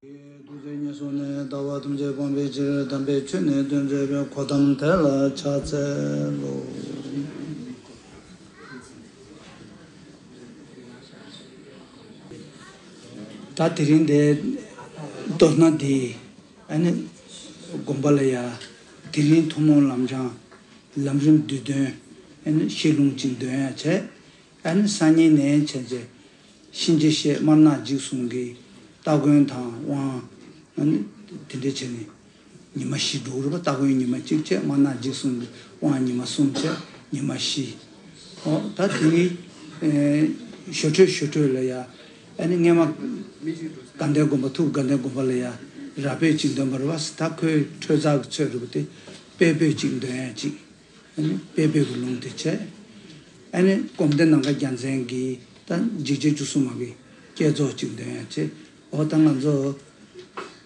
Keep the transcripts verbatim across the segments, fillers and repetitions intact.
ཐུགས་བརྩེ་ཉེར་བཟུང་ནས། ལྟ་བ་ཐམས་ཅད་སྤང་བའི་ཕྱིར། དམ་པའི་ཆོས་ནི་སྟོན་མཛད་པའི། གོ་ཏམ་དེ་ལ་ཕྱག་འཚལ་ལོ། ད་དེ་རིང་འདི་མདོར་ན་འདི་ཨ་ནི་དགོན་པ་ལ་ཡ་དེ་རིང་ཐུན་མོང་ལམ་སྦྱང་ལམ་རིམ་བསྡུས་དོན་ཨ་ནི་ཤེས་ལུང་ཅིག་འདོན་ཡ་བྱས། ཨ་ནི་སང་ཉིན་ནས་བྱས་རྗེས་གཤིན་རྗེ་གཤེད་དམར་ནག་འཇིགས་གསུམ་གྱི་སྟ་གོན་དང་དབང་ཨ་ནི་དེ་འདྲ་བྱས་ནས་ཉི་མ་བཞི་འགྲོ་གི་རེད་པ། སྟ་གོན་ཉི་མ་གཅིག་བྱས། དམར་ནག་འཇིགས་གསུམ་གྱི་དབང་ཉི་མ་གསུམ་བྱས། ཉི་མ་བཞི། ཨོ་ད་དེ་ནི་ཨེ་ཞོ་འཕྲོད་ཞོ་འཕྲོད་ལ་ཡ་ཨ་ནི་སྔས་མ་དགའ་ལྡན་དགོན་པ་ཐུག་དགའ་ལྡན་དགོན་པ་ལ་ཡ་ར་སྤོས་གཅིག་འདོན་པ་རེད་པ། ད་ཁོའི་འཕྲོད་བཙག་གི་ཚོད་རེད་པ། དེ་པད་སྤོས་གཅིག་འདོན་ཡ་གཅིག་ཨ་ནི་དཔལ་སྤོས་ཀྱི་ལུང་དེ་བྱས། ཨ་ནི་སྒོམ་སྡེ་ནམ་མཁའ་རྒྱལ་མཚན་གྱིས་ད་འཇིགས་བྱེད་བཅུ་གསུམ་མ་གི་བསྐྱེད་རྫོགས་གཅིག་འདོན་ཡ་བྱས། འོ་ད་ང་ཚོ་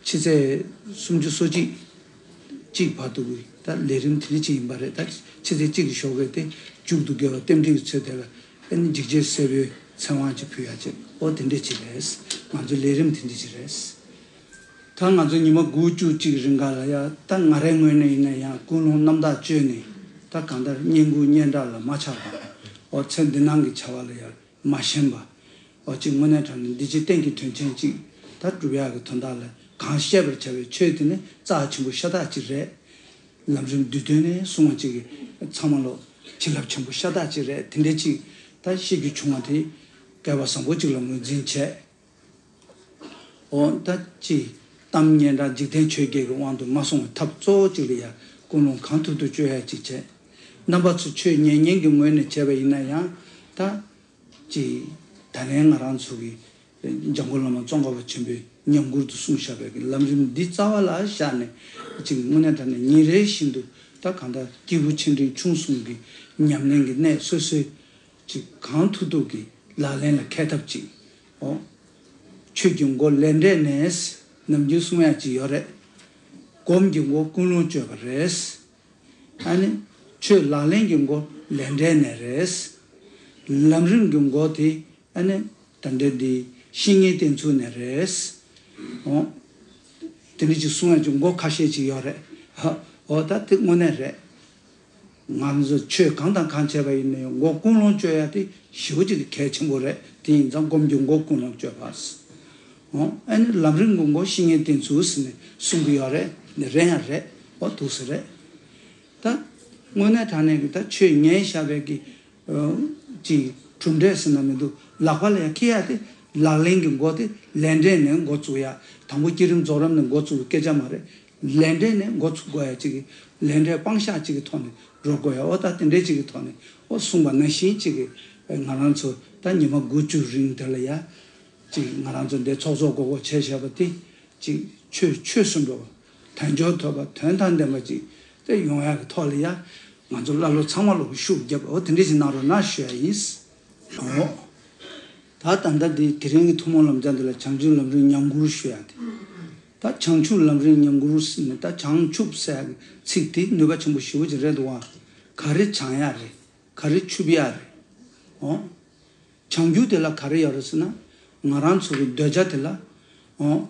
ཕྱི་ཚེས་སུམ་ཅུ་སོ་གཅིག་གཅིག་བར་དུ་གི་ད་ལས་རིམ་དེ་འདྲ་ཅིག་ཡིན་པ་རེད། ད་ཕྱི་ཚེས་གཅིག་གི་ཞོགས་ཀས་དེ་མཇུག་ཏུ་དགེ་བ་རྟེན་འབྲེལ་གྱི་ཚོད་དེ་ལ་ཨ་ནི་འཇིགས་བྱེད་སེར་པོའི་ཚེ་དབང་ཅིག་ཕུལ་ཡ་བྱས། འོ་དེ་འདྲ་ཅིག་རེད། ང་ཚོ་ལས་རིམ་དེ་འདྲ་ཅིག་རེད། ད་ང་ཚོ་ཉི་མ་དགུ་བཅུ་གཅིག་རིང་ག་ལ་ཡ། ད་ང་རའི་ངོས་ནས་ཡིན་ན་ཡང་ཀུན་སློང་རྣམ་དག་བཅོས་ནས། ད་གང་ལྟར་བསྙེན་བཀུར་སྙན་གྲགས་ལ་མ་ཆགས་པ། འོ་ཚེ་འདི་སྣང་གི་བྱ་བ་ལ་ཡ་མ་ཞེན་པ། འོ་ཅིག་དངོས་གནས་དྲང་ནས་འདི་ཕྱི་གཏན་གྱི་དོན་ཆེན་ཅིག་ད་སྒྲུབ་ཡག་གི་དོན་དག་ལ་གང་བཤད་པར་བྱ་བའི་ཆོས་དེ་ནི་རྩ་ཆེན་པོ་ཤ་སྟག་ཅིག་རེད། ལམ་རིམ་བསྡུས་དོན་ནས་གསུང་བ་ཅིག་གིས་ཚང་མ་ལོ་བྱིན་རླབས་ཆེན་པོ་ཤ་སྟག་ཅིག་རེད། དེ་འདྲ་ཅིག་ད་བཤད་རྒྱུ་བྱུང་བ་དེ་སྐལ་བ་བཟང་པོ་ཅིག་ལ་ངོས་འཛིན་བྱས། འོ་ད་ཅི། གཏམ་སྙན་གྲགས་འཇིག་རྟེན་ཆོས་བརྒྱད་ཀྱི་དབང་དུ་མ་སོང་བའི་ཐབས་གཙོ་བོ་གཅིག་ལ་ཡ་ཀུན་སློང་གང་ཐུབ་ཐུབ་བཅོས་ཡ་གཅིག་བྱས། རྣམ་པ་ཚོ་ཆོས་ཉན་མཁན་གྱི་ངོས་ནས་བྱས་པ་ཡིན་ན་ཡང་ད། ཅི། ད་ལན་ང་རང་ཚོ་གི་འཇམ་མགོན་བླ་མ་ཙོང་ཁ་པ་ཆེན་པོས་ཉམས་མགུར་དུ་གསུངས་བཞག་པའི་གི་ལམ་རིམ་འདི་རྩ་བ་ལ་བཞག་ནས་ཅིག་དངོས་གནས་དྲང་གནས་ཉིན་རེ་བཞིན་དུ་ད་གང་ལྟར་སྐྱེས་བུ་ཆེ་འབྲིང་ཆུང་གསུམ་གྱི་ཉམས་ལེན་གྱི་གནད་སོ་སོའི་ཅིག་གང་ཐུབ་ཐུབ་ཀྱིས་ལག་ལེན་ལ་འཁེལ་ཐབས་ཅིག་འོ། ཆོས་ཀྱི་མགོ་ལས་འབྲས་ནས་ནམ་རྒྱུན་གསུང་ཡག་ཅིག་ཡོད་རེད། སྒོམ་གྱི་མགོ་ཀུན་སློང་བཅོས་པ་རེད། ཨ་ནི་ཆོས་ལག་ལེན་གྱི་མགོ་ལས་འབྲས་ནས་རེད། ལམ་རིམ་གྱི་མགོ་དེ་ཨ་ནི་ད་ལྟ་འདི་བཤེས་གཉེན་བསྟེན་ཚུལ་ནས་རེད། འོ། དེ་འདྲ་ཅིག་གསུང་ཡག་ཅིག་མགོ་ཁ་ཤས་ཅིག་ཡོད་རེད། འོ་ད་དེ་དངོས་གནས་རེད། ང་ཚོ་ཆོས་གང་དང་གང་བྱས་པ་ཡིན་ནའི་མགོ་ཀུན་སློང་བཅོས་ཡ་དེ་ཞེ་པོ་ཅིག་གལ་ཆེན་པོ་རེད། དེ་ཡིན་ཙང་སྒོམ་རྒྱུ་མགོ་ཀུན་སློང་བཅོས་པ། ཨོ། ཨ་ནི་ལམ་རིམ་གྱི་མགོ་བཤེས་གཉེན་བསྟེན་ཚུལ་ཟེར་ནས་གསུང་གི་ཡོད་རེད། འདི་རེད་ཡང་རེད། ཨོ་འདུག་སེ་རེད། ད་དངོས་གནས་དྲང་གནས་ཀྱི་ད་ཆོས་ཉན་བཞག་པའི་གི་ཨོ་ཅིག་གྲུབ་འབྲས་ཟེར་ན་མི་འདུག་ལག་པ་ལ་ཡ་འཁྱེར་ཡ་དེ་ལག་ལེན་གྱི་མགོ་དེ་ལས་འབྲས་ནས་འགོ་བཙུགས་ཡ། དང་པོ་བསྐྱེད་རིམ་རྫོགས་རིམ་ནས་འགོ་བཙུགས་པའི་སྐད་ཆ་མ་རེད། ལས་འབྲས་ནས་འགོ་ཚུགས་དགོས་ཡ་གཅིག་གི་ལས་འབྲས་སྤང་བཞག་གཅིག་གི་ཐོག་ནས་རོལ་དགོས་ཡ། ཨོ་ད་དེ་འདྲས་གཅིག་གི་ཐོག་ནས་ཨོ་གསུངས་པ་ནང་བཞིན་གཅིག་གི་ང་རང་ཚོ་ད་ཉི་མ་དགུ་བཅུ་རིང་དེ་ལ་ཡ་གཅིག་ང་རང་ཚོ་འདི་ཚོགས་གཙོ་གོ་གོ་བྱས་བྱས་པ་དེ་གཅིག་ཆོས་ཆོས་སུ་འགྲོ་བ་དལ་འབྱོར་ཐོབ་པ་དོན་དང་ལྡན་པ་གཅིག་དེ་ཡོང་ཡ་གི་ཐོག་ལ་ཡ་ང་ཚོ་བླ་སློབ་ཚང་མ་ལོག་ཤུགས་རྒྱབ་ཨོ་དེ་འདྲས་གཅིག་གནང་རོགས་གནང་ཞུ་ཡ་ཡིན། ཨོ། ད་ད་ལྟ་འདི་དེ་རིང་གི་ཐུན་མོང་ལམ་སྦྱང་འདི་ལ་བྱང་ཆུབ་ལམ་རིམ་ཉམས་མགུར་ཞུ་ཡ་དེ། ད་བྱང་ཆུབ་ལམ་རིམ་ཉམས་མགུར་ཟེར་ནས་ད་བྱང་ཆུབ་ཟེར་ཡ་གི་ཚིག་དེ་ནུས་པ་ཆེན་པོ་ཞེ་པོ་ཅིག་རེད་འདུག་བ། ག་རེ་བྱང་ཡ་རེད། ག་རེ་ཆུབ་ཡ་རེད། ཨོ། བྱང་རྒྱུ་དེ་ལ་ག་རེ་ཡོད་རེད་ཟེར་ན། ང་རང་ཚོ་གི་འདོད་བྱ་དེ་ལ། ཨོ།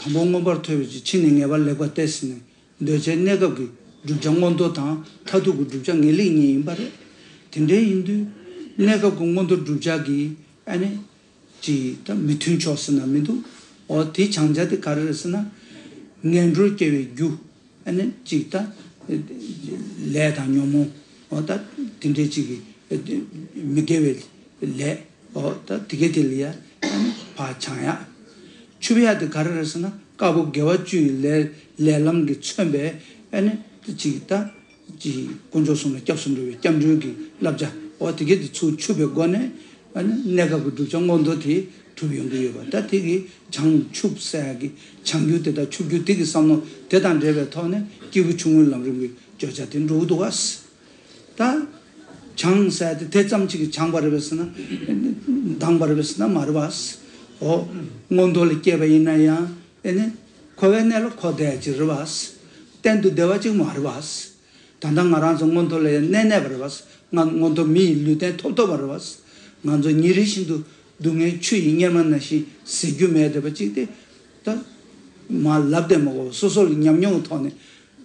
དང་པོ་མངོན་པར་མཐོ་བའི་ཕྱིར་ཕྱི་ནས་ངེས་པར་ལེགས་པ་སྟེ་ཟེར་ནས། འདོད་བྱའི་གནས་སྐབས་ཀྱི་བསྒྲུབ་བྱ་མངོན་མཐོ་དང་མཐར་ཐུག་གི་བསྒྲུབ་བྱ་ངེས་ལེགས་གཉིས་ཡིན་པ་རེད། དེ་འདྲའི་ཡིན་དུས་གནས་སྐབས་ཀྱི་མངོན་མཐོ་བསྒྲུབ་བྱ་གི་ཨ་ནི་ཅིག་ད་མི་མཐུན་ཕྱོགས་ཟེར་ན་མི་འདུག་ཨོ་དེ་བྱང་བྱ་དེ་ག་རེ་རེད་ཟེར་ན། ངན་འགྲོར་སྐྱེ་བའི་རྒྱུ་ཨ་ནི་ཅིག་ད་ལས་དང་ཉོན་མོངས་ཨོ་ད་དེ་འདྲའི་ཅིག་གི་མི་དགེ་བའི་ལས། ཨོ་ད་དེ་གའི་དེ་ལ་ཡ་ཨ་ནི་ཕར་བྱང་ཡ། ཆུབ་ཡ་དེ་ག་རེ་རེད་ཟེར་ན་དཀར་པོ་དགེ་བ་བཅུ་ཡི་ལས་ལས་ལམ་གྱིས་མཚོན་པའི་ཨ་ནི་ཅིག་ད་ཅིག་དཀོན་མཆོག་གསུམ་ལ་སྐྱབས་སུ་འགྲོ་བའི་སྐྱབས་འགྲོའི་གི་བསླབ་བྱ་ཨོ་དེ་གའི་དེ་ཚུར་ཆུབ་པའི་སྒོ་ནས་ཨ་ནི་གནས་སྐབས་ཀྱི་བསྒྲུབ་བྱ་མངོན་མཐོ་དེ་གྲུབ་ཡོང་གི་ཡོད་པ། ད་དེ་གི་བྱང་ཆུབ་ཟེར་ཡ་གི་བྱང་རྒྱུ་དེ་དང་ཆུབ་རྒྱུ་དེ་གི་བསམ་བློ་དེ་དང་འབྲེལ་བའི་ཐོག་ནས་སྐྱེས་བུ་ཆུང་ངུའི་ལམ་རིམ་གྱི་བརྗོད་བྱ་དེ་འགྲོ་གི་འདུག་ག། ད། བྱང་ཟེར་དེ་དེ་ཙམ་གཅིག་གིས་བྱང་བ་རེད་པས་ཟེར་ན། འདང་བ་རེད་པས་ཟེར་ན་མ་རེད་པས། འོ། མངོན་མཐོ་ལ་སྐྱེས་པ་ཡིན་ན་ཡང་ཨེ་ནི། འཁོར་བའི་གནས་ལ་འཁོར་བསྡད་ཡ་ཅིག་རེད་པས། གཏན་དུ་བདེ་བ་ཅིག་མ་རེད་པས། ད་ལྟ་ང་རང་ཚོ་མངོན་མཐོ་ལ་ཡང་གནས་གནས་པ་རེད་པས། ང་མངོན་མཐོ་མི་ཡི་ལུས་རྟེན་ཐོབ་ཐོབ་པ་རེད་པས། ང་ཚོ་ཉིན་རེ་བཞིན་དུ་སྡུག་བསྔལ་ཆུ་ཡི་གཉེར་མ་ནང་བཞིན་ཟད་རྒྱུ་མེད་བསྡད་པ་ཅིག་སྟེ། ད། མ་ལབ་བསྡད་མ་དགོས་པ་སོ་སོ་ལ་ཉམས་མྱོང་གི་ཐོག་ནས་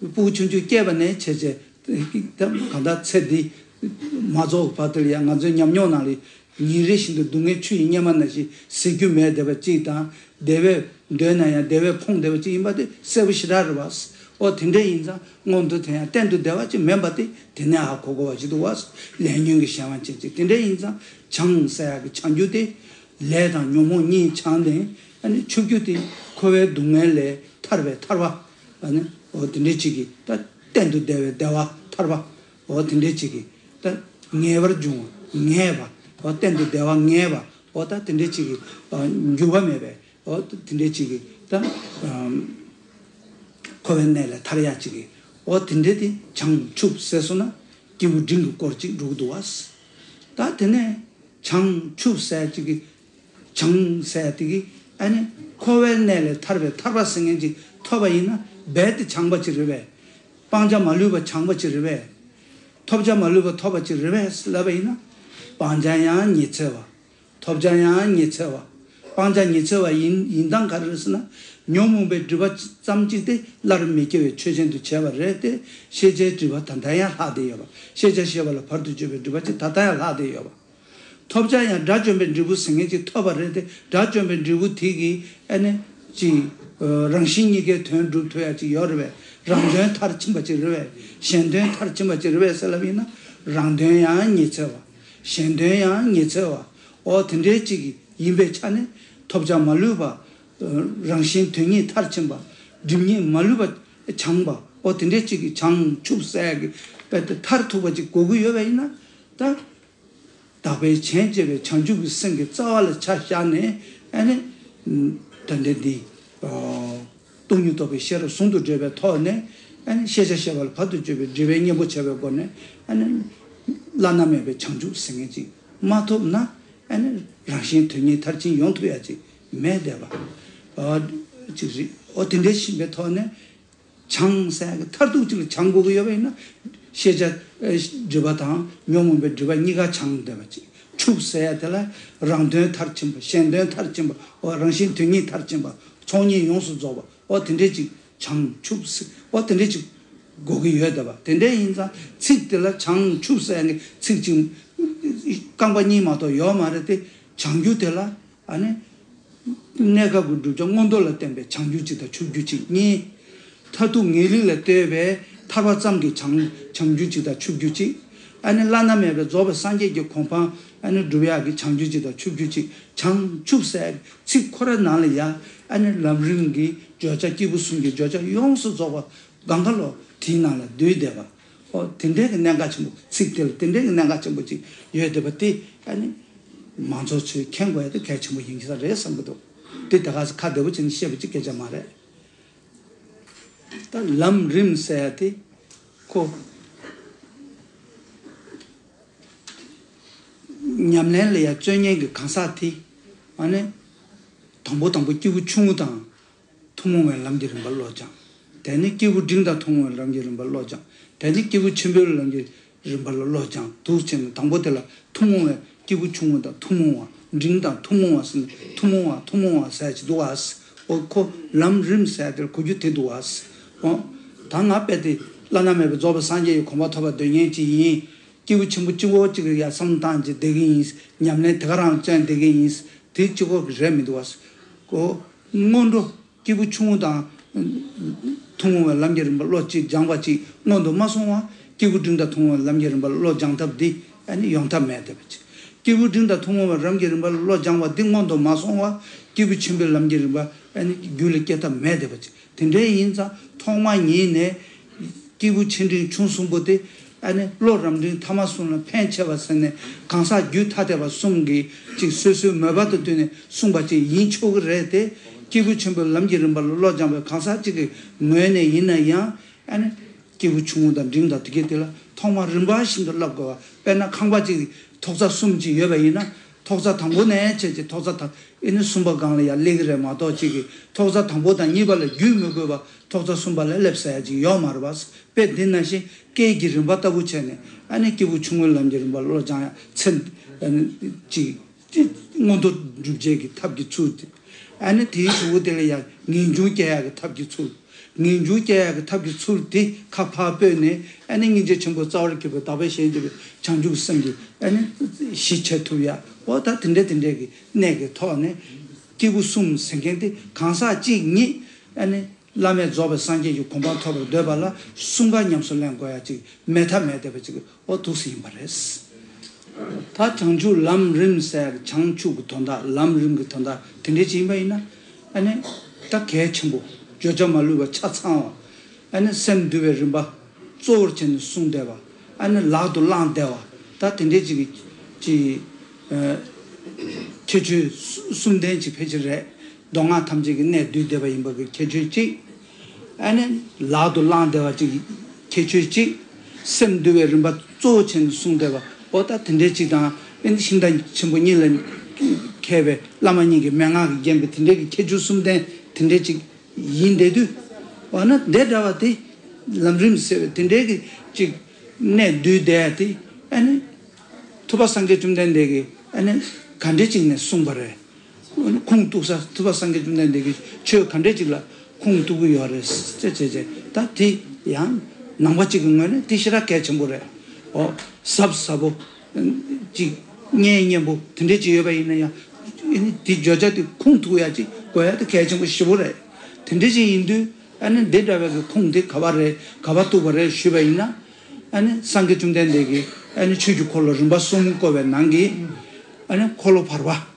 སྤུ་གུ་ཆུང་ཆུང་སྐྱེས་པ་ནས་བྱས་བྱས་གང་ལྟར་ཚེ་འདི་མ་རྫོགས་བར་དུ་ལ་ཡང་ང་ཚོའི་ཉམས་མྱོང་ནང་ལ་ཉིན་རེ་བཞིན་དུ་སྡུག་བསྔལ་ཆུ་ཡི་གཉེར་མ་ནང་བཞིན་ཟད་རྒྱུ་མེད་བསྡད་པ་གཅིག་དང་བདེ་བས་འདོད་ན་ཡང་བདེ་བས་ཕོངས་བསྡད་པ་གཅིག་ཡིན་པ་དེ་གསལ་པོ་ཞེ་དྲག་རེད་བ། ཨོ་དེ་འདྲ་ཡིན་ཙང་མངོན་མཐོ་དེ་ཡང་གཏན་དུ་བདེ་བ་གཅིག་མིན་པ་དེ་དེ་ནས་ཧ་གོ་དགོས་པ་ཞིག་འདུག་བ། ལས་ཉོན་གྱི་གཞན་དབང་ཅན་གཅིག་དེ་འདྲ་ཡིན་ཙང་བྱང་ཟེར་ཡག་གི་བྱང་རྒྱུ་དེ་ལས་དང་ཉོན་མོངས་གཉིས་བྱང་ནས་ཨ་ནི་ཆུབ་རྒྱུ་དེ་འཁོར་བའི་སྡུག་བསྔལ་ལས་ཐར་བའི་ཐར་པ། ཨ་ནི་ཨོ་དེ་འདྲ་གཅིག་གིས་ད་གཏན་དུ་བདེ་བའི་བདེ་བ་ཐར་པ། ཨོ་དེ་འདྲ་གཅིག་གིས་ད་ངེས་པར་འབྱུང་བ་ངེས་པ། ཨོ་གཏན་དུ་བདེ་བ་ངེས་པ། ཨོ་ད་དེ་འདྲ་གཅིག་གིས་ཨ་འགྱུར་བ་མེད་པའི་ཨོ་དེ་འདྲ་གཅིག་གིས་ད་ཨམ་འཁོར་བའི་གནས་ལས་ཐར་ཡག་གཅིག་གིས་ཨོ་དེ་འདྲ་དེ་བྱང་ཆུབ་ཟེར་སོང་ན་སྐྱེས་བུ་འབྲིང་གི་སྐོར་གཅིག་འགྲོ་གི་འདུག་བ། ད་དེ་ནས་བྱང་ཆུབ་ཟེར་གཅིག་གིས་བྱང་ཟེར་དེ་གིས་ཨ་ནི་འཁོར་བའི་གནས་ལས་ཐར་བའི་ཐར་པ་ཟེར་མཁན་ཅིག་ཐོབ་པ་ཡིན་ན་རྦད་དེ་བྱང་བ་ཅིག་རེད་པས། སྤང་བྱ་མ་ལུས་པ་བྱང་བ་ཅིག་རེད་པས། ཐོབ་བྱ་མ་ལུས་པ་ཐོབ་པ་ཅིག་རེད་པས་ལབ་པ་ཡིན་ན། སྤང་བྱ་ཡང་ཉི་ཚེ་བ། ཐོབ་བྱ་ཡང་ཉི་ཚེ་བ། སྤང་བྱ་ཉི་ཚེ་བ་ཡིན་ཡིན་སྟངས་ག་རེ་རེད་ཟེར་ན། ཉོན་མོངས་པའི་སྒྲིབ་པ་ཙམ་གཅིག་དེ་སླར་མི་སྐྱེ་བའི་ཆོས་ཅན་དུ་བྱས་པ་རེད་དེ། ཤེས་བྱའི་སྒྲིབ་པ་ད་ལྟ་ཡང་ལྷག་བསྡད་ཡོད་པ། ཤེས་བྱ་ཤེས་པ་ལ་བར་དུ་གཅོད་པའི་སྒྲིབ་པ་གཅིག་ད་ལྟ་ཡང་ལྷག་བསྡད་ཡོད་པ། ཐོབ་བྱ་ཡང་དགྲ་བཅོམ་པའི་འབྲས་བུ་ཟེར་མཁན་གཅིག་ཐོབ་པ་རེད་དེ། དགྲ་བཅོམ་པའི་འབྲས་བུ་དེ་གིས་ཨ་ནི་གཅིག་རང་གཞན་གཉིས་ཀའི་དོན་སྒྲུབ་ཐུབ་ཡ་གཅིག་ཡོད་རེད་པས། རང་དོན་མཐར་ཕྱིན་པ་གཅིག་རེད་པས། གཞན་དོན་མཐར་ཕྱིན་པ་གཅིག་རེད་པས་ཟེར་ལབ་ཡིན་ན། རང་དོན་ཡང་ཉི་ཚེ་བ། གཞན་དོན་ཡང་ཉི་ཚེ་བ། ཨོ་དེ་འདྲའི་གཅིག་ཡིན་པའི་ཆ་ནས་ཐོབ་བྱ་མ་ལུས་པ། རང་གཞན་དོན་གཉིས་མཐར་ཕྱིན་པ། སྒྲིབ་གཉིས་མ་ལུས་པ་བྱང་བ། ཨོ་དེ་འདྲའི་གཅིག་གི་བྱང་ཆུབ་ཟེར་ཡ་གི་དཔེ་དེ་མཐར་ཐུག་པ་གཅིག་དགོས་ཀྱི་ཡོད་པ་ཡིན་ན། ད་དག་པའི་བྱམས་བརྩེ་བའི་བྱང་ཆུབ་ཀྱི་སེམས་ཀྱི་རྩ་བ་ལ་ཆ་བཞག་ནས་ཨ་ནི་ད་ལྟ་འདི་སྟོང་ཉིད་རྟོགས་པའི་ཤེས་རབ་ཟུང་དུ་འབྲེལ་བའི་ཐོག་ནས་ཨ་ནི་ཤེས་བྱ་ཤེས་པ་ལ་བར་དུ་གཅོད་པའི་སྒྲིབ་པའི་གཉེན་པོ་བྱས་པའི་སྒོ་ནས་ཨ་ནི་བླ་ན་མེད་པའི་བྱང་ཆུབ་ཟེར་མཁན་ཅིག་མ་ཐོབ་ན་ཨ་ནི་རང་གཞན་དོན་གཉིས་མཐར་ཕྱིན་ཡོང་ཐུབ་ཡ་ཅིག་མེད་བསྡད་པ་ཅིག་རེད། ཨོ་དེ་འདྲའི་ཤེས་པའི་ཐོག་ནས། བྱང་ཟེར་གི་མཐར་ཐུག་ཅིག་ལ་བྱང་དགོས་ཀྱི་ཡོད་པ་ཡིན་ན། ཤེས་བྱ་ཨེ་སྒྲིབ་པ་དང་ཉོན་མོངས་པའི་སྒྲིབ་པ་གཉིས་ཀ་བྱང་བསྡད་པ་ཅིག་ཆུབ་ཟེར་ཡ་དེ་ལ་རང་དོན་མཐར་ཕྱིན་པ། གཞན་དོན་མཐར་ཕྱིན་པ། འོ་རང་གཞན་དོན་གཉིས་མཐར་ཕྱིན་པ། ཚོགས་གཉིས་ཡོངས་སུ་རྫོགས་པ། འོ་དེ་འདྲས་ཅིག་བྱང་ཆུབ་ཟེར། འོ་དེ་འདྲས་ཅིག་དགོས་ཀྱི་ཡོད་བསྡད་པ། དེ་འདྲས་ཡིན་ཙང་ཚིག་དེ་ལ་བྱང་ཆུབ་ཟེར་ཡ་གི་ཚིག་ཅིག་རྐང་པ་གཉིས་མ་གཏོགས་ཡོད་མ་རེད་དེ། བྱང་རྒྱུ་དེ་ལ། ཨ་ནི། གནས་སྐབས་ཀྱི་བསྒྲུབ་བྱ་མངོན་མཐོ་ལ་བརྟེན་པའི་བྱང་རྒྱུ་གཅིག་དང་ཆུབ་རྒྱུ་གཅིག་གཉིས། མཐར་ཐུག་ངེས་ལུགས་ལ་ལྟོས་པའི་ཐར་པ་ཙམ་གྱི་བྱང་བྱང་རྒྱུ་གཅིག་དང་ཆུབ་རྒྱུ་གཅིག་ཨ་ནི་བླ་ན་མེད་པའི་རྫོགས་པའི་སངས་རྒྱས་ཀྱི་གོ་འཕང་ཨ་ནི་བསྒྲུབ་ཡག་གི་བྱང་རྒྱུ་གཅིག་དང་ཆུབ་རྒྱུ་གཅིག་བྱང་ཆུབ་ཟེར་ཚིག་ཁོ་ར་ནང་ལ་ཡ་ཨ་ནི་ལམ་རིམ་གྱི་བརྗོད་བྱ་སྐྱེས་བུ་གསུམ་གྱི་བརྗོད་བྱ་ཡོངས་སུ་རྫོགས་པ་གང་ག་ལོ་དེའི་ནང་ལ་འདུས་བསྡད་པ། ཨོ་དེ་འདྲའི་གི་གནད་འགག་ཆེན་པོ་ཚིག་དེ་ལ་དེ་འདྲའི་གི་གནད་འགག་ཆེན་པོ་གཅིག་ཡོད་བསྡད་པ་དེ་ཨ་ནི། མང་ཚོགས་ཚོས་མཁྱེན་དགོས་ཡ་དེ་གལ་ཆེན་པོ་ཡིན་གྱི་ས་རེད་བསམ་གྱི་འདུག་དེ་ད་ག་ས་ཁ་བདེ་པོ་བྱས་ནས་བཤད་པ་ཅིག་སྐད་ཆ་མ་རེད། ད་ལམ་རིམ་ཟེར་ཡ་དེ་ཁོ་ཉམས་ལེན་ལ་ཡ་བརྩོན་མཁན་གྱི་གང་ཟག་དེ་ཨ་ནི་དང་པོ་དང་པོ་སྐྱེས་བུ་ཆུང་ངུ་དང་ཐུན་མོང་བའི་ལམ་གྱི་རིམ་པ་བློ་སྦྱང་། དེ་ནས་སྐྱེས་བུ་འབྲིང་དང་ཐུན་མོང་བའི་ལམ་གྱི་རིམ་པ་བློ་སྦྱང་། དེ་ནས་སྐྱེས་བུ་ཆེན་པོའི་ལམ་གྱི་རིམ་པ་ལ་བློ་སྦྱང་འདུག་བྱས་ནས་དང་པོ་དེ་ལ་ཐུན་མོང་བའི་སྐྱེས་བུ་ཆུང་ངུ་དང་ཐུན་མོང་བ། འབྲིང་དང་ཐུན་མོང་བ་ཟེར་ནས་ཐུན་མོང་བ་ཐུན་མོང་བ་ཟེར་གྱི་འདུག་བ། འོ་ཁོ་ལམ་རིམ་ཟེར་དེར་གོ་རྒྱུ་དེ་འདུག་བ། འོ་ད་ང་དཔེ་དེ་བླ་ན་མེད་པའི་རྫོགས་པའི་སངས་རྒྱས་ཀྱི་གོ་འཕང་ཐོབ་པར་འདོད་མཁན་ཅིག་ཡིན། སྐྱེས་བུ་ཆེན་པོ་གཅིག་པོ་གཅིག་ལ་ཡ་བསམ་བློ་བཏང་བྱས་བསྡད་ཀྱི་ཡིན། ཉམས་ལེན་དེ་ག་རང་བརྩོན་བསྡད་ཀྱི་ཡིན། དེ་གཅིག་པོ་གི་རེད་མི་འདུག་བ། ཁོ་སྔོན་འགྲོ། སྐྱེས་བུ་ཆུང་ངུ་དང་ཐུན་མོང་བའི་ལམ་གྱི་རིམ་པ་བློ་གཅིག་སྦྱངས་པ་གཅིག་སྔོན་དུ་མ་སོང་བ་སྐྱེས་བུ་འབྲིང་དང་ཐུན་མོང་བའི་ལམ་གྱི་རིམ་པ་བློ་སྦྱང་ཐབས་འདི་ཨ་ནི་ཡོང་ཐབས་མེད་བསྡད་པ་ཅིག་སྐྱེས་བུ་འབྲིང་དང་ཐུན་མོང་བའི་ལམ་གྱི་རིམ་པ་བློ་སྦྱངས་པ་འདི་སྔོན་དུ་མ་སོང་བ་སྐྱེས་བུ་ཆེན་པོའི་ལམ་གྱི་རིམ་པ་ཨ་ནི་རྒྱུད་ལ་སྐྱེ་ཐབས་མེད་བསྡད་པ་ཅིག་དེ་འདྲའི་ཡིན་ཙང་ཐོག་མ་ཉིད་ནས་སྐྱེས་བུ་ཆེ་འབྲིང་ཆུང་གསུམ་པོ་དེ་ཨ་ནི་བློ་རབ་འབྲིང་ཐ་མ་གསུམ་ལ་ཕན་ཆེ་བ་ཟེར་ནས་གང་ཟག་རྒྱུད་ཐ་དད་པ་གསུམ་གྱིས་ཅིག་སོ་སོའི་མོས་པ་དང་བསྟུན་ནས་གསུངས་པ་ཅིག་ཡིན་ཆོག་གི་རེད་དེ། སྐྱེས་བུ་ཆེན་པོའི་ལམ་གྱི་རིམ་པ་ལ་བློ་སྦྱངས་པའི་གང་ཟག་ཅིག་གི་ངོས་ནས་ཡིན་ན་ཡང་ཨ་ནི་སྐྱེས་བུ་ཆུང་ངུ་དང་འབྲིང་དང་དེ་གའི་དེ་ལ་ཐོག་མར་རིམ་པ་བཞིན་དུ་བསླབ་དགོས་པ། དཔེར་ན་ཁང་པ་ཅིག་ཐོག་བརྩེགས་གསུམ་ཅིག་ཡོད་པ་ཡིན་ན་ཐོག་བརྩེགས་དང་པོ་ནས་བྱས་ཀྱི་ཐོག་བརྩེགས་དང་། ཨེ་ནི་གསུམ་པ་སྒང་ལ་ཡང་སླེབས་ཀྱི་རེད་མ་གཏོགས་གཅིག་གིས་ཐོག་བརྩེགས་དང་པོ་དང་གཉིས་པ་ལ་བརྒྱུད་མི་དགོས་པ་ཐོག་བརྩེགས་གསུམ་པ་ལ་སླེབས་ཟེར་ཡ་གཅིག་ཡོད་མ་རེད་པ། དཔེ་འདི་ནང་བཞིན་སྐས་ཀྱི་རིམ་པ་ལྟ་བུ་བྱས་ནས་ཨ་ནི་སྐྱེས་བུ་ཆུང་ངུའི་ལམ་གྱི་རིམ་པ་བློ་སྦྱང་ཡ་ཚེ་ཨ་ནི་གཅིག་གཅིག་མངོན་མཐོ་སྒྲུབ་བྱེད་ཀྱི་ཐབས་ཀྱི་ཚུལ་དེ་ ཨ་ནི་དེའི་གཞུག་གུ་དེ་ལ་ཡང་ངེས་འབྱུང་སྐྱེ་ཡག་གི་ཐབས་ཀྱི་ཚུལ། ངེས་འབྱུང་སྐྱེ་ཡག་གི་ཐབས་ཀྱི་ཚུལ་དེ་ཁ་ཕར་སྤོས་ནས། ཨ་ནི་སྙིང་རྗེ་ཆེན་པོ་རྩ་བར་གྱུར་པའི་བདག་པས་གཞན་གཅེས་པའི་བྱང་ཆུབ་སེམས་ཀྱི་ཨ་ནི་གཞི་བྱེད་ཐུབ་ཡག་འོ་ད་དེ་འདྲ་དེ་འདྲ་གི་གནད་ཀྱི་ཐོག་ནས། སྐྱེས་བུ་གསུམ་ཟེར་མཁན་དེ་གང་ཟག་གཅིག་ཉིད་ཨ་ནི་བླ་མེད་རྫོགས་པའི་སངས་རྒྱས་ཀྱི་གོ་འཕང་ཐོབ་པར་འདོད་པ་ལ་གསུམ་ཀ་ཉམས་སུ་ལེན་དགོས་ཡག་ཅིག་མེད་ཐབས་མེད་བསྡད་པ་ཅིག་འོ་འདུག་སེ་ཡིན་པ་རེད། ད་བྱང་ཆུབ་ལམ་རིམ་ཟེར་བྱང་ཆུབ་ཀྱི་དོན་དག་ལམ་རིམ་གྱི་དོན་དག་དེ་འདྲ་ཅིག་ཡིན་པ་ཡིན་ན། ཨ་ནི་ད་གལ་ཆེན་པོ་བརྗོད་བྱ་མ་ལུས་པ་ཆ་ཚང་བ། ཨ་ནི་སེམས་འདུལ་བའི་རིམ་པ་གཙོ་བོར་བྱས་ནས་གསུངས་བསྡད་པ། ཨ་ནི་ལག་ཏུ་བླངས་བསྡད་པ། ད་དེ་འདྲ་ཅིག་གི་ཅིག་ཨ་ཁྱད་ཆོས་གསུམ་ལྡན་ཅིག་ཕལ་ཆེར་རེད། མདོ་སྔགས་ཐམས་ཅད་ཀྱི་གནད་བསྡུས་བསྡད་པ་ཡིན་པ་གི་ཁྱད་ཆོས་གཅིག་ཨ་ནི་ལག་ཏུ་བླངས་བསྡད་པ་གཅིག་ཁྱད་ཆོས་གཅིག་སེམས་འདུལ་བའི་རིམ་པ་གཙོ་བོ་བྱས་ནས་གསུངས་བསྡད་པ། འོ་ད་དེ་འདྲའི་གཅིག་དང་། ཨ་ནི་ཤིང་རྟ་ཆེན་པོ་གཉིས་ལ་མཁས་པའི་བླ་མ་གཉིས་ཀྱི་མན་ངག་གིས་བརྒྱན་པའི་དེ་འདྲའི་གི་ཁྱད་ཆོས་གསུམ་ལྡན་དེ་འདྲའི་གཅིག་ཡིན་བསྡད་དུས། འོ་ན་དེ་འདྲ་བ་དེ་ལམ་རིམ་ཟེར་བའི་དེ་འདྲའི་གི་གཅིག་གནད་བསྡུས་བསྡད་ཡ་དེ། ཨ་ནི་ཐུབ་པ་སངས་རྒྱས་བཅོམ་ལྡན་འདས་ཀྱིས་ཨ་ནི་ག་འདྲའི་གཅིག་ནས་གསུངས་པ་རེད། ཁུངས་གཏུགས་ས། ཐུབ་པ་སངས་རྒྱས་བཅོམ་ལྡན་འདས་ཀྱིས་ཆོས་ག་འདྲ་ཅིག་ལ་ཁུངས་གཏུགས་ཀྱི་ཡོད་རེད་ཅེས་བྱས་བྱས། ད་དེ་ཡང་ནང་པ་གཅིག་གི་ངོས་ནས་དེ་ཞེ་དྲག་གལ་ཆེན་པོ་རེད། འོ། ཟབ་ཟབ་པོ་ཅིག་སྙན་སྙན་པོ་དེ་འདྲ་ཅིག་ཡོད་པ་ཡིན་ན་ཡང་། ཨ་ནི་དེ་བརྗོད་བྱ་དེ་ཁུངས་གཏུགས་ཡ་ཅིག་དགོས་ཡ་དེ་གལ་ཆེན་པོ་ཞེ་པོ་རེད། དེ་འདྲ་ཅིག་ཡིན་དུས། ཨ་ནི་འདི་འདྲ་བའི་གི་ཁུངས་དེ་ག་པར་རེད། ག་པར་གཏུགས་པ་རེད་ཞུས་པ་ཡིན་ན། ཨ་ནི་སངས་རྒྱས་བཅོམ་ལྡན་འདས་ཀྱིས་ཨ་ནི་ཆོས་ཀྱི་འཁོར་ལོ་རིམ་པ་གསུམ་བསྐོར་བའི་ནང་གི་ཨ་ནི་འཁོར་ལོ་བར་པ།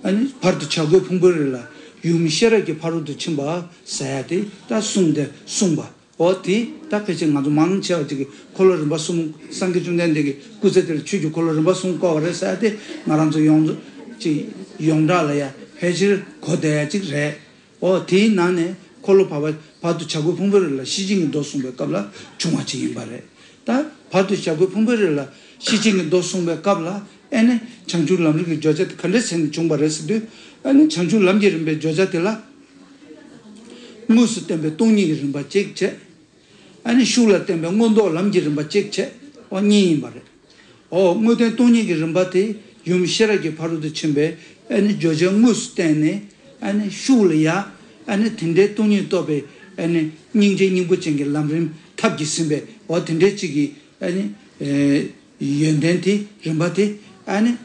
ཨ་ནི་བར་དུ་བྱ་རྒོད་ཕུང་པོའི་རི་ལ་ཡུམ་ཤེས་རབ་ཀྱི་ཕ་རོལ་ཏུ་ཕྱིན་པ་ཟེར་ཡ་དེ་ད་གསུངས་ཏེ་གསུངས་པ། འོ་དེ་ད་ཕལ་ཆེར་ང་ཚོ་མང་ཆེ་བ་ཅིག་གིས་འཁོར་ལོ་རིམ་པ་གསུམ། སངས་རྒྱས་བཅོམ་ལྡན་འདས་ཀྱི་སྐུ་ཚེ་དེར་ཆོས་ཀྱི་འཁོར་ལོ་རིམ་པ་གསུམ་བསྐོར་བ་རེད་ཟེར་ཡ་དེ་ང་རང་ཚོ་ཡོངས་ཅིག་ཡོངས་གྲགས་ལ་ཡ་ཕལ་ཆེར་གོ་བསྡད་ཡ་ཅིག་རེད། འོ་དེའི་ནང་ནས་འཁོར་ལོ་བར་པ་བར་དུ་བྱ་རྒོད་ཕུང་པོའི་རི་ལ་ཤེར་ཕྱིན་གྱི་མདོ་གསུངས་པའི་སྐབས་ལ་བྱུང་བ་ཅིག་ཡིན་པ་རེད། ད་བར་དུ་བྱ་རྒོད་ཕུང་པོའི་རི་ལ་ཤེར་ཕྱིན་གྱི་མདོ་གསུངས་པའི་སྐབས་ལ། ཨ་ནི་བྱང་ཆུབ་ལམ་རིམ་གྱི་བརྗོད་བྱ་དེ་ག་འདྲ་བྱས་ནས་བྱུང་བ་རེད་ཟེར་དུས། ཨ་ནི་བྱང་ཆུབ་ལམ་གྱི་རིམ་པའི་བརྗོད་བྱ་དེ་ལ། དངོས་སུ་བསྟན་པའི་སྟོང་ཉིད་ཀྱི་རིམ་པ་གཅིག་བྱས། ཨ་ནི་ཤུགས་ལ་བསྟན་པའི་མངོན་རྟོགས་ལམ་གྱི་རིམ་པ་གཅིག་བྱས། འོ་གཉིས་ཡིན་པ་རེད། འོ་དངོས་བསྟན་སྟོང་ཉིད་ཀྱི་རིམ་པ་དེ་ཡུམ་ཤེས་རབ་ཀྱི་ཕ་རོལ་ཏུ་ཕྱིན་པའི་ཨ་ནི་བརྗོད་བྱ་དངོས་སུ་བསྟན་ནས། ཨ་ནི་ཤུགས་ལ་ཡ་ཨ་ནི་དེ་འདྲའི་སྟོང་ཉིད་རྟོགས་པའི་ཨ་ནི་སྙིང་རྗེ་སྙིང་པོ་ཅན་གྱི་ལམ་རིམ་ཐབས་ཀྱིས་ཟིན་པའི། འོ་དེ་འདྲའི་གཅིག་གི་ཨ་ནི་ཨེ་ཡོན་ཏན་དེ། རིམ་པ་དེ། ཨ་ནི་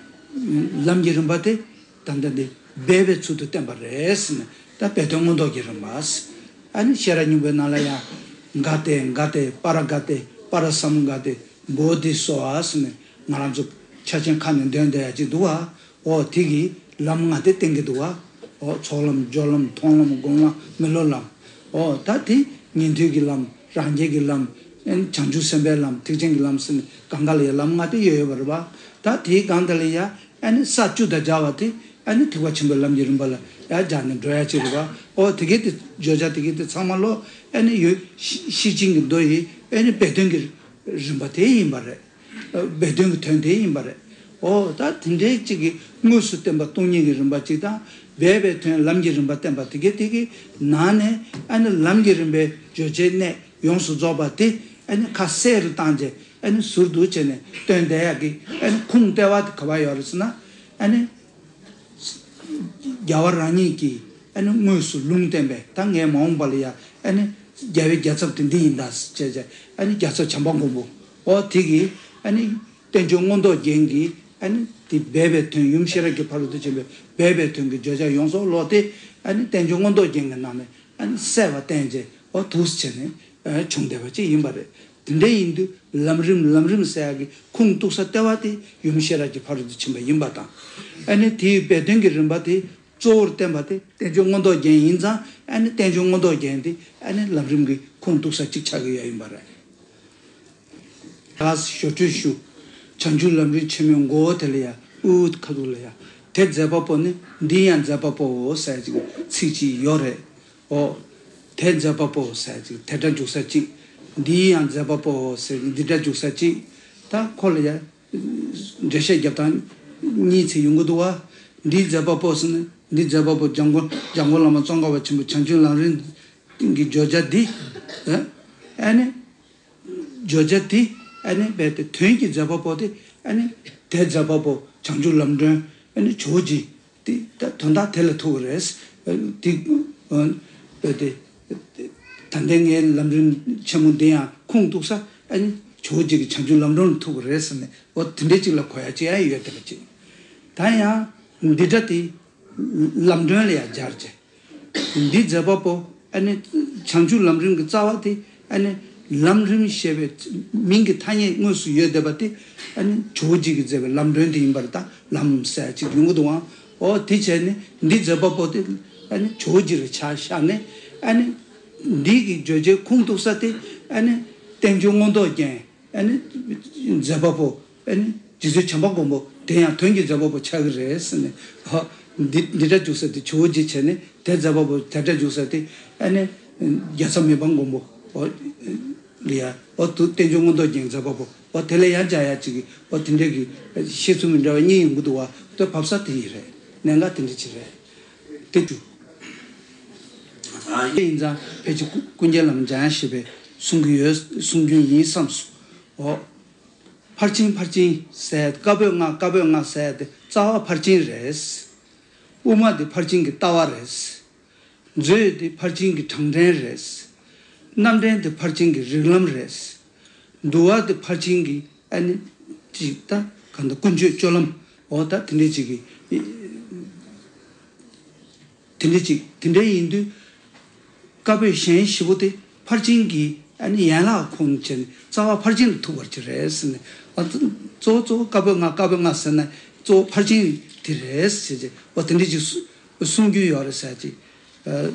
ལམ་གྱི་རིམ་པ་དེ། ད་ལྟ་འདི་སྦས་པའི་ཚུལ་དུ་བསྟན་པ་རེད་ཟེར་ནས། ད་སྦས་དོན་མངོན་རྟོགས་ཀྱི་རིམ་པ། ཨ་ནི་ཤེས་རབ་སྙིང་པོའི་ནང་ལ་ཡང་། ག་ཏེ་ག་ཏེ་པཱ་ར་ག་ཏེ་པཱ་ར་སཾ་ག་ཏེ་བོ་དྷི་སྭཱ་ཧཱ་ཟེར་ནས་ང་རང་ཚོ་ཕྱག་ཆེན་ཁ་ནས་འདོན་བསྡད་ཡ་ཅིག་འདུག་བ། འོ་དེ་གི་ལམ་ལྔ་དེ་བསྟན་གྱི་འདུག་བ། འོ་ཚོགས་ལམ་སྦྱོར་ལམ་མཐོང་ལམ་སྒོམ་ལམ་མི་སློབ་ལམ། འོ་ད་དེ་ཉན་ཐོས་ཀྱི་ལམ། རང་རྒྱལ་གྱི་ལམ། ཨ་ནི་བྱང་ཆུབ་སེམས་དཔའི་ལམ། ཐེག་ཆེན་གྱི་ལམ་ཟེར་ནས་གང་ག་ལ་ཡང་ལམ་ལྔ་དེ་ཡོད་ཡོད་པ་རེད་པ། ད་དེའི་སྒང་དེ་ལ་ཡ། ཨ་ནི་ས་བཅུ་དང་སྦྱར་བ་དེ། ཨ་ནི་ཐེག་པ་ཆེན་པོའི་ལམ་གྱི་རིམ་པ་ལ་ཡ་སྦྱར་ནས་འགྲོ་ཡ་ཅིག་རེད་པ། ཨོ་དེ་གའི་དེ་བརྗོད་བྱ་དེ་གའི་དེ་ཚང་མ་ལོ། ཨ་ནི་ཡོད། ཤེར་ཕྱིན་གྱི་མདོ་ཡི་ཨ་ནི་སྦས་དོན་གྱི་རིམ་པ་དེ་ཡིན་པ་རེད། སྦས་དོན་གྱི་དོན་དེ་ཡིན་པ་རེད། ཨོ་ད་དེ་འདྲའི་གཅིག་གི་དངོས་སུ་བསྟན་པ་སྟོང་ཉིད་ཀྱི་རིམ་པ་གཅིག་དང་། སྦས་པའི་དོན་ལམ་གྱི་རིམ་པ་བསྟན་པ་དེ་གའི་དེ་གའི་ནང་ནས། ཨ་ནི་ལམ་གྱི་རིམ་པའི་བརྗོད་བྱའི་གནད་ཡོངས་སུ་རྫོགས་པ་དེ། ཨ་ནི་ཁ་གསལ་རུ་བཏང་བྱས། ཨ་ནི་ཟུར་དུ་བྱས་ནས་སྟོན་བསྡད་ཡག་གི། ཨ་ནི་ཁུངས་ལྟེ་བ་དེ་ག་པར་ཡོད་རེད་ཟེར་ན། ཨ་ནི་རྒྱལ་བ་རང་ཉིད་ཀྱིས་ཨ་ནི་དངོས་སུ་ལུང་བསྟན་པའི། ད་ངས་མ་འོངས་པ་ལ་ཡ་ཨ་ནི་རྒྱལ་བའི་རྒྱལ་ཚབ་དེ་འདི་ཡིན་ད་ཟེར་བྱས་བྱས། ཨ་ནི་རྒྱལ་ཚབ་བྱམས་པ་མགོན་པོ། འོ་དེ་གིས་ཨ་ནི་བསྟན་བཅོས་མངོན་རྟོགས་རྒྱན་གྱིས། ཨ་ནི་དེ་སྦས་པའི་དོན། ཡུམ་ཤེས་རབ་ཀྱི་ཕ་རོལ་ཏུ་ཕྱིན་པའི་སྦས་པའི་དོན་གྱི་བརྗོད་བྱ་ཡོངས་རྫོགས་ལོག་སྟེ། ཨ་ནི་བསྟན་བཅོས་མངོན་རྟོགས་རྒྱན་གྱི་ནང་ནས། ཨ་ནི་གསལ་བར་བསྟན་བྱས། འོ་འདུག་སེ་བྱས་ནས་བྱུང་བསྡད་པ་ཅིག་ཡིན་པ་རེད། དེ་འདྲ་ཡིན་དུས་ལམ་རིམ་ལམ་རིམ་ཟེར་ཡག་གི་ཁུངས་གཏུགས་ས་ལྟེ་བ་དེ་ཡུམ་ཤེས་རབ་ཀྱི་ཕ་རོལ་ཏུ་ཕྱིན་པ་ཡིན་པ་དང་། ཨ་ནི་དེའི་སྦས་དོན་གྱི་རིམ་པ་དེ་གཙོ་བོར་བསྟན་པ་དེ་བསྟན་བཅོས་མངོན་རྟོགས་རྒྱན་ཡིན་ཙང་། ཨ་ནི་བསྟན་བཅོས་མངོན་རྟོགས་རྒྱན་དེ་ཨ་ནི་ལམ་རིམ་གྱི་ཁུངས་གཏུགས་ས་གཅིག་ཆགས་ཀྱི་ཡོད་ཡིན་པ་རེད། ད་ཞོར་འཕྲོས་ཞུ། བྱང་ཆུབ་ལམ་རིམ་ཆེན་མོའི་མགོ་བོ་དེ་ལ་ཡ། དབུ་ཁ་ཐུག་ལ་ཡ། དེ་མཛད་པ་པོ་ནི། འདི་ཡང་མཛད་པ་པོའོ་ཟེར་ཅིག་ཚིག་ཅིག་ཡོད་རེད། འོ། དེ་མཛད་པ་པོ་ཟེར་ཅིག་དེ་སྒྲ་འཇུག་ས་གཅིག་འདི་ཡང་མཛད་པ་པོའོ་ཟེར་འདི་སྒྲ་འཇུག་ས་གཅིག་ད་ཁོ་ལ་ཡ་འགྲེལ་བཤད་རྒྱབ་སྟངས་གཉིས་ཚིག་ཡོང་གི་འདུག་བ། འདི་མཛད་པ་པོ་ཟེར་ན། འདི་མཛད་པ་པོ་འཇམ་མགོན། འཇམ་མགོན་བླ་མ་ཙོང་ཁ་པ་ཆེན་པོ་བྱང་ཆུབ་ལམ་རིམ་གྱི་བརྗོད་བྱ་འདི། ཨ་ཨ་ནི། བརྗོད་བྱ་དེ་ཨ་ནི་རྦད་དེ་དོན་གྱི་མཛད་པ་པོ་དེ། ཨ་ནི་དེ་མཛད་པ་པོ་བྱང་ཆུབ་ལམ་སྒྲོན། ཨ་ནི་ཇོ་བོ་རྗེ་དེ། ད་དོན་དག་དེ་ལ་ཐུག་གི་རེད། དེ་ཨ་དེ་ད་ལྟའི་ངའི་ལམ་རིམ་ཆེན་མོ་འདི་ཡང་ཁུངས་གཏུགས་ས་ཨ་ནི་ཇོ་བོ་རྗེ་གི་བྱང་ཆུབ་ལམ་སྒྲོན་ལ་ཐུག་པ་རེད་ཟེར་ནས་འོ་དེ་འདྲའི་ཅིག་ལ་གོ་ཡ་ཅིག་ཡང་ཡོད་བསྡད་པ་ཅིག་ད་ཡང་འདི་འདྲ་དེ་ལམ་སྒྲོན་ལ་ཡང་སྦྱར་བྱས། འདི་མཛད་པ་པོ་ཨ་ནི་བྱང་ཆུབ་ལམ་རིམ་གྱི་རྩ་བ་དེ་ཨ་ནི་ལམ་རིམ་ཞེས་པའི་མིང་གི་ཐ་སྙད་དངོས་སུ་ཡོད་བསྡད་པ་དེ་ཨ་ནི་ཇོ་བོ་རྗེ་གིས་མཛད་པའི་ལམ་སྒྲོན་དེ་ཡིན་པར་ད་ལམ་ཟེར་ཅིག་ཡོང་གི་འདུག་ཨང་། འོ་དེ་བྱས་ནས་འདི་མཛད་པ་པོ་དེ་ཨ་ནི་ཇོ་བོ་རྗེ་རུ་ཆ་བཞག་ནས་ཨ་ནི་འདི་གི་བརྗོད་བྱའི་ཁུངས་གཏུགས་ས་དེ་ཨ་ནི་བསྟན་བཅོས་མངོན་རྟོགས་རྒྱན། ཨ་ནི་མཛད་པ་པོ་ཨ་ནི་རྗེ་བཙུན་བྱམས་པ་མགོན་པོ་དེ་ཡང་དོན་གྱི་མཛད་པ་པོ་ཆགས་ཀྱི་རེད་ཟེར་ནས་ཧོ། འདི་འདི་འདྲ་འཇུག་ས་དེ་ཇོ་བོ་རྗེ་བྱས་ནས་དེ་མཛད་པ་པོ་དེ་འདྲ་འཇུག་ས་དེ་ཨ་ནི་རྒྱལ་ཚབ་མི་ཕམ་མགོན་པོ་ཨོ་ལ་ཡ་ཨོ་དུ་བསྟན་བཅོས་མངོན་རྟོགས་རྒྱན་མཛད་པ་པོ་ཨོ་དེ་ལ་ཡང་འཇག་ཡ་ཅིག་གི་ཨོ་དེ་འདྲ་གི་བཤད་ཚུལ་མི་འདྲ་བ་གཉིས་ཡོང་གི་འདུག་བ། དེ་བབས་ས་དེ་ཡིན་རེད། གནད་འགག་དེ་འདྲ་ཅིག་རེད། དེ་ཅུ། ཨ་ཡིན་ཙང་ཕལ་ཆེར་ཀུན་མཁྱེན་བླ་མ་འཇམ་དབྱངས་བཞད་པས་གསུང་གི་ཡོད་གསུང་རྒྱུན་ཡིན་བསམས་སོ། འོ། ཕར་ཕྱིན་ཕར་ཕྱིན་ཟེར་བཀའ་པོད་ལྔ་བཀའ་པོད་ལྔ་ཟེར་དེ་རྩ་བ་ཕར་ཕྱིན་རེད། དབུ་མ་དེ་ཕར་ཕྱིན་གྱི་ལྟ་བ་རེད། མཛོད་དེ་ཕར་ཕྱིན་གྱི་གྲངས་འདྲེན་རེད། རྣམ་འདྲེན་དེ་ཕར་ཕྱིན་གྱི་རིགས་ལམ་རེད། འདུལ་བ་དེ་ཕར་ཕྱིན་གྱི་ཨ་ནི་ཅིག་ད་གང་ལྟར་ཀུན་སྤྱོད་སྤྱོད་ལམ་འོ་ད་དེ་འདྲས་ཅིག་གི་དེ་འདྲས་ཅིག་དེ་འདྲས་ཡིན་དུས། བཀའ་པོད་གཞན་བཞི་པོ་དེ་ཕར་ཕྱིན་གྱི་ཨ་ནི་ཡན་ལག་ཁོང་བྱས་ནས་རྩ་བ་ཕར་ཕྱིན་ལ་ཐུག་པར་གྱུར་རེད་ཟེར་ནས་ཨ་གཙོ་བོ་གཙོ་བོ་བཀའ་པོད་ལྔ་བཀའ་པོད་ལྔ་ཟེར་ན་གཙོ་བོ་ཕར་ཕྱིན་དེ་རེད་ཟེར་ཅིག་འོ་དེ་འདྲས་ཅིག་གསུང་རྒྱུ་ཡོད་རེད་ཟེར་ཅིག་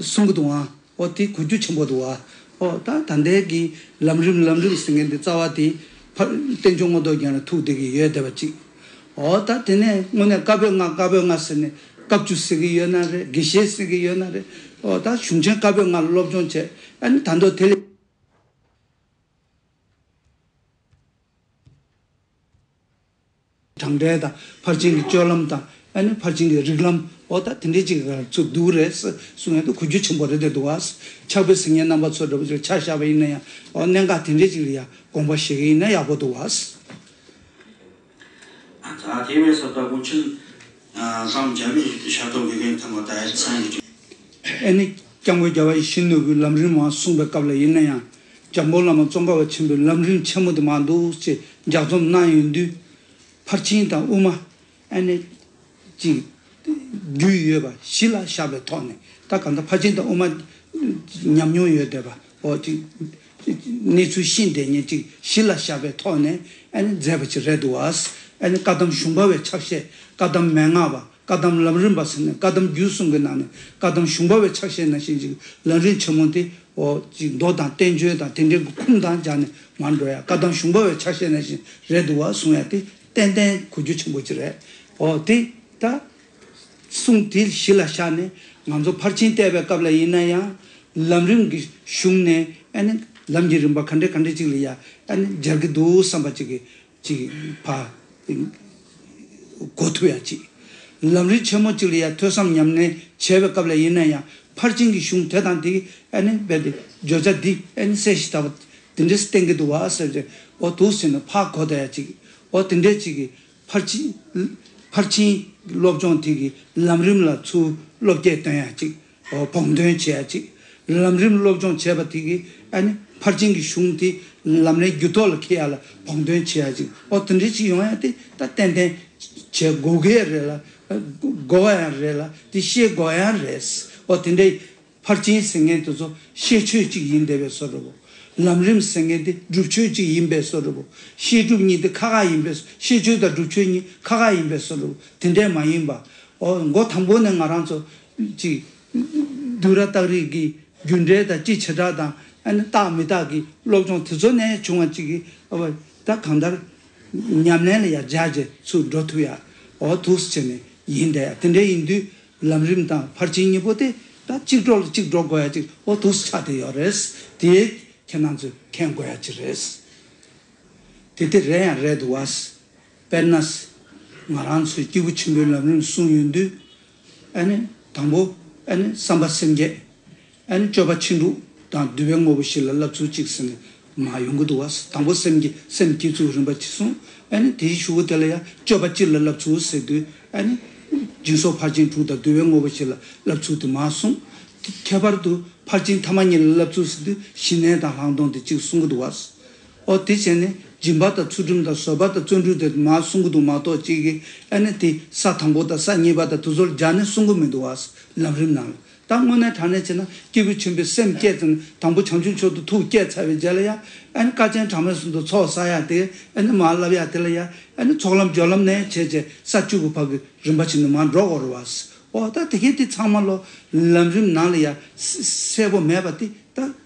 གསུང་གི་འདུག་ཨང་། འོ་དེ་གོ་རྒྱུ་ཆེན་པོ་འདུག་ཨ། འོ་ད་ད་ལྟའི་གི་ལམ་རིམ་ལམ་རིམ་ཟེར་མཁན་དེ་རྩ་བ་དེ་ཕར་བསྟན་བཅོས་མངོན་རྟོགས་རྒྱན་ལ་ཐུག་བསྡད་ཀྱི་ཡོད་བསྡད་པ་ཅིག་འོ་ད་དེ་ནས་དངོས་གནས་བཀའ་པོད་ལྔ་བཀའ་པོད་ལྔ་ཟེར་ནས་བཀའ་བཅུ་ཟེར་གྱི་ཡོད་ན་རེད། དགེ་བཤེས་ཟེར་གྱི་ཡོད་ན་རེད། འོ་ད་གཞུང་ཆེན་བཀའ་པོད་ལྔ་ལ་སློབ་སྦྱོང་བྱས་ཨ་ནི་ད་མདོ་དེ་ལས་གྲངས་འདྲེན་དང་ཕར་ཕྱིན་གྱི་སྤྱོད་ལམ་དང་ཨ་ནི་ཕར་ཕྱིན་གྱི་རིགས་ལམ་འོ་ད་དེ་འདྲའི་ཅིག་ཚུར་འདུག་རེད་གསུང་ཡ་དེ་གོ་རྒྱུ་ཆེན་པོ་རེད་དེ་འདུག་བ། ཕྱག་དཔེ་གཟིགས་མཁན་རྣམ་པ་ཚོ་འདྲ་པོ་ཅིག་ཆ་བཞག་པ་ཡིན་ན་ཡང་འོ་གནད་འགག་དེ་འདྲའི་ཅིག་ལ་ཡང་དགོངས་པ་བཞེས་ཀྱི་ཡིན་ན་ཡག་པོ་འདུག་བ། ད་དེ་བས་སོ་ད་སྐུ་མཁྱེན་ཨ་ལྷ་མོ་རྒྱ་མིའི་ཤར་ཏོག་དགེ་རྒན་ཐང་པ་ད་ཡར་ཚང་ཡོད། ཨ་ནི་སྐྱབས་མགོན་རྒྱལ་བ་ཡིད་བཞིན་ནོར་བུའི་ལམ་རིམ་མར་གསུངས་པའི་སྐབས་ལ་ཡིན་ན་ཡང་འཇམ་མགོན་བླ་མ་ཙོང་ཁ་པ་ཆེན་པོའི་ལམ་རིམ་ཆེན་མོ་དེ་མར་འདུག་ཅེས་ལྗགས་རྩོམ་གནང་ཡོང་དུས་ཕར་ཕྱིན་དང་དབུ་མ་ཨ་ནི་ཅིག་རྒྱུས་ཡོད་པ་གཞི་ལ་བཞག་པའི་ཐོག་ནས་ད་གང་ལྟར་ཕར་ཕྱིན་དང་དབུ་མ་ཉམས་མྱོང་ཡོད་བསྡད་པ་འོ་ཅིག་གནས་ཚུལ་ཤེས་བསྡད་མཁན་ཅིག་གཞི་ལ་བཞག་པའི་ཐོག་ནས་ཨ་ནི་མཛད་པ་ཅིག་རེད་འདུག་བ། ཨ་ནི་བཀའ་གདམས་གཞུང་པ་བའི་ཕྱག་བཞེས་བཀའ་གདམས་མན་ངག་པ། བཀའ་གདམས་ལམ་རིམ་པ་ཟེར་ནས་བཀའ་གདམས་རྒྱུད་གསུམ་གྱི་ནང་ནས་བཀའ་གདམས་གཞུང་པ་བའི་ཕྱག་བཞེས་ནང་བཞིན་ཅིག་ལམ་རིམ་ཆེན་མོ་དེ་འོ་ཅིག་མདོ་དང་བསྟན་བཅོས་དང་དེ་འདྲའི་ཁུངས་དང་སྦྱར་ནས་མར་འགྲོ་ཡ་བཀའ་གདམས་གཞུང་པ་བའི་ཕྱག་བཞེས་ནང་བཞིན་རེད་འདུག་བ་གསུང་ཡ་དེ་ཏན་ཏན་གོ་རྒྱུ་ཆེན་པོ་ཅིག་རེད། འོ་དེ་ད་གསུང་དེ་གཞི་ལ་བཞག་ནས་ང་ཚོ་ཕར་ཕྱིན་བལྟས་པའི་སྐབས་ལ་ཡིན་ན་ཡང་ལམ་རིམ་གྱི་གཞུང་ནས་ཨ་ནི་ལམ་གྱི་རིམ་པ་ག་འདྲ་ག་འདྲ་ཅིག་ལ་ཡ་ཨ་ནི་སྦྱར་གྱི་འདུག་བསམ་པ་ཅིག་གི་ཅིག་ཕ་གོ་ཐུབ་ཡ་ཅིག་ལམ་རིམ་ཆེན་མོ་ཅིག་ལ་ཡ་ཐོས་བསམ་ཉམས་ལེན་བྱས་པའི་སྐབས་ལ་ཡིན་ན་ཡང་ཕར་ཕྱིན་གྱི་གཞུང་དེ་དང་དེ་ཨ་ནི་རྦད་དེ་བརྗོད་བྱ་འདི་ཨ་ནི་གསལ་ཞིང་དག་པ་དེ་འདྲས་བསྟན་གྱི་འདུག་བ་ཟེར་ཏེ་འོ་འདུག་ཟེར་ནས་ཕར་གོ་བསྡད་ཡ་ཅིག་འོ་དེ་འདྲས་ཅིག་གི་ཕར་ཕྱིན་ཕར་ཕྱིན་སློབ་སྦྱོང་དེ་གི་ལམ་རིམ་ལ་ཚུར་བློ་སྐྱེད་སྟོན་ཡ་ཅིག་འོ་བོགས་འདོན་བྱེད་ཡ་ཅིག་ལམ་རིམ་སློབ་སྦྱོང་བྱས་པ་དེ་གིས་ཨ་ནི་ཕར་ཕྱིན་གྱི་གཞུང་དེ་ལམ་རིམ་རྒྱུད་ཐོག་ལ་འཁྱེར་ཡ་ལ་བོགས་འདོན་བྱེད་ཡ་ཅིག་འོ་དེ་འདྲ་ཅིག་ཡོང་ཡ་དེ་ད་ཏན་ཏན་བྱེད་དགོས་ཀྱི་རེད་ལ། དགོས་པ་ཡང་རེད་ལ་དེ་ཤེས་དགོས་ཡང་རེད། འོ་དེ་འདྲའི་ཕར་ཕྱིན་ཟེར་མཁན་དེ་ཚོ་ཤེས་ཆོས་གཅིག་ཡིན་བསྡད་པའི་བཟོ་འདྲ་བོ། ལམ་རིམ་ཟེར་མཁན་དེ་སྒྲུབ་ཆོས་གཅིག་ཡིན་པའི་བཟོ་འདྲ་བོ། ཤེས་སྒྲུབ་གཉིས་དེ་ཁ་ཁ་ཡིན་པའི་བཟོ། ཤེས་ཆོས་དང་སྒྲུབ་ཆོས་གཉིས་ཁ་ཁ་ཡིན་པའི་བཟོ་འདྲ་བོ་དེ་འདྲས་མ་ཡིན་པ། འོ་མགོ་དང་པོ་ནས་ང་རང་ཚོ་ཅིག་བསྡུས་ར་རྟགས་རིགས་ཀྱི་རྒྱུ་འབྲས་དང་སྤྱི་བྱེ་བྲག་དང་ཨ་ནི་རྟགས་མི་རྟགས་ཀྱི་སློབ་སྦྱོང་དེ་ཚོ་ནས་བྱུང་བ་ཅིག་གིས་ཨ་བ་ད་གང་ལྟར་ཉམས་ལེན་ལ་ཡར་སྦྱར་རྗེས་ཚུར་འགྲོ་ཐུབ་ཡ་འོ་འདུག་སེ་བྱས་ནས་ཡིན་བསྡད་ཡ་དེ་འདྲ་ཡིན་དུས་ལམ་རིམ་དང་ཕར་ཕྱིན་གཉིས་པོ་དེ་ད་གཅིག་འགྲོ་ལ་གཅིག་འགྲོ་དགོས་ཡ་ཅིག་འོ་འདུག་སེ་ཆགས་བསྡད་ཡོད་རེད། དེ་ཁྱེད་རང་ཚོས་མཁྱེན་དགོས་ཡ་ཅིག་རེད། དེ་དེ་རེད་ཡང་རེད་འདུག་བ། དཔེར་ན། ང་རང་ཚོའི་སྐྱེས་བུ་ཆེན་པོའི་ལམ་རིམ་གསུངས་ཡོང་དུས། ཨ་ནི་དང་པོ་ཨ་ནི་བསམ་པ་སེམས་བསྐྱེད། ཨ་ནི་སྤྱོད་པ་ཕྱིན་དྲུག་དང་འདུལ་བའི་དངོས་པོ་བཞི་ལ་བསླབ་ཚུལ་གཅིག་ཟེར་ནས་མར་ཡོང་གི་འདུག་བ། དང་པོ་སེམས་བསྐྱེད་སེམས་བསྐྱེད་ཚུལ་རིམ་པ་གཅིག་གསུངས། ཨ་ནི་དེའི་གཞུག་གུ་དེ་ལ་ཡང་སྤྱོད་པ་སྤྱི་ལ་བསླབ་ཚུལ་ཟེར་དུས་ཨ་ནི། སྦྱིན་སོགས་ཕར་ཕྱིན་དྲུག་དང་བསྡུ་བའི་དངོས་པོ་བཞི་ལ་བསླབ་ཚུལ་དེ་མར་གསུངས། ཁྱད་པར་དུ་ཕར་ཕྱིན་ཐ་མ་གཉིས་ལ་བསླབ་ཚུལ་ཟེར་དུས་ཞི་གནས་དང་ལྷག་མཐོང་དེ་གཅིག་གསུང་གི་འདུག་བ། ཨོ་དེ་བྱས་ནས་སྦྱིན་པ་དང་ཚུལ་ཁྲིམས་དང་བཟོད་པ་དང་བརྩོན་འགྲུས་དེ་མར་གསུང་གི་འདུག་མ་གཏོགས་གཅིག་གིས་ཨ་ནི་དེ་ས་དང་པོ་དང་ས་གཉིས་པ་དང་དེ་ཚོར་སྦྱར་ནས་གསུང་གི་མི་འདུག་བ། ལམ་རིམ་ནང་ལ། ད་དངོས་གནས་དྲང་གནས་བྱས་ན་སྐྱེས་བུ་ཆེན་པོའི་སེམས་བསྐྱེད་ཙམ་དང་པོ་བྱང་ཆུབ་མཆོག་ཏུ་ཐུགས་བསྐྱེད་ཚར་བའི་རྗེས་ལ་ཡང་ཨ་ནི་དཀའ་སྤྱད་གྲངས་མེད་གསུམ་དུ་ཚོགས་བསགས་ཡ་དེ་ཨ་ནི་མར་བསླབ་ཡ་དེ་ལ་ཡང་ཨ་ནི་ཚོགས་ལམ་སྦྱོར་ལམ་ནས་བྱས་བྱས་ས་བཅུ་པ་བར་གྱི་རིམ་པ་བྱས་ནས་མར་འགྲོ་དགོས་རེད་བ། ཨོ་ད་དེ་གས་དེ་ཚང་མ་ལོ་ལམ་རིམ་ནང་ལ་ཡང་གསལ་པོ་མེད་པ་དེ་ད་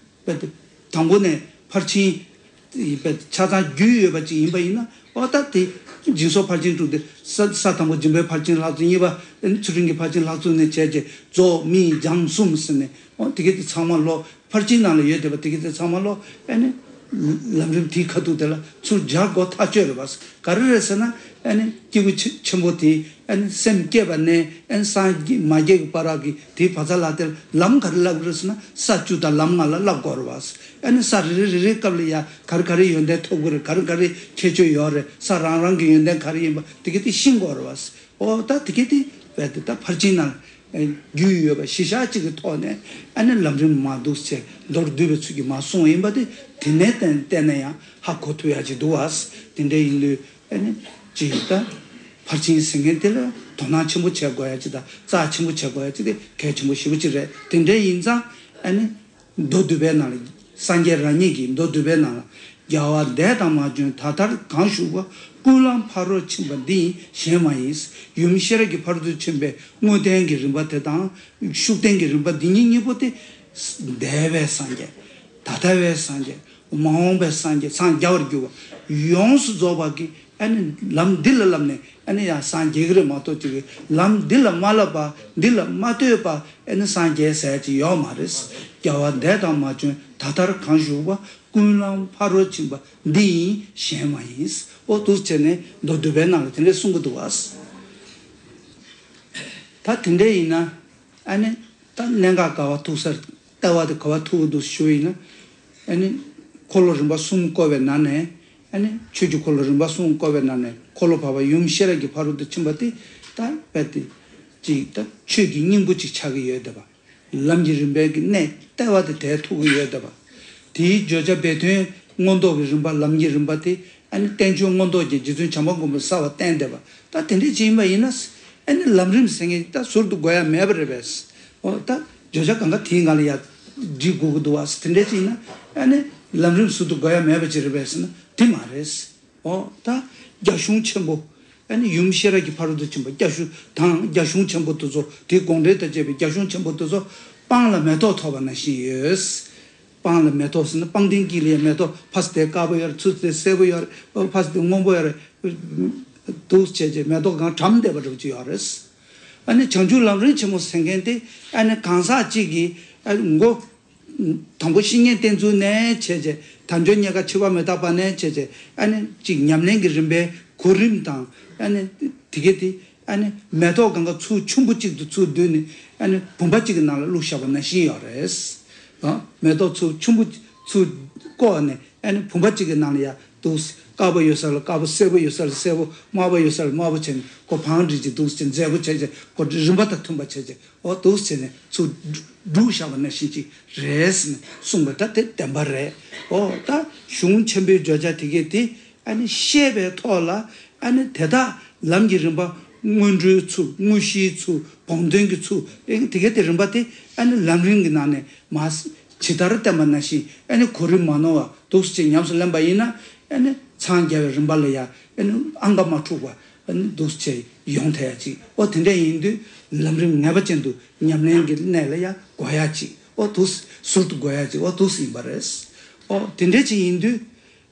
དཔེ་དེ་དང་པོ་ནས་ཕར་ཕྱིན་དཔེ་ཆ་ཚང་རྒྱུས་ཡོད་པ་ཅིག་ཡིན་པ་ཡིན་ན་ཨོ་ད་དེ་སྦྱིན་སོགས་ཕར་ཕྱིན་དྲུག་དེ་ས་ས་དང་པོ་སྦྱིན་པའི་ཕར་ཕྱིན་ལྷག་ཚུལ། གཉིས་པ་ཚུལ་ཁྲིམས་ཀྱི་ཕར་ཕྱིན་ལྷག་ཚུལ་ནས་བྱས་བྱས་རྫོགས་སྨིན་སྦྱང་གསུམ་ཟེར་ནས། འོ་དེ་གས་དེ་ཚང་མ་ལོ་ཕར་ཕྱིན་ནང་ལ་ཡོད་བསྡད་པ་དེ་གས་དེ་ཚང་མ་ལོ་ཨ་ནི་ལམ་རིམ་དེའི་ཁ་ཐུག་དེ་ལ་ཚུར་སྦྱར་དགོས་ཐག་ཆོད་རེད་པ། ག་རེ་རེད་ཟེར་ན་ཨ་ནི་སྐྱེས་བུ་ཆེ་ཆེན་པོ་དེ་ཨ་ནི་སེམས་བསྐྱེད་པ་ནས་ཨ་ནི་སངས་རྒྱས་མ་རྒྱས་ཀྱི་བར་གྱི་དེའི་བར་མཚམས་ལ་དེ་ལམ་ག་རེ་བསླབ་དགོས་རེད་ཟེར་ན་ས་བཅུ་དང་ལམ་ལྔ་ལ་བསླབ་དགོས་རེད་པ། ཨ་ནི་ས་རེ་རེ་རེ་རེའི་སྐབས་ལ་ཡ་ག་རེ་ག་རེ་ཡོན་ཏན་ཐོབ་དགོས་རེད། ག་རེ་ག་རེ་ཁྱད་ཆོས་ཡོད་རེད། ས་རང་རང་གི་ཡོན་ཏན་ག་རེ་ཡིན་པ་དེ་གས་དེ་ཤེས་དགོས་རེད་པ། ཨོ་ད་དེ་གས་དེ་བས་དེ་ད་ཕར་ཕྱིན་ནང་རྒྱུས་ཡོད་པ་གཞི་བཞག་ཅིག་གི་ཐོག་ནས་ཨ་ནི་ལམ་རིམ་མ་འདུག་ཚེ་མདོར་བསྡུས་པའི་ཚུལ་གྱིས་མ་གསུངས་ཡིན་པ་དེ་དེ་ནས་བལྟས་བལྟས་ན་ཡང་ཧ་གོ་ཐུབ་ཡ་ཅིག་འདུག་བ། དེ་འདྲ་ཡིན་དུས་ཨ་ནི་ཅིག་ད་ཕར་ཕྱིན་ཟེར་མཁན་དེ་ལ་དོ་སྣང་ཆེན་པོ་བྱེད་དགོས་ཡ་ཅིག་དང་རྩ་ཆེན་པོ་བྱེད་དགོས་ཡ་ཅིག་དེ་གལ་ཆེན་པོ་ཞེ་པོ་ཅིག་རེད། དེ་འདྲ་ཡིན་ཙང་ཨ་ནི། མདོ་སྡུད་པའི་ནང་ལ། སངས་རྒྱས་རང་ཉིད་ཀྱིས་མདོ་སྡུད་པའི་ནང་ལ། རྒྱལ་བ་འདས་དང་མ་བྱོན་ད་ལྟར་གང་བཞུགས་པ། ཀུན་སློང་ཕ་རོལ་ཕྱིན་པ་འདི་ཡིན་གཞན་མ་ཡིན། ཡུམ་ཤེས་རབ་ཀྱི་ཕ་རོལ་ཏུ་ཕྱིན་པའི་དངོས་བསྟན་གྱི་རིམ་པ་དེ་དང་། ཤུགས་བསྟན་གྱི་རིམ་པ་འདི་གཉིས་གཉིས་པོ་དེ། འདས་པའི་སངས་རྒྱས། ད་ལྟ་བའི་སངས་རྒྱས། མ་འོངས་པའི་སངས་རྒྱས་སངས་རྒྱ་བར་འགྱུར་བ། ཡོངས་སུ་རྫོགས་པ་གི་ཨ་ནི་ལམ་འདི་ལ་བསླབ་ནས་ཨ་ནི་ཡང་སངས་རྒྱས་ཀྱི་རེད་མ་གཏོགས་ཅིག་གི་ལམ་འདི་ལ་མ་བསླབ་པ་འདི་ལ་མ་ལྟོས་པ་ཨ་ནི་སངས་རྒྱས་ཟེར་ཅིག་ཡོད་མ་རེད། རྒྱལ་བ་འདས་དང་མ་བྱོན་ད་ལྟར་གང་བཞུགས་པ། ཀུན་སློང་ཕ་རོལ་ཕྱིན་པ་འདི་ཡིན་གཞན་མ་ཡིན། ཨོ་འདུག་བྱས་ནས་མདོ་སྡུད་པའི་ནང་ལ་དེ་འདྲས་གསུང་གི་འདུག་བ། ད་དེ་འདྲས་ཡིན་ན་ཨ་ནི་ད་གནད་འགག་ག་བ་ཐུག་ས་ལྟ་བ་དེ་ག་བ་ཐུག་གི་འདུག་ཞུ་བ་ཡིན་ན། ཨ་ནི་འཁོར་ལོ་རིམ་པ་གསུམ་བསྐོར་བའི་ནང་ནས་ཨ་ནི་ཆོས་ཀྱི་འཁོར་ལོ་རིམ་པ་གསུམ་བསྐོར་བའི་ནང་ནས་འཁོར་ལོ་བར་པ་ཡུམ་ཤེས་རབ་ཀྱི་ཕ་རོལ་ཏུ་ཕྱིན་པ་དེ་ད་རྦད་དེ་ཅིག་ད་ཆོས་ཀྱི་སྙིང་པོ་ཅིག་ཆགས་ཀྱི་ཡོད་བསྡད་པ། ལམ་གྱི་རིམ་པའི་གི་གནད་ལྟེ་བ་དེ་དེར་ཐུག་གི་ཡོད་བསྡད་པ། དེའི་བརྗོད་བྱ་སྦས་དོན་མངོན་རྟོགས་ཀྱི་རིམ་པ་ལམ་གྱི་རིམ་པ་དེ་ཨ་ནི་བསྟན་བཅོས་མངོན་རྟོགས་ཀྱི་རྗེ་བཙུན་བྱམས་པ་མགོན་པོས་གསལ་བར་བསྟན་བསྡད་པ། ད་དེ་འདྲས་ཅིག་ཡིན་པ་ཡིན་ན། ཨ་ནི་ལམ་རིམ་ཟེར་མཁན་ད་ཟུར་དུ་དགོས་ཡ་མེད་པ་རེད་པས། ཨོ་ད་བརྗོད་བྱ་གང་ག་དེའི་ངང་ལ་ཡ་འབྲི་དགོས་ཀྱི་འདུག་བ། དེ་འདྲས་ཅིག་ཡིན་ན་ཨ་ནི་ལམ་རིམ་ཟུར་དུ་དགོས་ཡ་མེད་པ་ཅིག་རེད་པས་ཟེར་ན་དེ་མ་རེད། ཨོ་ད་རྒྱ་གཞུང་ཆེན་པོ། ཨ་ནི་ཡུམ་ཤེས་རབ་ཀྱི་ཕ་རོལ་ཏུ་ཕྱིན་པ་རྒྱ་གཞུང་དང་རྒྱ་གཞུང་ཆེན་པོ་དེ་ཚོ་དེའི་དགོངས་འགྲེལ་དང་བཅས་པའི་རྒྱ་གཞུང་ཆེན་པོ་དེ་ཚོ་སྤང་ལ་མེ་ཏོག་ཐོགས་པ་ནང་བཞིན་ཡོད། སྤང་ལ་མེ་ཏོག་ཟེར་ན་སྤང་ལྡན་དཀྱིལ་ལ་ཡ་མེ་ཏོག་ཕ་སི་དེ་དཀར་པོ་ཡོད་རེད། ཚུར་དེ་སེར་པོ་ཡོད་རེད། ཕ་སི་དེ་སྔོན་པོ་ཡོད་རེད། འདུག་བྱས་བྱས་མེ་ཏོག་གང་གྲམ་བསྡད་པ་འདྲ་པོ་ཅིག་ཡོད་རེད། ཨ་ནི་བྱང་ཆུབ་ལམ་རིམ་ཆེན་མོ་ཟེར་མཁན་དེ་ཨ་ནི་གང་ཟག་གཅིག་གིས་ཨ་ནི་མགོ་དང་པོ་བཤེས་གཉེན་བསྟེན་ཚུལ་ནས་བྱས་བྱས་དལ་འབྱོར་རྙེད་དཀའ་འཆི་བ་མི་རྟག་པ་ནས་བྱས་བྱས་ཨ་ནི་གཅིག་ཉམས་ལེན་གྱི་རིམ་པའི་གོ་རིམ་དང་ཨ་ནི་དེ་གས་དེ་ཨ་ནི་མེ་ཏོག་གང་ག་ཚུར་ཆུན་པོ་གཅིག་ཏུ་ཚུར་བསྡུས་ནས་ཨ་ནི་བུམ་པ་གཅིག་གི་ནང་ལ་བླུགས་བཞག་པ་ནང་བཞིན་ཡོད་རེད། ཨ་མེ་ཏོག་ཚུར་ཆུན་པོ་ཚུར་བཀོག་ནས་ཨ་ནི་བུམ་པ་གཅིག་གི་ནང་ལ་ཡ་འདུག་དཀར་པོ་ཡོད་ས་ལ་དཀར་པོ། སེར་པོ་ཡོད་ས་ལ་སེར་པོ། དམར་པོ་ཡོད་ས་ལ་དམར་པོ་བྱས་ནས་ཁོ་བང་སྒྲིག་ཅིག་འདུག་ཅིག་མཛེས་པོ་བྱས་བྱས་ཁོ་རིམ་པ་དང་མཐུན་པ་བྱས་བྱས། ཨོ་འདུག་བྱས་ནས་ཚུར་བསྒྲུགས་བཞག་པ་ནང་བཞིན་ཅིག་རེད་ཟེར་ནས་གསུངས་པ་ད་དེ་བདེན་པ་རེད། ཨོ་ད་གཞུང་ཆེན་པོའི་བརྗོད་བྱ་དེ་གས་དེ་ཨ་ནི་བཤད་པའི་ཐོག་ལ་ཨ་ནི་དེ་དག་ལམ་གྱི་རིམ་པ་སྔོན་འགྲོའི་ཚུལ། དངོས་གཞིའི་ཚུལ། སྒོམ་དོན་གྱི་ཚུལ། ཨེ་དེ་གས་དེ་རིམ་པ་དེ་ཨ་ནི་ལམ་རིམ་གྱི་ནང་ནས་མ་ཇི་ལྟར་བསྟན་པ་ནང་བཞིན་ཨ་ནི་གོ་རིམ་མ་ནོར་བ་འདུག་སེ་ཉམས་སུ་ལེན་པ་ཡིན་ན་ཨ་ནི་འཚང་རྒྱ་བའི་རིམ་པ་ལ་ཡང་ཨ་ནི་ཨང་ཀ་མ་འཁྲུག་པ། ཨ་ནི་འདུག་སེ་ཡོང་ཐལ་ཡ་ཅིག་ཨོ་དེ་འདྲ་ཡིན་དུས་ལམ་རིམ་ངེས་པ་ཅན་དུ་ཉམས་ལེན་གྱི་གནས་ལ་ཡང་དགོས་ཡ་ཅིག་ཨོ་འདུག་ཟུར་དུ་དགོས་ཡ་ཅིག་ཨོ་འདུག་སེ་ཡིན་པ་རེད། ཨོ་དེ་འདྲ་ཅིག་ཡིན་དུས་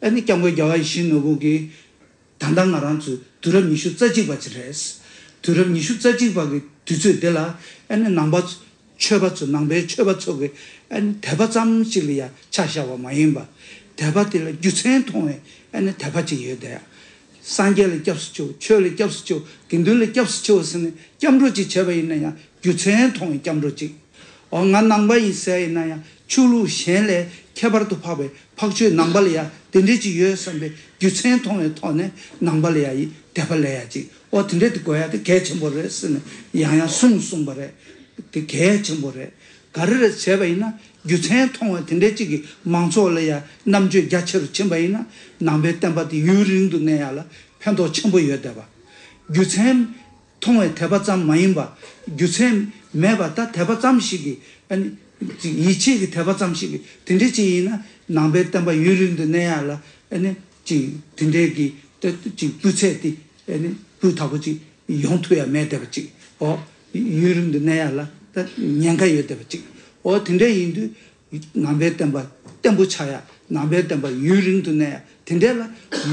ཨ་ནི་སྐྱབས་མགོན་རྒྱལ་བ་ཡིད་བཞིན་ནོར་བུ་གིས་ད་ལྟ་ང་རང་ཚོའི་དུས་རབས་ཉི་ཤུ་རྩ་གཅིག་པ་ཅིག་རེད། དུས་རབས་ཉི་ཤུ་རྩ་གཅིག་པ་གི་དུས་ཚོད་འདི་ལ་ཨ་ནི་ནང་པ་ཆོས་པ་ཚོ་ནང་པའི་ཆོས་པ་ཚོ་གི་ཨ་ནི་དད་པ་ཙམ་ཞིག་ལ་ཡང་ཆ་བཞག་པ་མ་ཡིན་པ། དད་པ་དེ་ལ་རྒྱུ་མཚན་མཐོང་བའི་ཨ་ནི་དད་པ་ཅིག་ཡོད་དེ། སངས་རྒྱས་ལ་སྐྱབས་སུ་མཆིའོ། ཆོས་ལ་སྐྱབས་སུ་མཆིའོ། དགེ་འདུན་ལ་སྐྱབས་སུ་མཆིའོ་ཟེར་ནས་སྐྱབས་འགྲོ་ཅིག་བྱས་པ་ཡིན་ན་ཡང་རྒྱུ་མཚན་མཐོང་བའི་སྐྱབས་འགྲོ་ཅིག་ཨོ་ང་ནང་པ་ཡིན་ཟེར་ཡིན་ན་ཡང་ཆོས་ལུགས་གཞན་ལས་ཁྱད་པར་དུ་འཕགས་པའི་འཕགས་ཆོས་ནང་པ་ལ་ཡང་དེ་འདྲས་ཅིག་ཡོད་བསམ་པའི་རྒྱུ་མཚན་མཐོང་བའི་ཐོག་ནས་ནང་པ་ལ་ཡང་ དད་པ་ལས་ཡ་ཅིག་ཨོ་དེ་འདྲས་དེ་དགོས་ཡ་དེ་གལ་ཆེན་པོ་རེད་ཟེར་ནས་ཡང་ཡང་གསུངས་གསུངས་པ་རེད། དེ་གལ་ཆེན་པོ་རེད། ག་རེ་རེད་བྱས་པ་ཡིན་ན་རྒྱུ་མཚན་མཐོང་བའི་དེ་འདྲས་ཅིག་གིས་མང་ཚོགས་ལ་ཡ་རྣམ་དཔྱོད་རྒྱ་ཆེ་རུ་ཕྱིན་པ་ཡིན་ན་ནང་པའི་བསྟན་པ་དེ་ཡུན་རིང་དུ་གནས་ཡ་ལ་ཕན་ཐོགས་ཆེན་པོ་ཡོད་བསྡད་པ། རྒྱུ་མཚན་མཐོང་བའི་དད་པ་ཙམ་མ་ཡིན་པ། རྒྱུ་མཚན་མེད་པ་ད་དད་པ་ཙམ་ཞིག་གིས་ཨ་ནི་ཅིག་ཡིད་ཆེས་ཀྱི་དད་པ་ཙམ་ཞིག་གིས་དེ་འདྲས་ཅིག་ཡིན་ན་ནང་པའི་བསྟན་པ་ཡུན་རིང་དུ་གནས་ཡ་ལ་ཨ་ནི་ཅིག་དེ་འདྲས་ཀྱི་ད་ཅིག་སྤུས་ཚད་དེ་ཨ་ནི་སྤུས་དག་པོ་ཅིག་ཡོང་ཐུབ་ཡ་མེད་བསྡད་པ་ཅིག་ཨོ་ཡུན་རིང་དུ་གནས་ཡ་ལ་ད་ཉེན་ཁ་ཡོད་བསྡད་པ་ཅིག་ཨོ་དེ་འདྲས་ཡིན་དུས། ནང་པའི་བསྟན་པ་བརྟན་པོ་ཆགས་ཡ་ནང་པའི་བསྟན་པ་ཡུན་རིང་དུ་གནས་ཡ་དེ་འདྲས་ལ་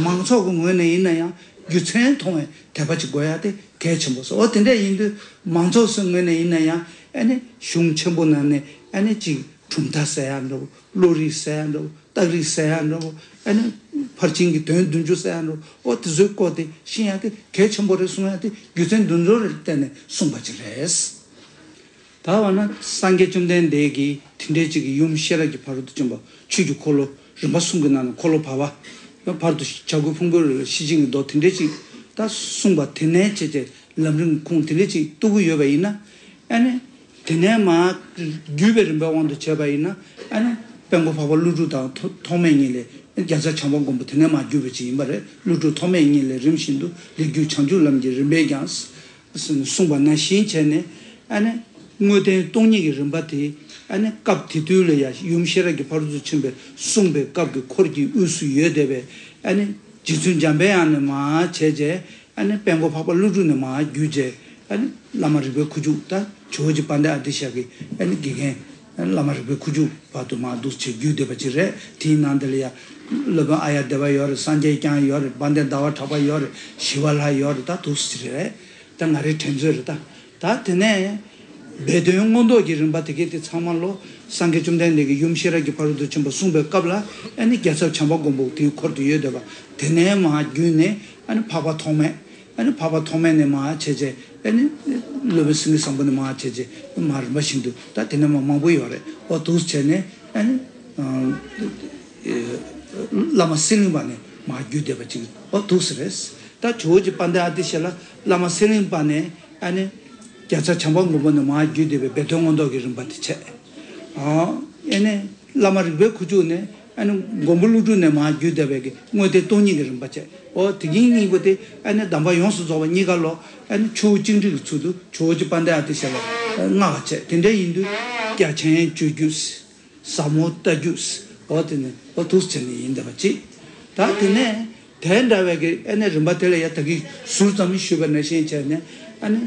མང་ཚོགས་ཀྱི་ངོས་ནས་ཡིན་ན་ཡང་རྒྱུ་མཚན་མཐོང་བའི་དད་པ་ཅིག་དགོས་ཡ་དེ་གལ་ཆེན་པོ་སོ། འོ་དེ་འདྲས་ཡིན་དུས་མང་ཚོགས་ཚོའི་ངོས་ནས་ཡིན་ན་ཡང་ཨ་ནི་གཞུང་ཆེན་པོ་ནང་ནས་ཨ་ནི་ཅིག་གྲུབ་མཐའ་ཟེར་ཡ་འདྲ་བོ་བློ་རིག་ཟེར་ཡ་འདྲ་བོ་རྟགས་རིགས་ཟེར་ཡ་འདྲ་བོ་ཨ་ནི་ཕར་ཕྱིན་གྱི་དོན་བདུན་ཅུ་ཟེར་ཡ་འདྲ་བོ་འོ་དེ་ཚོའི་སྐོར་དེ་ཤེས་ཡ་དེ་གལ་ཆེན་པོ་རེད་གསུང་ཡ་དེ་རྒྱུ་མཚན་འདི་ཚོ་ལ་བརྟེན་ནས་གསུངས་པ་ཅིག་རེད། ད་བར་ན་སངས་རྒྱས་བཅོམ་ལྡན་འདས་ཀྱིས་དེ་འདྲའི་ཅིག་གི་ཡུམ་ཤེས་རབ་ཀྱི་ཕ་རོལ་ཏུ་ཕྱིན་པ་ཆོས་ཀྱི་འཁོར་ལོ་རིམ་པ་གསུམ་གྱི་ནང་ནས་འཁོར་ལོ་བར་པ་བར་དུ་བྱ་རྒོད་ཕུང་པོའི་རི་ལ་ཤེར་ཕྱིན་གྱི་མདོ་དེ་འདྲའི་ཅིག་ད་གསུངས་པ་དེ་ནས་བྱས་བྱས་ལམ་རིམ་ཁུངས་དེ་འདྲའི་ཅིག་གཏུག་གི་ཡོད་པ་ཡིན་ན་ཨ་ནི་དེ་ནས་མར་བརྒྱུད་པའི་རིམ་པའི་དབང་དུ་བྱས་པ་ཡིན་ན་ཨ་ནི་དཔལ་མགོན་འཕགས་པ་ཀླུ་སྒྲུབ་དང་ཐོགས་མེད་གཉིས་ལས་རྒྱལ་ཚབ་བྱམས་པ་མགོན་པོ་དེ་ནས་མར་བརྒྱུད་པ་ཅིག་ཡིན་པ་རེད། ཀླུ་སྒྲུབ་ཐོགས་མེད་གཉིས་ལས་རིམ་བཞིན་དུ་ལེགས་བརྒྱུད་བྱང་ཆུབ་ལམ་གྱི་རིམ་པས་ཀྱང་། གསུངས་པ་ནང་བཞིན་བྱས་ནས་ཨ་ནི་དངོས་བསྟན་སྟོང་ཉིད་ཀྱི་རིམ་པ་དེ་ཨ་ནི་སྐབས་དེ་དུས་ལ་ཡང་ཡུམ་ཤེས་རབ་ཀྱི་ཕ་རོལ་ཏུ་ཕྱིན་པས་གསུངས་པའི་སྐབས་ཀྱི་འཁོར་གྱི་དབུས་སུ་ཡོད་བསྡད་པའི་ཨ་ནི་རྗེ་བཙུན་འཇམ་པའི་དབྱངས་ནས་མར་བྱས་རྗེས་ཨ་ནི་དཔལ་མགོན་འཕགས་པ་ཀླུ་སྒྲུབ་ནས་མར་བརྒྱུད་རྗེས་ཨ་ནི་བླ་མ་རིག་པའི་ཁུ་བྱུག་ད་ཇོ་བོ་རྗེ་དཔལ་ལྡན་ཨ་ཏི་ཤ་གི་ཨ་ནི་དགེ་རྒན་བླ་མ་རིག་པའི་ཁུ་བྱུག་བར་དུ་མར་འདུག་བྱས་བརྒྱུད་བསྡད་པ་ཅིག་རེད། དེའི་ནང་དེ་ལ་ཡང་སློབ་དཔོན་ཨཱརྱ་དེ་བ་ཡོད་རེད། སངས་རྒྱས་བསྐྱངས་ཡོད་རེད། དཔལ་ལྡན་ཟླ་བ་གྲགས་པ་ཡོད་རེད། ཞི་བ་ལྷ་ཡོད་རེད། ད་འདུག་སེ་རེད། ད་ང་རའི་དྲན་ཚོད་རེད་ད། ད་དེ་ནས་སྦས་དོན་མངོན་རྟོགས་ཀྱི་རིམ་པ་དེ་གའི་དེ་ཚང་མ་ལོ་སངས་རྒྱས་བཅོམ་ལྡན་འདས་ཀྱིས་ཡུམ་ཤེས་རབ་ཀྱི་ཕ་རོལ་ཏུ་ཕྱིན་པ་གསུངས་པའི་སྐབས་ལ་ཨ་ནི་རྒྱལ་ཚབ་བྱམས་པ་མགོན་པོ་དེའི་འཁོར་དུ་ཡོད་བསྡད་པ་དེ་ནས་མར་བརྒྱུད་ནས་ཨ་ནི་འཕགས་པ་ཐོགས་མེད་ཨ་ནི་འཕགས་པ་ཐོགས་མེད་ནས་མར་བྱས་རྗེས་ཨ་ནི་སློབ་དཔོན་སེང་གེ་བཟང་པོ་ནས་མར་བྱས་རྗེས་མར་རིམ་པ་བཞིན་དུ་ད་དེ་ནས་མར་མང་པོ་ཡོད་རེད། འོ་འདུག་སེ་བྱས་ནས་ཨ་ནི། བླ་མ་གསེར་གླིང་པ་ནས་མར་བརྒྱུད་བསྡད་པ་ཅིག་འོ་འདུག་སེ་རེད། ད་ཇོ་བོ་རྗེ་དཔལ་ལྡན་ཨ་ཏི་ཤ་ལ་བླ་མ་གསེར་གླིང་པ་ནས་ཨ་ནི་རྒྱལ་ཚབ་བྱམས་པ་མགོན་པོ་ནས་མར་བརྒྱུད་བསྡད་པའི་སྦས་དོན་མངོན་རྟོགས་ཀྱི་རིམ་པ་དེ་བྱས། ཨ་ནི་བླ་མ་རིག་པའི་ཁུ་བྱུག་ནས་ཨ་ནི་མགོན་པོ་ཀླུ་སྒྲུབ་ནས་མར་བརྒྱུད་བསྡད་པའི་གི་དངོས་བསྟན་སྟོང་ཉིད་ཀྱི་རིམ་པ་བྱས། འོ་དེ་གཉིས་གཉིས་པོ་དེ་ཨ་ནི་གདམས་པ་ཡོངས་སུ་རྫོགས་པ་གཉིས་ཀ་ལོ་ཨ་ནི་ཆུ་བོ་གཅིག་འདྲེས་ཀྱི་ཚུལ་དུ་ཇོ་བོ་རྗེ་དཔལ་ལྡན་ཨ་ཏི་ཤ་ལ་མངའ་བ་བྱས། དེ་འདྲ་ཡིན་དུས་རྒྱ་ཆེན་སྤྱོད་རྒྱུ། ཟབ་མོ་ལྟ་རྒྱུ། འོ་དེ་ནི་འོ་འདུག་སེ་བྱས་ནས་ཡིན་བསྡད་པ་ཅིག་ད་དེ་ནས་དེ་འདྲ་བའི་གི་ཨ་ནི་རིམ་པ་དེ་ལ་ཡང་ད་གིན་ཟུར་ཙམ་ཞུས་པ་ནང་བཞིན་བྱས་ནས་ཨ་ནི་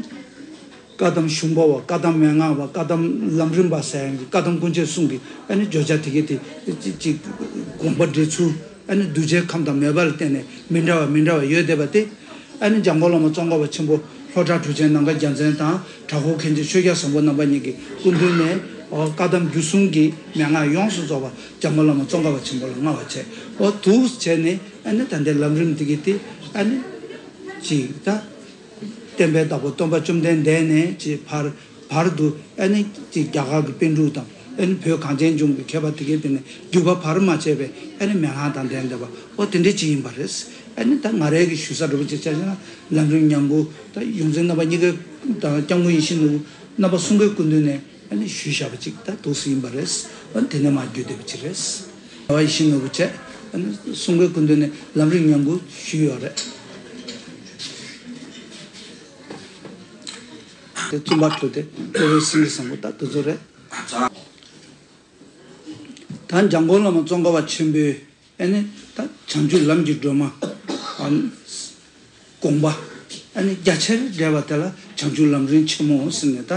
བཀའ་གདམས་གཞུང་པ་བ་བཀའ་གདམས་མན་ངག་པ་བཀའ་གདམས་ལམ་རིམ་པ་ཟེར་ཡང་གི་བཀའ་གདམས་ཀུན་བྱེད་གསུམ་གྱི་ཨ་ནི་བརྗོད་བྱ་དེ་གའི་དེ་ཅིག་ཅིག་དགོངས་པ་འགྲེལ་ཚུལ། ཨ་ནི་གདུལ་བྱའི་ཁམས་དང་མོས་པ་ལ་བརྟེན་ནས་མི་འདྲ་བ་མི་འདྲ་བ་ཡོད་བསྡད་པ་སྟེ། ཨ་ནི་འཇམ་མགོན་བླ་མ་ཙོང་ཁ་པ་ཆེན་པོ་ལྷོ་བྲག་གྲུབ་ཆེན་ནམ་མཁའ་རྒྱལ་མཚན་དང་བྲག་འཁོར་མཁན་ཆེན་ཆོས་རྒྱལ་བཟང་པོ་རྣམ་པ་གཉིས་ཀྱི་སྐུ་མདུན་ནས་ཨོ་བཀའ་གདམས་བརྒྱུད་གསུམ་གྱི་མན་ངག་ཡོངས་སུ་རྫོགས་པ་འཇམ་མགོན་བླ་མ་ཙོང་ཁ་པ་ཆེན་པོ་ལ་མངའ་བ་བྱས། ཨོ་འདུག་བྱས་ནས་ཨ་ནི་ད་ལྟའི་ལམ་རིམ་འདི་གི་སྟེ་ཨ་ནི་ཅིག་ད། བསྟན་པའི་བདག་པོ་སྟོན་པ་བཅོམ་ལྡན་འདས་ནས་ཅེས་བར་བར་དུ་ཨ་ནི་ཅིག་རྒྱ་གར་གྱི་པཎ་གྲུབ་དང་ཨ་ནི་བོད་གངས་ཅན་ལྗོངས་ཀྱི་མཁས་པ་དེ་གའི་དེ་ནས་བརྒྱུད་པ་བར་མ་ཆད་པའི་ཨ་ནི་མན་ངག་དང་ལྡན་བསྡད་པ་འོ་དེ་འདྲ་ཅིག་ཡིན་པ་རེད། ཨ་ནི་ད་ང་རའི་གི་ཞུ་ས་འདྲ་པོ་ཅིག་བྱས་ན་ལམ་རིམ་ཉམས་མགུར་ད་ཡོངས་འཛིན་རྣམ་པ་གཉིས་ཀའི་དང་སྐྱབས་མགོན་ཡིད་བཞིན་ནོར་བུ་རྣམ་པ་གསུམ་ཀའི་སྐུ་མདུན་ནས་ཨ་ནི་ཞུས་བཞག་པ་ཅིག་ད་འདུག་སེ་ཡིན་པ་རེད། ཨ་ནི་དེ་ནས་མར་བརྒྱུད་བསྡད་པ་ཅིག་རེད། ཡིད་བཞིན་ནོར་བུ་བྱས་ཨ་ནི་གསུང་མགོན་སྐུ་མདུན་ནས་ལམ་རིམ་ཉམས་མགུར་ཞུས་ཡོད་རེད། དེ་བཙུན་པ་གྲུབ་སྟེ་སློབ་དཔོན་སེང་གེ་བཟང་པོ་ད་དེ་ཚོ་རེད། ད་འཇམ་མགོན་བླ་མ་ཙོང་ཁ་པ་ཆེན་པོའི་ཨ་ནི་ད་བྱང་ཆུབ་ལམ་གྱི་སྒྲོན་མ་ཨ་ནི། དགོངས་པ་ཨ་ནི་རྒྱ་ཆེར་བསྒྲེས་པ་དེ་ལ་བྱང་ཆུབ་ལམ་རིམ་ཆེན་མོ་ཟེར་ནས་ད་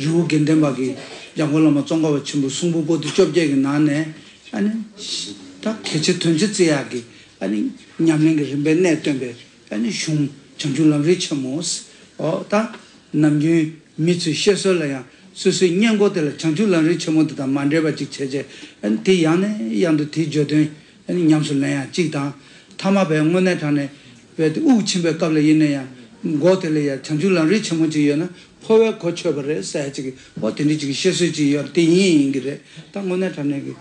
རི་བོ་དགེ་ལྡན་པ་གི་འཇམ་མགོན་བླ་མ་ཙོང་ཁ་པ་ཆེན་པོའི་གསུང་འབུམ་པོ་ཏི་བཅོ་བརྒྱད་ཀྱི་ནང་ནས་ཨ་ནི་ད་གལ་ཆེ་དོན་ཆེ་བརྩི་ཡག་གི་ཨ་ནི་ཉམས་ལེན་གྱི་རིམ་པའི་གནད་སྟོན་པའི་ཨ་ནི་གཞུང་བྱང་ཆུབ་ལམ་རིམ་ཆེན་མོ་ཟེར། འོ་ད་ནམ་རྒྱུན་མི་ཚོའི་བཤད་སྲོལ་ལ་ཡང་སོ་སོའི་སྙན་སྐོར་དེ་ལ་བྱང་ཆུབ་ལམ་རིམ་ཆེན་མོ་དེ་དང་མ་འདྲེས་པ་ཅིག་བྱས་རྗེས་ཨ་ནི་དེ་ཡང་ནས་ཡང་དུ་དེའི་བརྗོད་དོན། ཨ་ནི་ཉམས་སུ་ལེན་ཡག་གཅིག་དང་། ཐ་མ་བས་དངོས་གནས་དྲང་གནས་བས་དེ་དབུགས་ཕྱིན་པའི་སྐབས་ལ་ཡིན་ན་ཡང་མགོ་དེ་ལ་ཡང་བྱང་ཆུབ་ལམ་རིམ་ཆེན་མོ་གཅིག་ཡོད་ན་འཕོ་བའི་གོ་ཆོད་པ་རེད་ཟེར་ཡག་གཅིག་གི་འོ་དེ་འདྲ་གཅིག་གི་བཤད་སྲོལ་གཅིག་ཡོད་རེད། དེ་ཡིན་ཡིན་གྱི་རེད། ད་དངོས་གནས་དྲང་གནས་ཀྱི་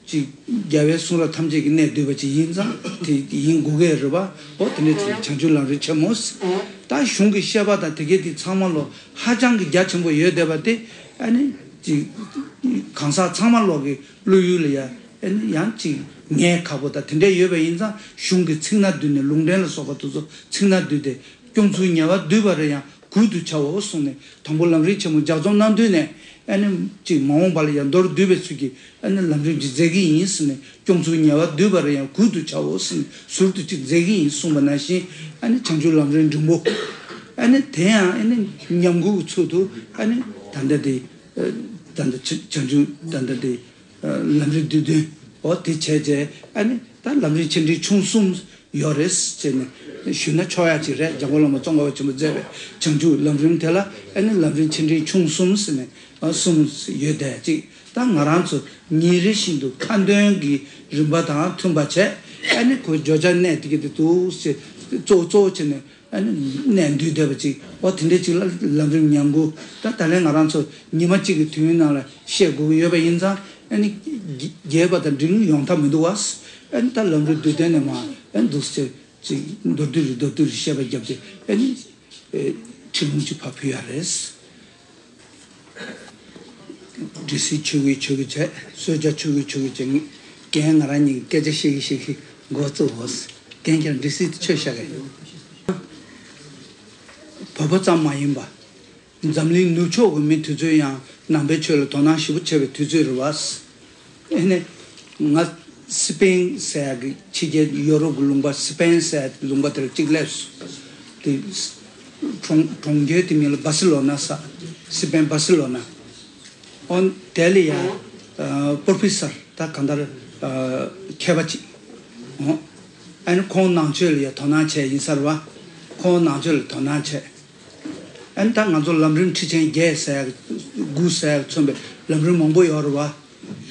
ཅིག་རྒྱལ་བའི་གསུང་རབ་ཐམས་ཅད་ཀྱི་གནད་བསྡུས་པ་ཅིག་ཡིན་ཙང་དེ་ཡིན་དགོས་ཀྱི་རེད་པ། འོ་དེ་འདྲ་ཅིག་བྱང་ཆུབ་ལམ་རིམ་ཆེན་མོ། ད་གཞུང་གི་བཤད་པ་དང་དེ་གའི་དེ་ཚང་མ་ལོ་ཧ་ཅང་གི་རྒྱ་ཆེན་པོ་ཡོད་བསྡད་པ་དེ་ཨ་ནི་ཅིག་གང་ཟག་ཚང་མ་ལོག་གི་བློ་ཡུལ་ལ་ཡ་ཨ་ནི་ཡང་ཅིག་ངས་ཁག་པོ་དང་དེ་འདྲ་ཡོད་པ་ཡིན་ཙང་གཞུང་གི་ཚིག་སྣ་བསྡུས་ནས་ལུང་འདྲེན་ལ་སོགས་པ་དེ་ཚོ་ཚིག་སྣ་བསྡུས་ཏེ། སྐྱོང་ཚུལ་ཉེ་བར་བསྡུས་པ་རེ་ཡང་གུད་དུ་བྱའོ་གསུངས་ནས་དང་པོ་ལམ་རིམ་ཆེན་མོ་ལྗགས་རྩོམ་གནང་དུས་ནས་ཨ་ནི་ཅིག་མ་འོངས་པ་ལ་ཡང་མདོར་བསྡུས་པའི་ཚུལ་གྱིས་ཨ་ནི་ལམ་རིམ་གྱི་མཛད་ཀྱི་ཡིན་ཟེར་ནས་སྐྱོང་ཚུལ་ཉེ་བར་བསྡུས་པ་རེ་ཡང་གུད་དུ་བྱའོ་ཟེར་ནས་ཟུར་དུ་ཅིག་མཛད་ཀྱི་ཡིན་གསུངས་པ་ནང་བཞིན་ཨ་ནི་བྱང་ཆུབ་ལམ་རིམ་འབྲིང་པོ་ཨ་ནི་དེ་ཡང་ཨ་ནི་ཉམས་མགུར་གྱི་ཚུལ་དུ་ཨ་ནི་ད་ལྟ་དེ་ད་ལྟ་བྱང་ཆུབ་ད་ལྟ་དེ། ལམ་རིམ་བསྡུས་དོན། འོ་དེ་བྱས་རྗེས་ཨ་ནི་ད་ལམ་རིམ་ཆེ་འབྲིང་ཆུང་གསུམ་ཡོད་རེད་ཟེར་ནས་ཞུས་ན་ཆོག་ཡ་ཅིག་རེད། འཇམ་མགོན་བླ་མ་ཙོང་ཁ་པ་ཆེན་པོས་མཛད་པའི་བྱང་ཆུབ་ལམ་རིམ་དེ་ལ་ཨ་ནི་ལམ་རིམ་ཆེ་འབྲིང་ཆུང་གསུམ་ཟེར་ནས་གསུམ་ཡོད་དེ་ཅིག་ད་ང་རང་ཚོ་ཉིན་རེ་བཞིན་དུ་ཁ་འདོན་གྱི་རིམ་པ་དང་མཐུན་པ་བྱས་ཨ་ནི་ཁོའི་བརྗོད་བྱ་གནད་དེ་གི་དེ་འདུག་ཟེར་གཙོ་བོ་གཙོ་བོ་བྱས་ནས། ཨ་ནི་གནད་བསྡུས་བསྡད་པ་ཅིག་འོ་དེ་འདྲ་ཅིག་ལ་ལམ་རིམ་ཉམས་མགུར་ད་ད་ལན་ང་རང་ཚོ་ཉི་མ་གཅིག་གི་དུས་ཡུན་ནང་ལ་བཤད་དགོས་ཀྱི་ཡོད་པ་ཡིན་ཙང་ཨ་ནི་རྒྱས་པ་དང་འབྲིང་ཡོང་ཐབས་མི་འདུག་བ། ཨ་ནི་ད་ལམ་རིམ་བསྡུས་དོན་ནས་མ་ཨ་ནི་འདུག་སེ་ཅིག་མདོར་བསྡུས་རེ་མདོར་བསྡུས་རེ་བཤད་པ་བརྒྱབ་ཅིག་ཨ་ནི་ཁྲིད་ལུང་ཅིག་ཕར་ཕུལ་ཡ་རེད། འདྲི་སྲིད་ཆོས་ཀྱི་ཆོས་ཀྱི་བྱས། གསོལ་ཇ་ཆོས་ཀྱི་ཆོས་ཀྱི་བྱས། རྒན་ང་རང་གཉིས་ཀྱི་སྐད་ཆ་བཤད་ཀྱི་བཤད་ཀྱི་འགོ་བཙུགས་འོ། རྒན་ཁྱེད་རང་འདྲི་སྲིད་དེ་ཆོས་བཤད་གི། བོད་པ་ཙམ་མ་ཡིན་པ། འཛམ་གླིང་ནུབ་ཕྱོགས་ཀྱི་མི་དེ་ཚོས་ཡང་ནང་པའི་ཆོས་ལ་དོ་སྣང་ཞེ་པོ་བྱས་པའི་དུས་ཚོད་རེད་བ། ཨེ་ནས། ང་སི་པེན་ཟེར་ཡག་གི་ཕྱི་རྒྱལ་ཡོ་རོབ་ཀྱི་ལུང་པ་སི་པེན་ཟེར་ཡག་གི་ལུང་པ་དེར་གཅིག་སླེབས་སོང་། དེ་གྲོང་གྲོང་ཁྱེར་དེ་མིང་ལ་སྦ་སི་ལོ་ན་ཟེར། སི་པེན་སྦ་སི་ལོ་ན། ཨོ་དེ་ལ་ཡང་པོར་ཕི་སར་ད་གང་ལྟར་མཁས་པ་ཅིག་ཨོ་ཨ་ནི་ཁོང་ནང་ཆོས་ལ་ཡང་དོ་སྣང་བྱས་ཡིན་ས་རེད་བ། ཁོང་ནང་ཆོས་ལ་དོ་སྣང་བྱས། ཨ་ནི་ད་ང་ཚོ་ལམ་རིམ་ཁྲིད་ཆེན་བརྒྱད་ཟེར་ཡག་དགུ་ཟེར་ཡག་མཚོན་པའི་ལམ་རིམ་མང་པོ་ཡོད་རེད་བ།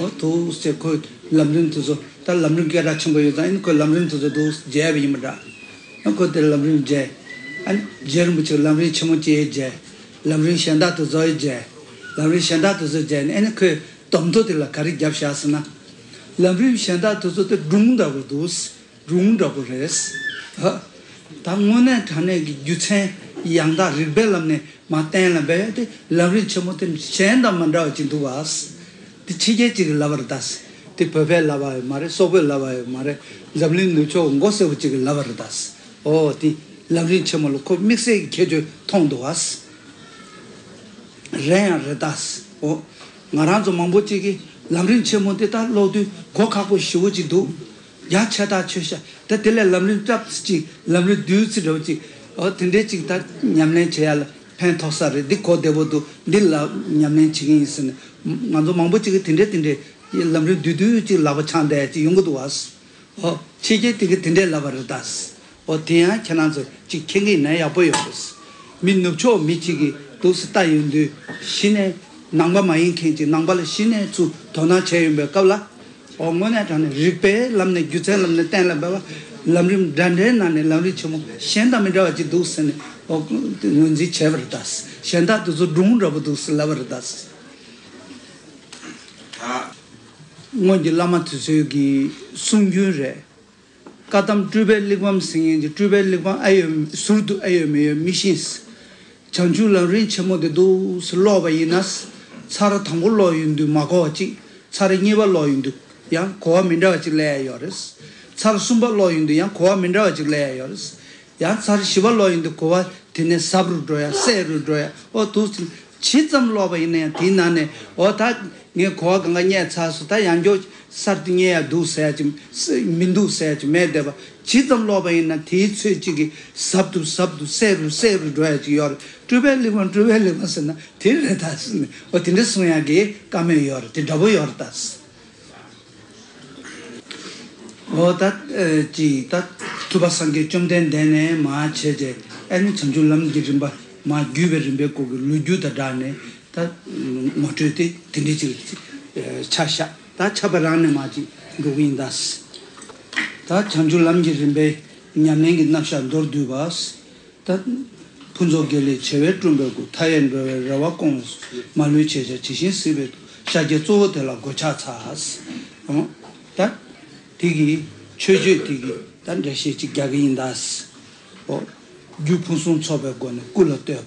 ཨོ་འདུག་སེ་ཁོས་ལམ་རིམ་དེ་ཚོ་ད་ལམ་རིམ་སྐད་གྲགས་ཆེན་པོ་ཡོད་ཙང་ཨ་ནི་ཁོས་ལམ་རིམ་དེ་ཚོ་འདུག་མཇལ་བ་ཡིན་པ་འདྲ། ཨ་ཁོས་དེ་ལམ་རིམ་མཇལ། ཨ་ནི་རྗེ་རིན་པོ་ཆེ་ལམ་རིམ་ཆེན་མོ་བཅས་མཇལ། ལམ་རིམ་གཞན་དག་དེ་ཚོ་མཇལ། ལམ་རིམ་གཞན་དག་དེ་ཚོ་མཇལ་ནས་ཨ་ནི་ཁོས་སྡོམ་ཐོ་དེ་ལ་ག་རེ་བརྒྱབ་བཞག་ཟེར་ན། ལམ་རིམ་གཞན་དག་དེ་ཚོ་དེ་སྒྲུང་འདྲ་པོ་འདུག་སྒྲུང་འདྲ་པོ་རེད། ཨ། ད་དངོས་གནས་དྲང་གནས་ཀྱི་རྒྱུ་མཚན་ཡང་དག་རིགས་པའི་ལམ་ནས་མར་གཏན་ལ་འབེབས་ཏེ་ལམ་རིམ་ཆེན་མོ་དེ་གཞན་དང་མ་འདྲ་བ་ཅིག་འདུག་བ། དེ་ཕྱི་རྒྱལ་ཅིག་གིས་ལབ་པ་རེད་ད། དེ་བོད་པས་ལབ་པ་ཡོད་མ་རེད། སོག་པོས་ལབ་པ་ཡོད་མ་རེད། འཛམ་གླིང་ནུབ་ཕྱོགས་མགོ་སེར་པོ་ཅིག་གིས་ལབ་པ་རེད་ད། ཨོ་དེ་ལམ་རིམ་ཆེན་མོ་ལ་ཁོ་དམིགས་བསལ་གྱི་ཁྱད་ཆོས་མཐོང་འདུག་བ། རེད་ཡང་རེད་ད། ཨོ། ང་རང་ཚོ་མང་པོ་ཅིག་གིས་ལམ་རིམ་ཆེན་མོ་འདི་ལྟར་ཀློག་དུས་གོ་ཁག་པོ་ཞེ་པོ་ཅིག་འདུག་ཡ་ཆེ་ཐག་ཆོད་ཤག་ད་དེ་ལས་ལམ་རིམ་སྐྱབས་ཅིག་ལམ་རིམ་བསྡུས་ཚིག་འདྲ་བོ་ཅིག་ཨོ་དེ་འདྲས་ཅིག་ད་ཉམས་ལེན་བྱེད་ཡ་ལ་ཕན་ཐོགས་ས་རེད། འདི་གོ་བདེ་པོ་འདུག་འདི་ལ་ཉམས་ལེན་བྱེད་ཀྱི་ཡིན་ཟེར་ནས་ང་ཚོ་མང་པོ་ཅིག་གིས་དེ་འདྲས་དེ་འདྲས་ལམ་རིམ་བསྡུས་བསྡུས་ཅིག་ལག་པ་འཆང་བསྡད་ཅིག་ཡོང་གི་འདུག་བ། ཨོ། ཕྱི་རྒྱལ་དེ་གིས་དེ་འདྲས་ལབ་པ་རེད་ད། ཨོ་དེ་ཡང་ཁྱེད་རང་ཚོ་ཅིག་མཁྱེན་གྱི་ཡིན་ན་ཡག་པོ་ཡོད་རེད། མི་ནུབ་ཕྱོགས་མི་གཅིག་གིས་འདུག་སེ་ལྟ་ཡོང་དུས་གཞི་ནས་ནང་པ་མ་ཡིན་མཁན་གྱི་ནང་པ་ལ་གཞི་ནས་ཚུར་དོ་སྣང་བྱས་ཡོང་པའི་སྐབས་ལ། ཨོ་དངོས་གནས་དྲང་གནས་རིགས་པའི་ལམ་ནས་རྒྱུ་མཚན་ལམ་ནས་གཏན་ལ་འབེབས་པ་ལམ་རིམ་འདྲ་འདྲའི་ནང་ནས་ལམ་རིམ་ཆེན་མོ་གཞན་དང་མི་འདྲ་བ་ཅིག་འདུག་ཟེར་ནས་ཨོ་ངོས་འཛིན་བྱས་པ་རེད་ད། གཞན་དག་དེ་ཚོ་སྒྲུང་འདྲ་པོ་འདུག་ཟེར་ལབ་པ་རེད་ད། སྔོན་གྱི་བླ་མ་དེ་ཚོའི་གི་གསུང་རྒྱུན་རེད། བཀའ་གདམས་སྤྲུལ་པའི་གླེགས་བམ་ཟེར་མཁན་གྱི་སྤྲུལ་པའི་གླེགས་བམ་ཨེ་ཡོད་ཟུར་དུ་ཨེ་ཡོད་མེད་ཡོད་མི་ཤེས། བྱང་ཆུབ་ལམ་རིམ་ཆེན་མོ་དེ་འདུག་སེ་ཀློག་པ་ཡིན་ན། ཚར་དང་པོ་ཀློག་ཡོང་དུས་མ་གོ་བ་གཅིག་ཚར་གཉིས་པ་ཀློག་ཡོང་དུས་ཡང་གོ་བ་མི་འདྲ་བ་གཅིག་སླེབས་ཡ་ཡོད་རེད། ཚར་གསུམ་པ་ཀློག་ཡོང་དུས་ཡང་གོ་བ་མི་འདྲ་བ་གཅིག་སླེབས་ཡ་ཡོད་རེད། ཡང་ཚར་བཞི་པ་ཀློག་ཡོང་དུས་གོ་བ་དེ་ནས་ཟབ་རུ་འགྲོ་ཡ་གསལ་རུ་འགྲོ་ཡ་ཨོ་འདུག་སེ་ཇི་ཙམ་ཀློག་པ་ཡིན་ན་ཡང་དེའི་ནང་ནས་ཨོ་ད། ངས་གོ་བ་གང་ག་རྙེད་ཚར་སོང་། ད་ཡང་བསྐྱར་གསར་དུ་རྙེད་ཡ་འདུག་ཟེར་ཡ་ཅིག་མི་འདུག་ཟེར་ཡ་ཅིག་མེད་བསྡད་པ། ཇི་ཙམ་ཀློག་པ་ཡིན་ན་དེའི་ཚོད་ཅིག་གིས་ཟབ་ཏུ་ཟབ་ཏུ་གསལ་རུ་གསལ་རུ་འགྲོ་ཡ་ཅིག་ཡོད་རེད། སྤྲུལ་པའི་གླེགས་བམ་སྤྲུལ་པའི་གླེགས་བམ་ཟེར་ན་དེ་རེད་ད་ཟེར་ནས་འོ་དེ་འདྲ་གསུང་ཡ་གི་བཀའ་མོལ་ཡོད་རེད། དེ་འདྲ་པོ་ཡོད་རེད་ད། འོ་ད་ཅིག་ད་ཐུབ་པ་སངས་རྒྱས་བཅོམ་ལྡན་འདས་ནས་མར་བྱས་རྗེས་ཨ་ནི་བྱང་ཆུབ་ལམ་གྱི་རིམ་པ་མར་བརྒྱུད་པའི་རིམ་པའི་སྐོར་གྱི་ལོ་རྒྱུས་དང་སྦྲགས་ནས། ད་ངོ་སྤྲོད་དེ་དེ་འདྲའི་ཅིག་ཆ་བཞག་ད་ཆ་པ་རང་ནས་མ་ཅིག་འགྲོ་གི་ཡིན་ད། ད་བྱང་ཆུབ་ལམ་གྱི་རིམ་པའི་ཉམས་ལེན་གྱི་རྣམ་གཞག་མདོར་བསྡུས་པ། ད་ཕུན་ཚོགས་དགེ་ལེགས་བྱེ་བས་བསྐྲུན་པའི་སྐུ། མཐའ་ཡས་འགྲོ་བའི་རེ་བ་སྐོང་། མ་ལུས་བྱེད་ཕྱིར་ཇི་བཞིན་གཟིགས་པའི་སྐུ། ཤཱཀྱའི་གཙོ་བོ་དེ་ལ་གོ་ཆ་ཚ། ད་དེ་གི་མཆོད་བརྗོད་དེ་གི་ད་འགྲེལ་བཤད་ཅིག་རྒྱག་གི་ཡིན་ད། ཨོ། རྒྱུ་ཕུན་སུམ་ཚོགས་པའི་སྒོ་ནས་སྐུ་ལ་བསྟོད་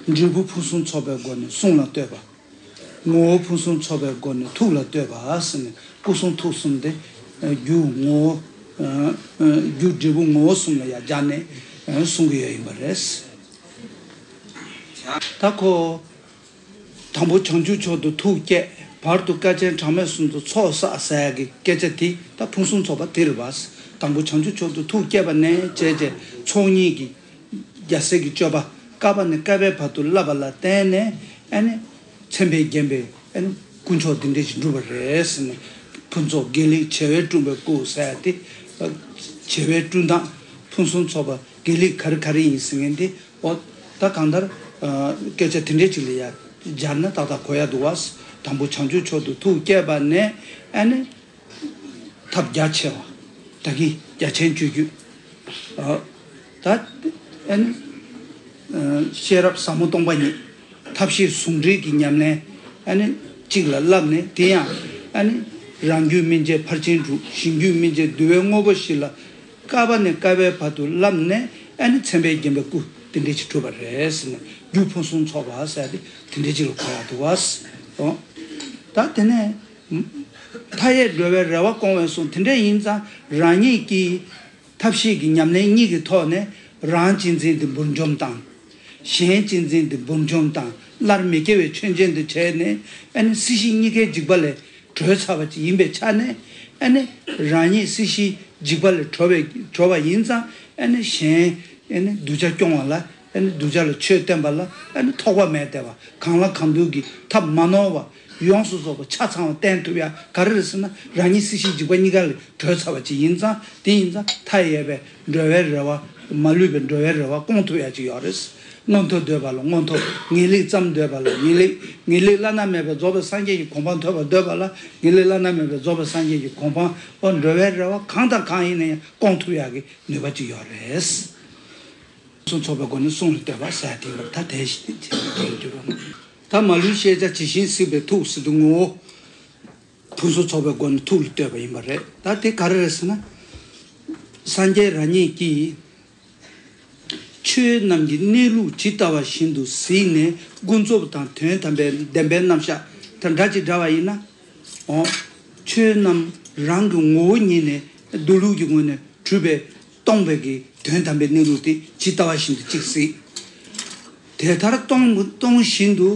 པ། འབྲས་བུ་ཕུན་སུམ་ཚོགས་པའི་སྒོ་ནས་གསུང་ལ་བསྟོད་པ། ངོ་བོ་ཕུན་སུམ་ཚོགས་པའི་སྒོ་ནས་ཐུགས་ལ་བསྟོད་པ་ཟེར་ནས་སྐུ་གསུང་ཐུགས་གསུམ་དེ། རྒྱུ་ངོ་བོ། རྒྱུ་འབྲས་བུ་ངོ་བོ་གསུམ་ལ་ཡང་སྦྱར་ནས་གསུང་གི་ཡོད་ཡིན་པ་རེད། ད་ཁོ། དང་པོ་བྱང་ཆུབ་མཆོག་ཏུ་ཐུགས་བསྐྱེད། བར་དུ་དཀའ་ཆེན་གྲངས་མེད་གསུམ་དུ་ཚོགས་བསགས་ཟེར་ཡག་གི་སྐད་ཆ་དེ་ད་ཕུན་སུམ་ཚོགས་པ་དེ་རེད་པ། དང་པོ་བྱང་ཆུབ་མཆོག་ཏུ་ཐུགས་བསྐྱེད་པ་ནས་བྱས་རྗེས་ཚོགས་གཉིས་ཀྱི་རྒྱལ་སྲས་ཀྱི་སྤྱོད་པ་བསྐལ་པ་ནས་བསྐལ་པའི་བར་དུ་བསླབ་པ་ལ་བརྟེན་ནས་ཨ་ནི་མཚན་དཔེས་བརྒྱན་པའི་ཨ་ནི་དཀོན་མཆོག་འདི་འདྲ་ཞིག་འགྲུབ་པ་རེད་ཟེར་ནས། ཕུན་ཚོགས་དགེ་ལེགས་བྱེ་བས་བསྐྲུན་པའི་སྐུ་ཟེར་ཡག་དེ། བྱེ་བས་བསྐྲུན་སྟངས་ཕུན་སུམ་ཚོགས་པ་དགེ་ལེགས་ག་རེ་ག་རེ་ཡིན་ཟེར་མཁན་དེ། ཨོ། ད་གང་ལྟར། སྐད་ཆ་དེ་འདྲའི་ཅིག་ལ་ཡ་སྦྱར་ན་ཏག་ཏག་གོ་ཡ་འདུག་བ། དང་པོ་བྱང་ཆུབ་མཆོག་ཏུ་ཐུགས་བསྐྱེད་པ་ནས་ཨ་ནི་ཐབས་རྒྱ་ཆེ་བ། ད་གིན་རྒྱ་ཆེན་སྤྱོད་བརྒྱུད། ད་ཨ་ནི་ཤེས་རབ་ཟབ་མོ་སྟོང་པ་ཉིད། ཐབས་ཤེས་ཟུང་འབྲེལ་གྱི་ཉམས་ལེན་ཨ་ནི་གཅིག་ལ་བསླབས་ནས། དེ་ཡང་ཨ་ནི་རང་རྒྱུད་སྨིན་བྱེད་ཕར་ཕྱིན་དྲུག་གཞན་རྒྱུད་སྨིན་བྱེད་བསྡུ་བའི་དངོས་པོ་བཞི་ལ་བསྐལ་པ་ནས་བསྐལ་པའི་བར་དུ་བསླབས་ནས་ཨ་ནི་མཚན་དཔེས་བརྒྱན་པའི་སྐུ་དེ་འདྲ་ཅིག་གྲུབ་པ་རེད་ཟེར་ནས། རྒྱུ་ཕུན་སུམ་ཚོགས་པ་ཟེར་ཏེ་དེ་འདྲ་ཅིག་ལ་གོ་ཡག་འདུག་བ། ད་དེ་ནས་མཐའ་ཡས་འགྲོ་བའི་རེ་བ་སྐོང་བའི་གསུང་དེ་འདྲ་ཡིན་ཙང་། རང་ཉིད་ཀྱིས་ཐབས་ཤེས་ཀྱི་ཉམས་ལེན་གཉིས་ཀྱི་ཐོག་ནས་རང་གཅེས་འཛིན་དེ་འབུར་འཇོམས་དང་། གཞན་གཅེས་འཛིན་དེ་འབུར་འཇོམས་དང་། སླར་མི་སྐྱེ་བའི་ཆོས་ཅན་དུ་བྱས་ནས་ཨ་ནི་སྲིད་ཞི་གཉིས་ཀའི་འཇིགས་པ་ལས་གྲོལ་ཚར་བ་ཅིག་ཡིན་པའི་ཆ་ནས། ཨ་ནི་རང་ཉིད་སྲིད་ཞིའི་འཇིགས་པ་ལས་གྲོལ་བའི་གྲོལ་བ་ཡིན་ཙང་། ཨ་ནི་གཞན་ཨ་ནི་གདུལ་བྱ་སྐྱོང་བ་ལ། ཨ་ནི་གདུལ་བྱ་ལ་ཆོས་བསྟན་པ་ལ་ཨ་ནི་ཐོགས་པ་མེད་བསྡད་པ། གང་ལ་གང་འདུལ་གྱི་ཐབས་མ་ནོར་བ། ཡོངས་སུ་རྫོགས་པ་ཆ་ཚང་བ་བསྟན་ཐུབ་ཡག་ག་རེ་རེད་ཟེར་ན། རང་ཉིད་སྲིད་ཞིའི་འཇིགས་པ་གཉིས་ཀ་ལས་གྲོལ་ཚར་བ་ཅིག་ཡིན་ཙང་། དེ་ཡིན་ཙང་མཐའ་ཡས་པའི་འགྲོ་བའི་རེ་བ། མ་ལུས་པའི་འགྲོ་བའི་རེ་བ་སྐོང་ཐུབ་ཡག་ཅིག་ཡོད་རེད། མངོན་མཐོ་འདོད་པ་ལ་མངོན་མཐོ། ངེས་ལེགས་ཙམ་འདོད་པ་ལ་ངེས་ལེགས། ངེས་ལེགས་བླ་ན་མེད་པའི་རྫོགས་པའི་སངས་རྒྱས་ཀྱི་གོ་འཕང་ཐོབ་པ་འདོད་པ་ལ་ངེས་ལེགས་བླ་ན་མེད་པའི་རྫོགས་པའི་སངས་རྒྱས་ཀྱི་གོ་འཕང་། ཨོ། འགྲོ་བའི་རེ་བ་གང་དང་གང་ཡིན་ན་ཡང་སྐོང་ཐུབ་ཡག་གི་ནུས་པ་ཅིག་ཡོད་རེད། ཕུན་སུམ་ཚོགས་པའི་སྒོ་ནས་གསུང་ལ་བསྟོད་པ་ཟེར་དེ་ཡིན་པར། ད་དེ་བཞིན་དེ་བཞིན་དུ་གྱུར་པ། ད་མ་ལུས་ཤེས་བྱ་ཇི་བཞིན་གཟིགས་པའི་ཐུགས་ཟེར་དུས་ངོ་བོ་ཕུན་སུམ་ཚོགས་པའི་སྒོ་ནས་ཐུགས་ལ་བསྟོད་པ་ཡིན་པ་རེད། ད་དེ་ག་རེ་རེད་ཟེར་ན། སངས་རྒྱས་རང་ཉིད་ཀྱིས་ཆོས་རྣམས་ཀྱི་གནས་ལུགས་ཇི་ལྟ་བ་བཞིན་དུ་གཟིགས་ནས། ཀུན་རྫོབ་དང་དོན་དམ་པའི་བདེན་པའི་རྣམ་གཞག་དང་སྒྲ་གཅིག་འདྲ་བ་ཡིན་ན། འོ། ཆོས་རྣམས་རང་གི་ངོ་བོ་ཉིད་ནས་སྡོད་ལུགས་ཀྱི་ངོས་ནས་གྲུབ་པའི་སྟོང་པའི་གི་དོན་དམ་པའི་གནས་ལུགས་དེ་ཇི་ལྟ་བ་བཞིན་དུ་གཅིག་གཟིགས། དེ་ལྟར་སྟོང་སྟོང་བཞིན་དུ་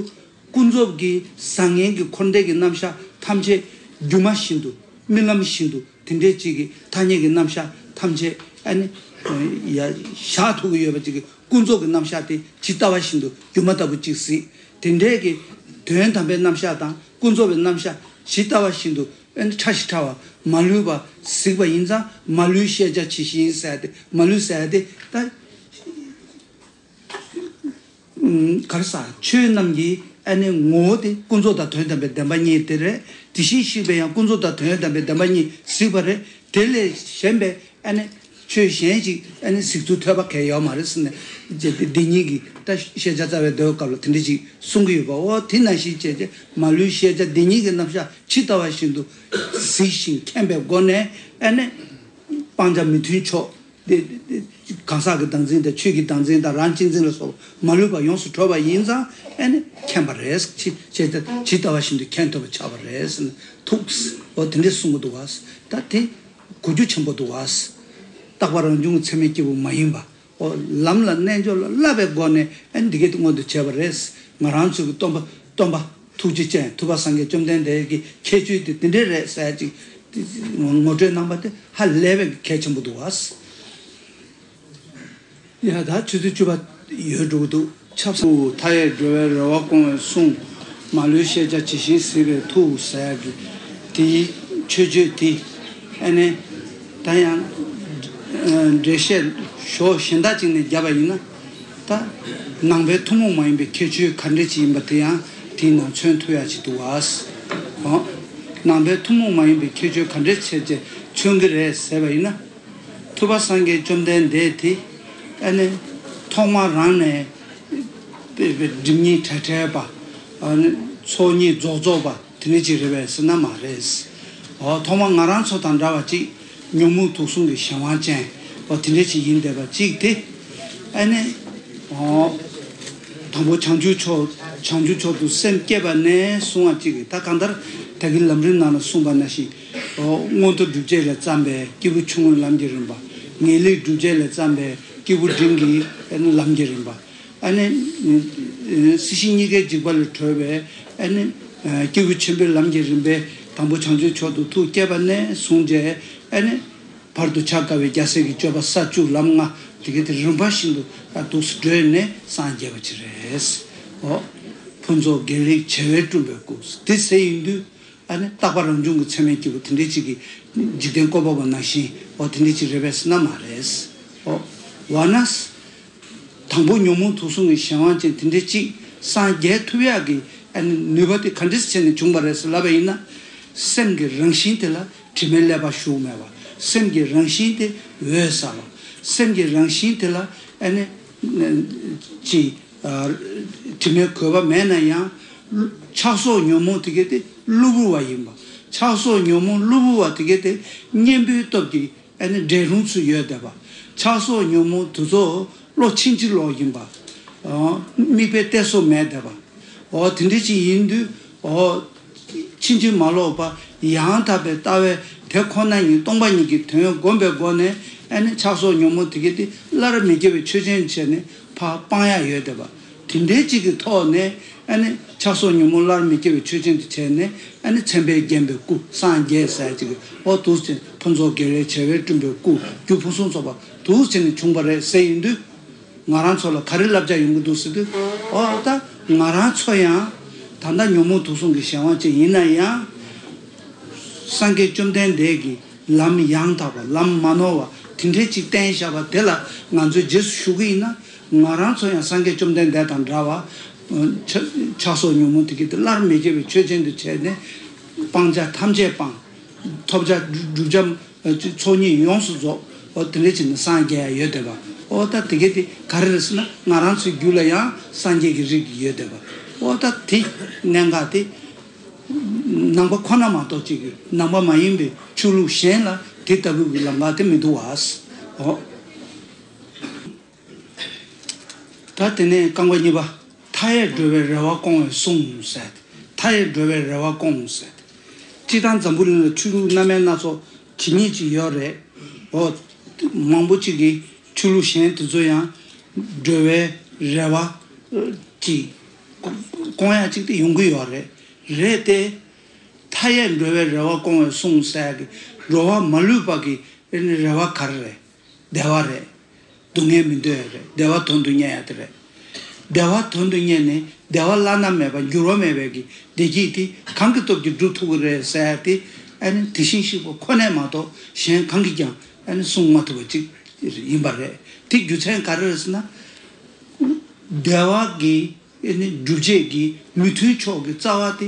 ཀུན་རྫོབ་ཀྱི་བཟང་ངན་གྱི་འཁོར་འདས་ཀྱི་རྣམ་གཞག་ཐམས་ཅད་སྒྱུ་མ་བཞིན་དུ། རྨི་ལམ་བཞིན་དུ། དེ་འདྲའི་ཅིག་གི་ཐ་སྙད་ཀྱི་རྣམ་གཞག་ཐམས་ཅད་ཨ་ནི་ཡ་བཞག་ཐུབ་ཀྱི་ཡོད་པ་ཅིག་གི་ཀུན་རྫོབ་ཀྱི་རྣམ་གཞག་དེ་ཇི་ལྟ་བ་བཞིན་དུ་སྒྱུ་མ་ལྟ་བུ་ཅིག་གཟིགས། དེ་འདྲའི་གི་དོན་དམ་པའི་རྣམ་གཞག་དང་ཀུན་རྫོབ་པའི་རྣམ་གཞག་ཇི་ལྟ་བ་བཞིན་དུ་ཨ་ནི་ཕྲ་ཞིང་ཕྲ་བ་མ་ལུས་པ་གཟིགས་པ་ཡིན་ཙང་། མ་ལུས་ཤེས་བྱ་ཇི་བཞིན་ཟེར་ཏེ། མ་ལུས་ཟེར་ཏེ་ད། ག་རེ་ཟ། ཆོས་རྣམས་ཀྱི་ཨ་ནི་ངོ་བོ་དེ་ཀུན་རྫོབ་དང་དོན་དམ་པའི་བདེན་པ་གཉིས་དེ་རེད། དེ་བཞིན་གཤེགས་པའི་ཡང་ཀུན་རྫོབ་དང་དོན་དམ་པའི་བདེན་པ་གཉིས་གཟིགས་པ་རེད། དེ་ལས་གཞན་པའི་ཨ་ནི་ཆོས་གཞན་ཞིག་ཨ་ནི་གཟིགས་ཚུལ་ཐོས་པ་གང་ཡང་ཡོད་མ་རེད་ཟེར་ནས། འདི་ཉིད་ཀྱི་ད་ཤེས་བྱ་རྩ་བའི་མདོའི་སྐབས་ལ་དེ་འདྲ་ཞིག་གསུང་གི་ཡོད་པ། འོ། དེ་ནང་བཞིན་བྱས་རྗེས་མ་ལུས་ཤེས་བྱ་འདི་ཉིད་ཀྱི་རྣམ་གཞག་ཇི་ལྟ་བ་བཞིན་དུ་གཟིགས་ཤིང་མཁྱེན་པའི་སྒོ་ནས། ཨ་ནི་སྤང་བྱ་མི་མཐུན་ཕྱོགས། དེ་དེ་གང་ཟག་གི་བདག་འཛིན་དང་ཆོས་ཀྱི་བདག་འཛིན་དང་རང་གཅེས་འཛིན་ལ་སོགས་པ་མ་ལུས་པ་ཡོངས་སུ་གྲོལ་བ་ཡིན་ཙང་། ཨ་ནི་མཁྱེན་པ་རེད། ཇི་ཇི་ལྟ་བ་བཞིན་དུ་མཁྱེན་ཐུབ་པ་ཆགས་པ་རེད་ཟེར་ནས། ཐུགས། འོ། དེ་འདྲས་གསུང་གི་འདུག་བ། ད་དེ་གོ་རྒྱུ་ཆེན་པོ་འདུག་བ། རྟག་པ་རང་བྱུང་ཚད་མའི་སྐྱེས་བུ་མ་ཡིན་པ། འོ། ལམ་ལ་རྣལ་འབྱོར་ལ་བསླབ་པའི་སྒོ་ནས། ཨ་ནི་འདི་སྐད་དུ་མངོན་དུ་བྱས་པ་རེད། ང་རང་ཚོའི་གི་སྟོན་པ། སྟོན་པ། ཐུགས་རྗེ་ཅན་ཐུབ་པ་སངས་རྒྱས་བཅོམ་ལྡན་འདས་ཀྱི་ཁྱད་ཆོས་དེ་དེ་འདྲས་རེད་ཟེར་ཅིག་ངོ་སྤྲོད་གནང་པ་དེ་ཧ་ལས་པའི་གལ་ཆེན་པོ་འདུག་བ། ཡ། ད་ཆུ་ཚོད་བཅུ་པ་ཡོལ་འགྲོ་གི་འདུག་ཆབ་གསང་། མཐའ་ཡས་འགྲོ་བའི་རེ་བ་སྐོང་བའི་གསུང་། མ་ལུས་ཤེས་བྱ་ཇི་བཞིན་གཟིགས་པའི་ཐུགས་ཟེར་གྱི་དེའི་མཆོད་བརྗོད་དེ། ཨ་ནི་ད་ཡང་འགྲེལ་བཤད་ཕྱོགས་གཞན་དག་ཅིག་ནས་བརྒྱབ་པ་ཡིན་ན། ད་ནང་པའི་ཐུན་མོང་མ་ཡིན་པའི་ཁྱད་ཆོས་ག་འདྲ་ཅིག་ཡིན་པ་དེ་ཡང་དེའི་ནང་མཚོན་ཐུབ་ཡག་ཅིག་འདུག་བ། ཨོ། ནང་པའི་ཐུན་མོང་མ་ཡིན་པའི་ཁྱད་ཆོས་ག་འདྲ་བྱས་ཅེས་མཚོན་གྱི་རེད་ཟེར་བ་ཡིན་ན། ཐུབ་པ་སངས་རྒྱས་བཅོམ་ལྡན་འདས་དེ་ཨ་ནི་ཐོག་མ་རང་ནས་སྒྲིབ་གཉིས་བྲལ་བྲལ་བ། ཨ་ནི་ཚོགས་གཉིས་རྫོགས་རྫོགས་པ་དེ་འདྲ་ཅིག་རེད་པས་ཟེར་ན་མ་རེད། ཨོ་ཐོག་མར་ང་རང་ཚོ་དང་འདྲ་བ་ཅིག་ཉོན་མོངས་དུག་གསུམ་གྱི་གཞན་དབང་ཅན་ཨོ་དེ་འདྲ་ཅིག་ཡིན་བསྡད་པ་ཅིག་དེ། ཨ་ནི་ཨོ་དང་པོ་བྱང་ཆུབ་མཆོག་བྱང་ཆུབ་མཆོག་ཏུ་སེམས་བསྐྱེད་པ་ནས་བཟུང་བ་ཅིག་གིས་ད་གང་ལྟར་ད་གིན་ལམ་རིམ་ནང་ལ་གསུངས་པ་ནང་བཞིན་ཨོ་མངོན་མཐོ་སྒྲུབ་བྱེད་ལས་བརྩམས་པའི་སྐྱེས་བུ་ཆུང་ངུའི་ལམ་གྱི་རིམ་པ། ངེས་ལེགས་སྒྲུབ་བྱེད་ལས་བརྩམས་པའི་སྐྱེས་བུ་འབྲིང་གི་ལམ་གྱི་རིམ་པ། ཨ་ནི་སྲིད་ཞི་གཉིས་ཀའི་འཇིགས་པ་ལས་གྲོལ་བའི་ཨ་ནི་སྐྱེས་བུ་ཆེན་པོའི་ལམ་གྱི་རིམ་པའི་དང་པོ་བྱང་ཆུབ་མཆོག་ཏུ་ཐུགས་བསྐྱེད་པ་ནས་བཟུང་བྱས་ཨ་ནི་བར་དུ་བྱ་དཀའ་བའི་རྒྱལ་སྲས་ཀྱི་སྤྱོད་པ་ས་བཅུ་ལམ་ལྔ་དེ་གའི་དེ་རིམ་པ་བཞིན་དུ་ཨ་འདུག་སེ་བགྲོད་ནས་སངས་རྒྱས་པ་ཅིག་རེད། ཨོ། ཕུན་ཚོགས་དགེ་ལེགས་བྱེ་བས་བསྐྲུན་པའི་སྐུ། དེ་ཟེར་ཡིན་དུས། ཨ་ནི་རྟག་པ་རང་བྱུང་གི་མཚན་མའི་སྐྱེས་བུ་དེ་འདྲའི་ཅིག་གིས་འཇིག་རྟེན་བཀོད་པ་པོ་ནང་བཞིན་འོ་དེ་འདྲའི་ཅིག་རེད་པས་ཟེར་ན་མ་རེད། འོ་འོ་ན། དང་པོ་ཉོན་མོངས་དུག་གསུམ་གྱི་གཞན་དབང་ཅན་དེ་འདྲའི་ཅིག་སངས་རྒྱས་ཐུབ་ཡག་གི་ཨ་ནི་ནུས་པ་དེ་ག་འདྲས་བྱས་ནས་བྱུང་བ་རེད་ཟེར་ལབ་པ་ཡིན་ན། སེམས་ཀྱི་རང་བཞིན་དེ་ལ་དྲི་མའི་ཀླད་པ་ཞུགས་མེད་པ། སེམས་ཀྱི་རང་བཞིན་དེ་འོད་གསལ་བ། སེམས་ཀྱི་རང་བཞིན་དེ་ལ་ཨ་ནི་ཅིག་དྲི་མའི་གོས་པ་མེད་ན་ཡང་། ཆགས་སོགས་ཉོན་མོངས་དེ་གའི་དེ་གློ་བུར་བ་ཡིན་པ། ཆགས་སོགས་ཉོན་མོངས་གློ་བུར་བ་དེ་གའི་དེ་གཉེན་པོའི་སྟོབས་ཀྱིས་ཨ་ནི་འདྲེན་རུང་ཚུལ་ཡོད་བསྡད་པ། ཆགས་སོགས་ཉོན་མོངས་དེ་ཚོ་བློ་ཕྱིན་ཅི་ལོག་ཡིན་པ། དམིགས་པའི་གཏད་སོ་མེད་བསྡད་པ། འོ་དེ་འདྲ་ཅིག་ཡིན་དུས་འོ། ཕྱིན་ཅི་མ་ལོག་པ་ཡང་དག་པའི་ལྟ་བས་དེ་ཁོ་ན་ཉིད་སྟོང་པ་ཉིད་ཀྱི་དོན་བསྒོམ་པའི་སྒོ་ནས་ཨ་ནི་ཆགས་སོགས་ཉོན་མོངས་དེ་གའི་དེ་སླར་མི་སྐྱེ་བའི་ཆོས་ཅན་བྱས་ནས་ཕར་སྤང་ཡག་ཡོད་བསྡད་པ། དེ་འདྲའི་ཅིག་གི་ཐོག་ནས་ཨ་ནི་ཆགས་སོགས་ཉོན་མོངས་སླར་མི་སྐྱེ་བའི་ཆོས་ཅན་དུ་བྱས་ནས་ཨ་ནི་མཚན་དཔེས་བརྒྱན་པའི་སྐུ་སངས་རྒྱས་ཟེར་ཅིག་གི་འོ་འདུག་ཅིང་ཕུན་ཚོགས་དགེ་ལེགས་བྱེ་བས་བསྐྲུན་པའི་སྐུ་རྒྱུ་ཕུན་སུམ་ཚོགས་པ་འདུག་ཅིང་ནས་བྱུང་བ་རེད་ཟེར་ཡིན་དུས། ང་རང་ཚོ་ལ་ག་རེ་བསླབ་བྱ་ཡོང་གི་འདུག་ཟེར་དུས། འོ་ད་ང་རང་ཚོ་ཡང་ད་ལྟ་ཉོན་མོངས་དུག་གསུམ་གྱི་གཞན་དབང་ཅན་ཡིན་ན་ཡང་། སངས་རྒྱས་བཅོམ་ལྡན་འདས་ཀྱིས་ལམ་ཡང་དག་པ་ལམ་མ་ནོར་བ་དེ་འདྲའི་ཅིག་བསྟན་བཞག་པ་དེ་ལ་ང་ཚོས་རྗེས་སུ་ཞུགས་ཀྱི་ཡིན་ན། ང་རང་ཚོ་ཡང་སངས་རྒྱས་བཅོམ་ལྡན་འདས་དང་འདྲ་བ། ཆགས་སོགས་ཉོན་མོངས་དེ་གའི་དེ་སླར་མི་སྐྱེ་བའི་ཆོས་ཅན་དུ་བྱས་ནས། སྤང་བྱ་ཐམས་ཅད་སྤངས། ཐོབ་བྱ་བསྒྲུབ་བྱ་ཚོགས་གཉིས་ཡོངས་སུ་རྫོགས། འོ་དེ་འདྲ་བྱས་ནས་སངས་རྒྱས་ཡོད་བསྡད་པ། འོ་ད་དེ་གའི་དེ་ག་རེ་རེད་ཟེར་ན་ང་རང་ཚོའི་རྒྱུད་ལ་ཡང་སངས་རྒྱས་ཀྱི་རིགས་ཡོད་བསྡད་པ། འོ་ད་དེ་གནད་འགག་དེ་ནང་པ་ཁོ་ན་མ་གཏོགས་ཅིག་གི་ནང་པ་མ་ཡིན་པའི་ཆོས་ལུགས་གཞན་ལ་དེ་ལྟ་བུའི་ལམ་ཁ་དེ་མི་འདུག་བ། འོ། ད་དེ་ནས་རྐང་པ་གཉིས་པ། མཐའ་ཡས་འགྲོ་བའི་རེ་བ་སྐོང་བའི་གསུང་ཟེར། མཐའ་ཡས་འགྲོ་བའི་རེ་བ་སྐོང་ཟེར། སྤྱིར་བཏང་འཛམ་བུ་གླིང་ལ་ཆོས་ལུགས་སྣ་མིན་སྣ་ཚོགས་ཇི་སྙེད་ཅིག་ཡོད་རེད། འོ། མང་པོ་ཅིག་གིས་ཆོས་ལུགས་གཞན་དེ་ཚོ་ཡང་འགྲོ་བའི་རེ་བ་ཅིག་སྐོང་ཡག་ཅིག་དེ་ཡོང་གི་ཡོད་རེད། རེད་དེ། མཐའ་ཡས་འགྲོ་བའི་རེ་བ་སྐོང་བའི་གསུང་ཟེར་ཡག་གི་འགྲོ་བ་མ་ལུས་པ་གི་རེ་བ་ག་རེ་རེད། བདེ་བ་རེད། སྡུག་བསྔལ་མི་འདོད་ཡ་རེད། བདེ་བ་དོན་དུ་གཉེར་ཡ་དེ་རེད། བདེ་བ་དོན་དུ་གཉེར་ནས་བདེ་བ་བླ་ན་མེད་པ་འགྱུར་བ་མེད་པའི་གི་བདེ་སྐྱིད་དེ་གང་གི་སྟོབས་ཀྱིས་སྒྲུབ་ཐུབ་ཀྱི་རེད་ཟེར་ཡ་དེ་ཨ་ནི་དེ་བཞིན་གཤེགས་པ་ཁོ་ནས་མ་གཏོགས་གཞན་གང་གིས་ཀྱང་ཨ་ནི་གསུང་མ་ཐུབ་པ་ཅིག་ཡིན་པ་རེད། དེ་རྒྱུ་མཚན་ག་རེ་རེད་ཟེར་ན། བདེ་བ་གི་ཨ་ནི་སྒྲུབ་བྱེད་ཀྱི་མི་མཐུན་ཕྱོགས་ཀྱི་རྩ་བ་དེ་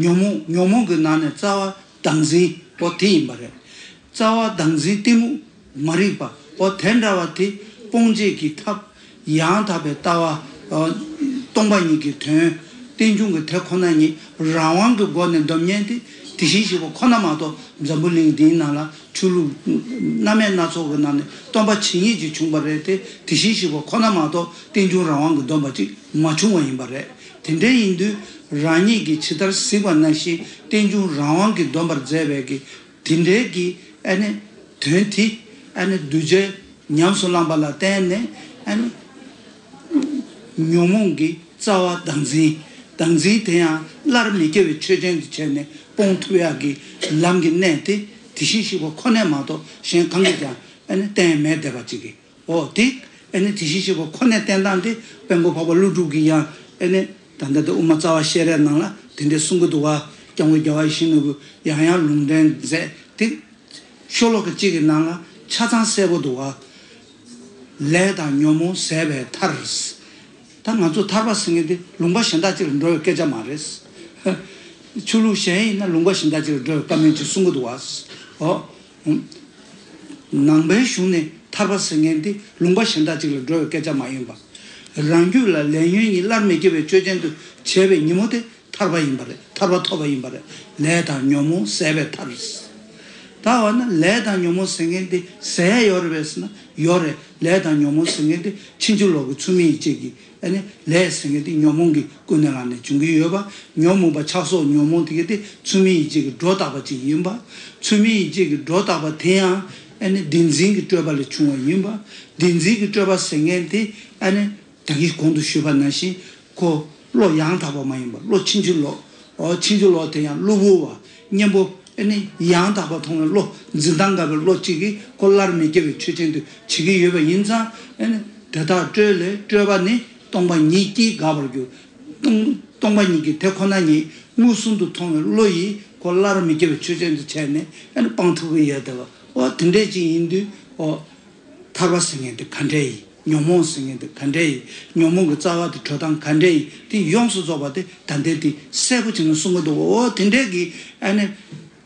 ཉོན་མོངས་ཉོན་མོངས་ཀྱི་ནང་ནས་རྩ་བ་བདག་འཛིན་པོ་དེ་ཡིན་པ་རེད། རྩ་བ་བདག་འཛིན་གཏི་མུག་མ་རིག་པ་འོ་དེ་འདྲ་བ་དེ་སྤོང་བྱེད་ཀྱི་ཐབས་ཡང་དག་པའི་ལྟ་བ། སྟོང་པ་ཉིད་ཀྱི་དོན། རྟེན་འབྱུང་གི་དེ་ཁོ་ན་ཉིད་རང་དབང་གི་སྒོ་ནས་འདོམས་མཁན་དེ་དེ་བཞིན་གཤེགས་པ་ཁོ་ན་མ་གཏོགས་འཛམ་བུ་གླིང་འདིའི་ནང་ལ་ཆོས་ལུགས་སྣ་མིན་སྣ་ཚོགས་ཀྱི་ནང་ནས་སྟོང་པ་ཇི་སྙེད་ཅིག་བྱུང་བ་རེད་དེ་དེ་བཞིན་གཤེགས་པ་ཁོ་ན་མ་གཏོགས་རྟེན་འབྱུང་རང་དབང་གིས་འདོམས་པ་ཅིག་མ་བྱུང་བ་ཡིན་པ་རེད། དེ་འདྲ་ཡིན་དུས་རང་ཉིད་ཀྱིས་ཇི་ལྟར་གཟིགས་པ་ནང་བཞིན་རྟེན་འབྱུང་རང་དབང་གིས་འདོམས་པར་མཛད་པའི་གི་དེ་འདྲའི་གི་ཨ་ནི་དོན་དེ་ཨ་ནི་གདུལ་བྱ་ཉམས་སུ་བླངས་པ་ལ་བརྟེན་ནས་ཨ་ནི་ཉོན་མོངས་ཀྱི་རྩ་བ་བདག་འཛིན། བདག་འཛིན་དེ་ཡང་སླར་མི་སྐྱེ་བའི་ཆོས་ཅན་དུ་བྱས་ནས་སྤོང་ཐུབ་ཡག་གི་ལམ་གྱི་གནད་དེ་དེ་བཞིན་གཤེགས་པ་ཁོ་ནས་མ་གཏོགས་གཞན་གང་གིས་ཀྱང་ཨ་ནི་བསྟན་མེད་བསྡད་པ་ཅིག་གིས། འོ་དེ་ཨ་ནི་དེ་བཞིན་གཤེགས་པ་ཁོ་ནས་བསྟན་སྟངས་དེ་དཔལ་མགོན་འཕགས་པ་ཀླུ་སྒྲུབ་ཀྱིས་ཡང་ཨ་ནི་ད་ལྟ་དེ་དབུ་མ་རྩ་བ་ཤེས་རབ་ནང་ལ་དེ་འདྲའི་གསུང་གི་འདུག་བ། སྐྱབས་མགོན་རྒྱལ་བ་ཡིད་བཞིན་ནོར་བུས་ཡང་ཡང་ལུང་འདྲེན་མཛད་དེ། ཤོ་ལོ་ཀ་གཅིག་གི་ནང་ལ་ཆ་ཚང་གསལ་པོ་འདུག་བ། ལས་དང་ཉོན་མོངས་ཟད་པའི་མཐར། ད་ང་ཚོ་ཐར་པ་ཟེར་མཁན་དེ་ལུང་པ་གཞན་དག་ཅིག་ལ་འགྲོ་བའི་སྐད་ཆ་མ་རེད། ཆོས་ལུགས་གཞན་ཡིན་ན་ལུང་པ་གཞན་དག་ཅིག་ལ་འགྲོ་བའི་བཀའ་མོལ་ཅིག་གསུང་གི་འདུག་བ། ཨོ། ནང་པའི་གཞུང་ནས་ཐར་པ་ཟེར་མཁན་དེ་ལུང་པ་གཞན་དག་ཅིག་ལ་འགྲོ་བའི་སྐད་ཆ་མ་ཡིན་པ། རང་རྒྱུད་ལ་ལས་ཉོན་གཉིས་སླར་མི་སྐྱེ་བའི་ཆོས་ཅན་དུ་བྱས་པའི་ཉིན་མོ་དེ་ ཐར་པ་ཡིན་པ་རེད། ཐར་པ་ཐོབ་པ་ཡིན་པ་རེད། ལས་དང་ཉོན་མོངས་ཟད་པས་ཐར། ད་འོ་ན་ལས་དང་ཉོན་མོངས་ཟེར་མཁན་དེ་ཟད་ཡ་ཡོད་རེད་པས་ཟེར་ན་ཡོད་རེད། ལས་དང་ཉོན་མོངས་ཟེར་མཁན་དེ་ཕྱིན་ཅི་ལོག་གི་ཚུལ་མིན་ཡིད་བྱེད་ཀྱི་ཨ་ནི་ལས་ཟེར་མཁན་དེ་ཉོན་མོངས་ཀྱི་ཀུན་ནས་བསླངས་ནས་འབྱུང་གི་ཡོད་པ། ཉོན་མོངས་པ་ཆགས་སོགས་ཉོན་མོངས་དེ་ག་དེ་ཚུལ་མིན་ཡིད་བྱེད་ཀྱི་སྒྲོ་བཏགས་པ་ཅིག་ཡིན་པ། ཚུལ་མིན་ཡིད་བྱེད་ཀྱི་སྒྲོ་བཏགས་པ་དེ་ཡང་ཨ་ནི་བདེན་འཛིན་གྱི་སྤྲོས་པ་ལས་བྱུང་བ་ཡིན་པ། བདེན་འཛིན་གྱི་སྤྲོས་པ་ཟེར་མཁན་དེ་ཨ་ནི་ད་གིན་གོང་དུ་ཞུས་པ་ནང་བཞིན་ཁོ་བློ་ཡང་དག་པ་མ་ཡིན་པ། བློ་ཕྱིན་ཅི་ལོག་འོ་ཕྱིན་ཅི་ལོག་དེ་ཡང་གློ་བུར་བ་གཉེན་པོ་ཨ་ནི་ཡང་དག་པ་མཐོང་བའི་བློ། འཛིན་སྟངས་འགལ་བའི་བློ་གཅིག་གིས་ཁོ་སླར་མི་སྐྱེ་བའི་ཆོས་ཅན་དུ་བྱེད་ཀྱི་ཡོད་པ་ཡིན་ཙང་། ཨ་ནི་དེ་དག་སྤྲོས་ལས་སྤྲོས་པ་ནི་སྟོང་པ་ཉིད་ཀྱིས་འགག་པར་འགྱུར། སྟོང་སྟོང་པ་ཉིད་ཀྱིས་དེ་ཁོ་ན་ཉིད་མངོན་སུམ་དུ་མཐོང་བའི་བློ་ཡིས་ཁོ་སླར་མི་སྐྱེ་བའི་ཆོས་ཅན་དུ་བྱས་ནས་ཨ་ནི་སྤང་ཐུབ་ཀྱི་ཡོད་བསྡད་པ། འོ་དེ་འདྲས་ཅིག་ཡིན་དུས་འོ། ཐར་པ་ཟེར་མཁན་དེ་ག་འདྲས་ཡིན། ཉོན་མོངས་ཟེར་མཁན་དེ་ག་འདྲས་ཡིན། ཉོན་མོངས་ཀྱི་རྩ་བ་དེ་གྲོལ་སྟངས་ག་འདྲས་ཡིན། དེ་ཡོངས་སུ་རྫོགས་པ་དེ་ད་ལྟའི་དེ་གསལ་པོ་བྱས་ནས་གསུང་གི་འདུག་འོ་དེ་འདྲས་ཀྱི་ཨ་ནི་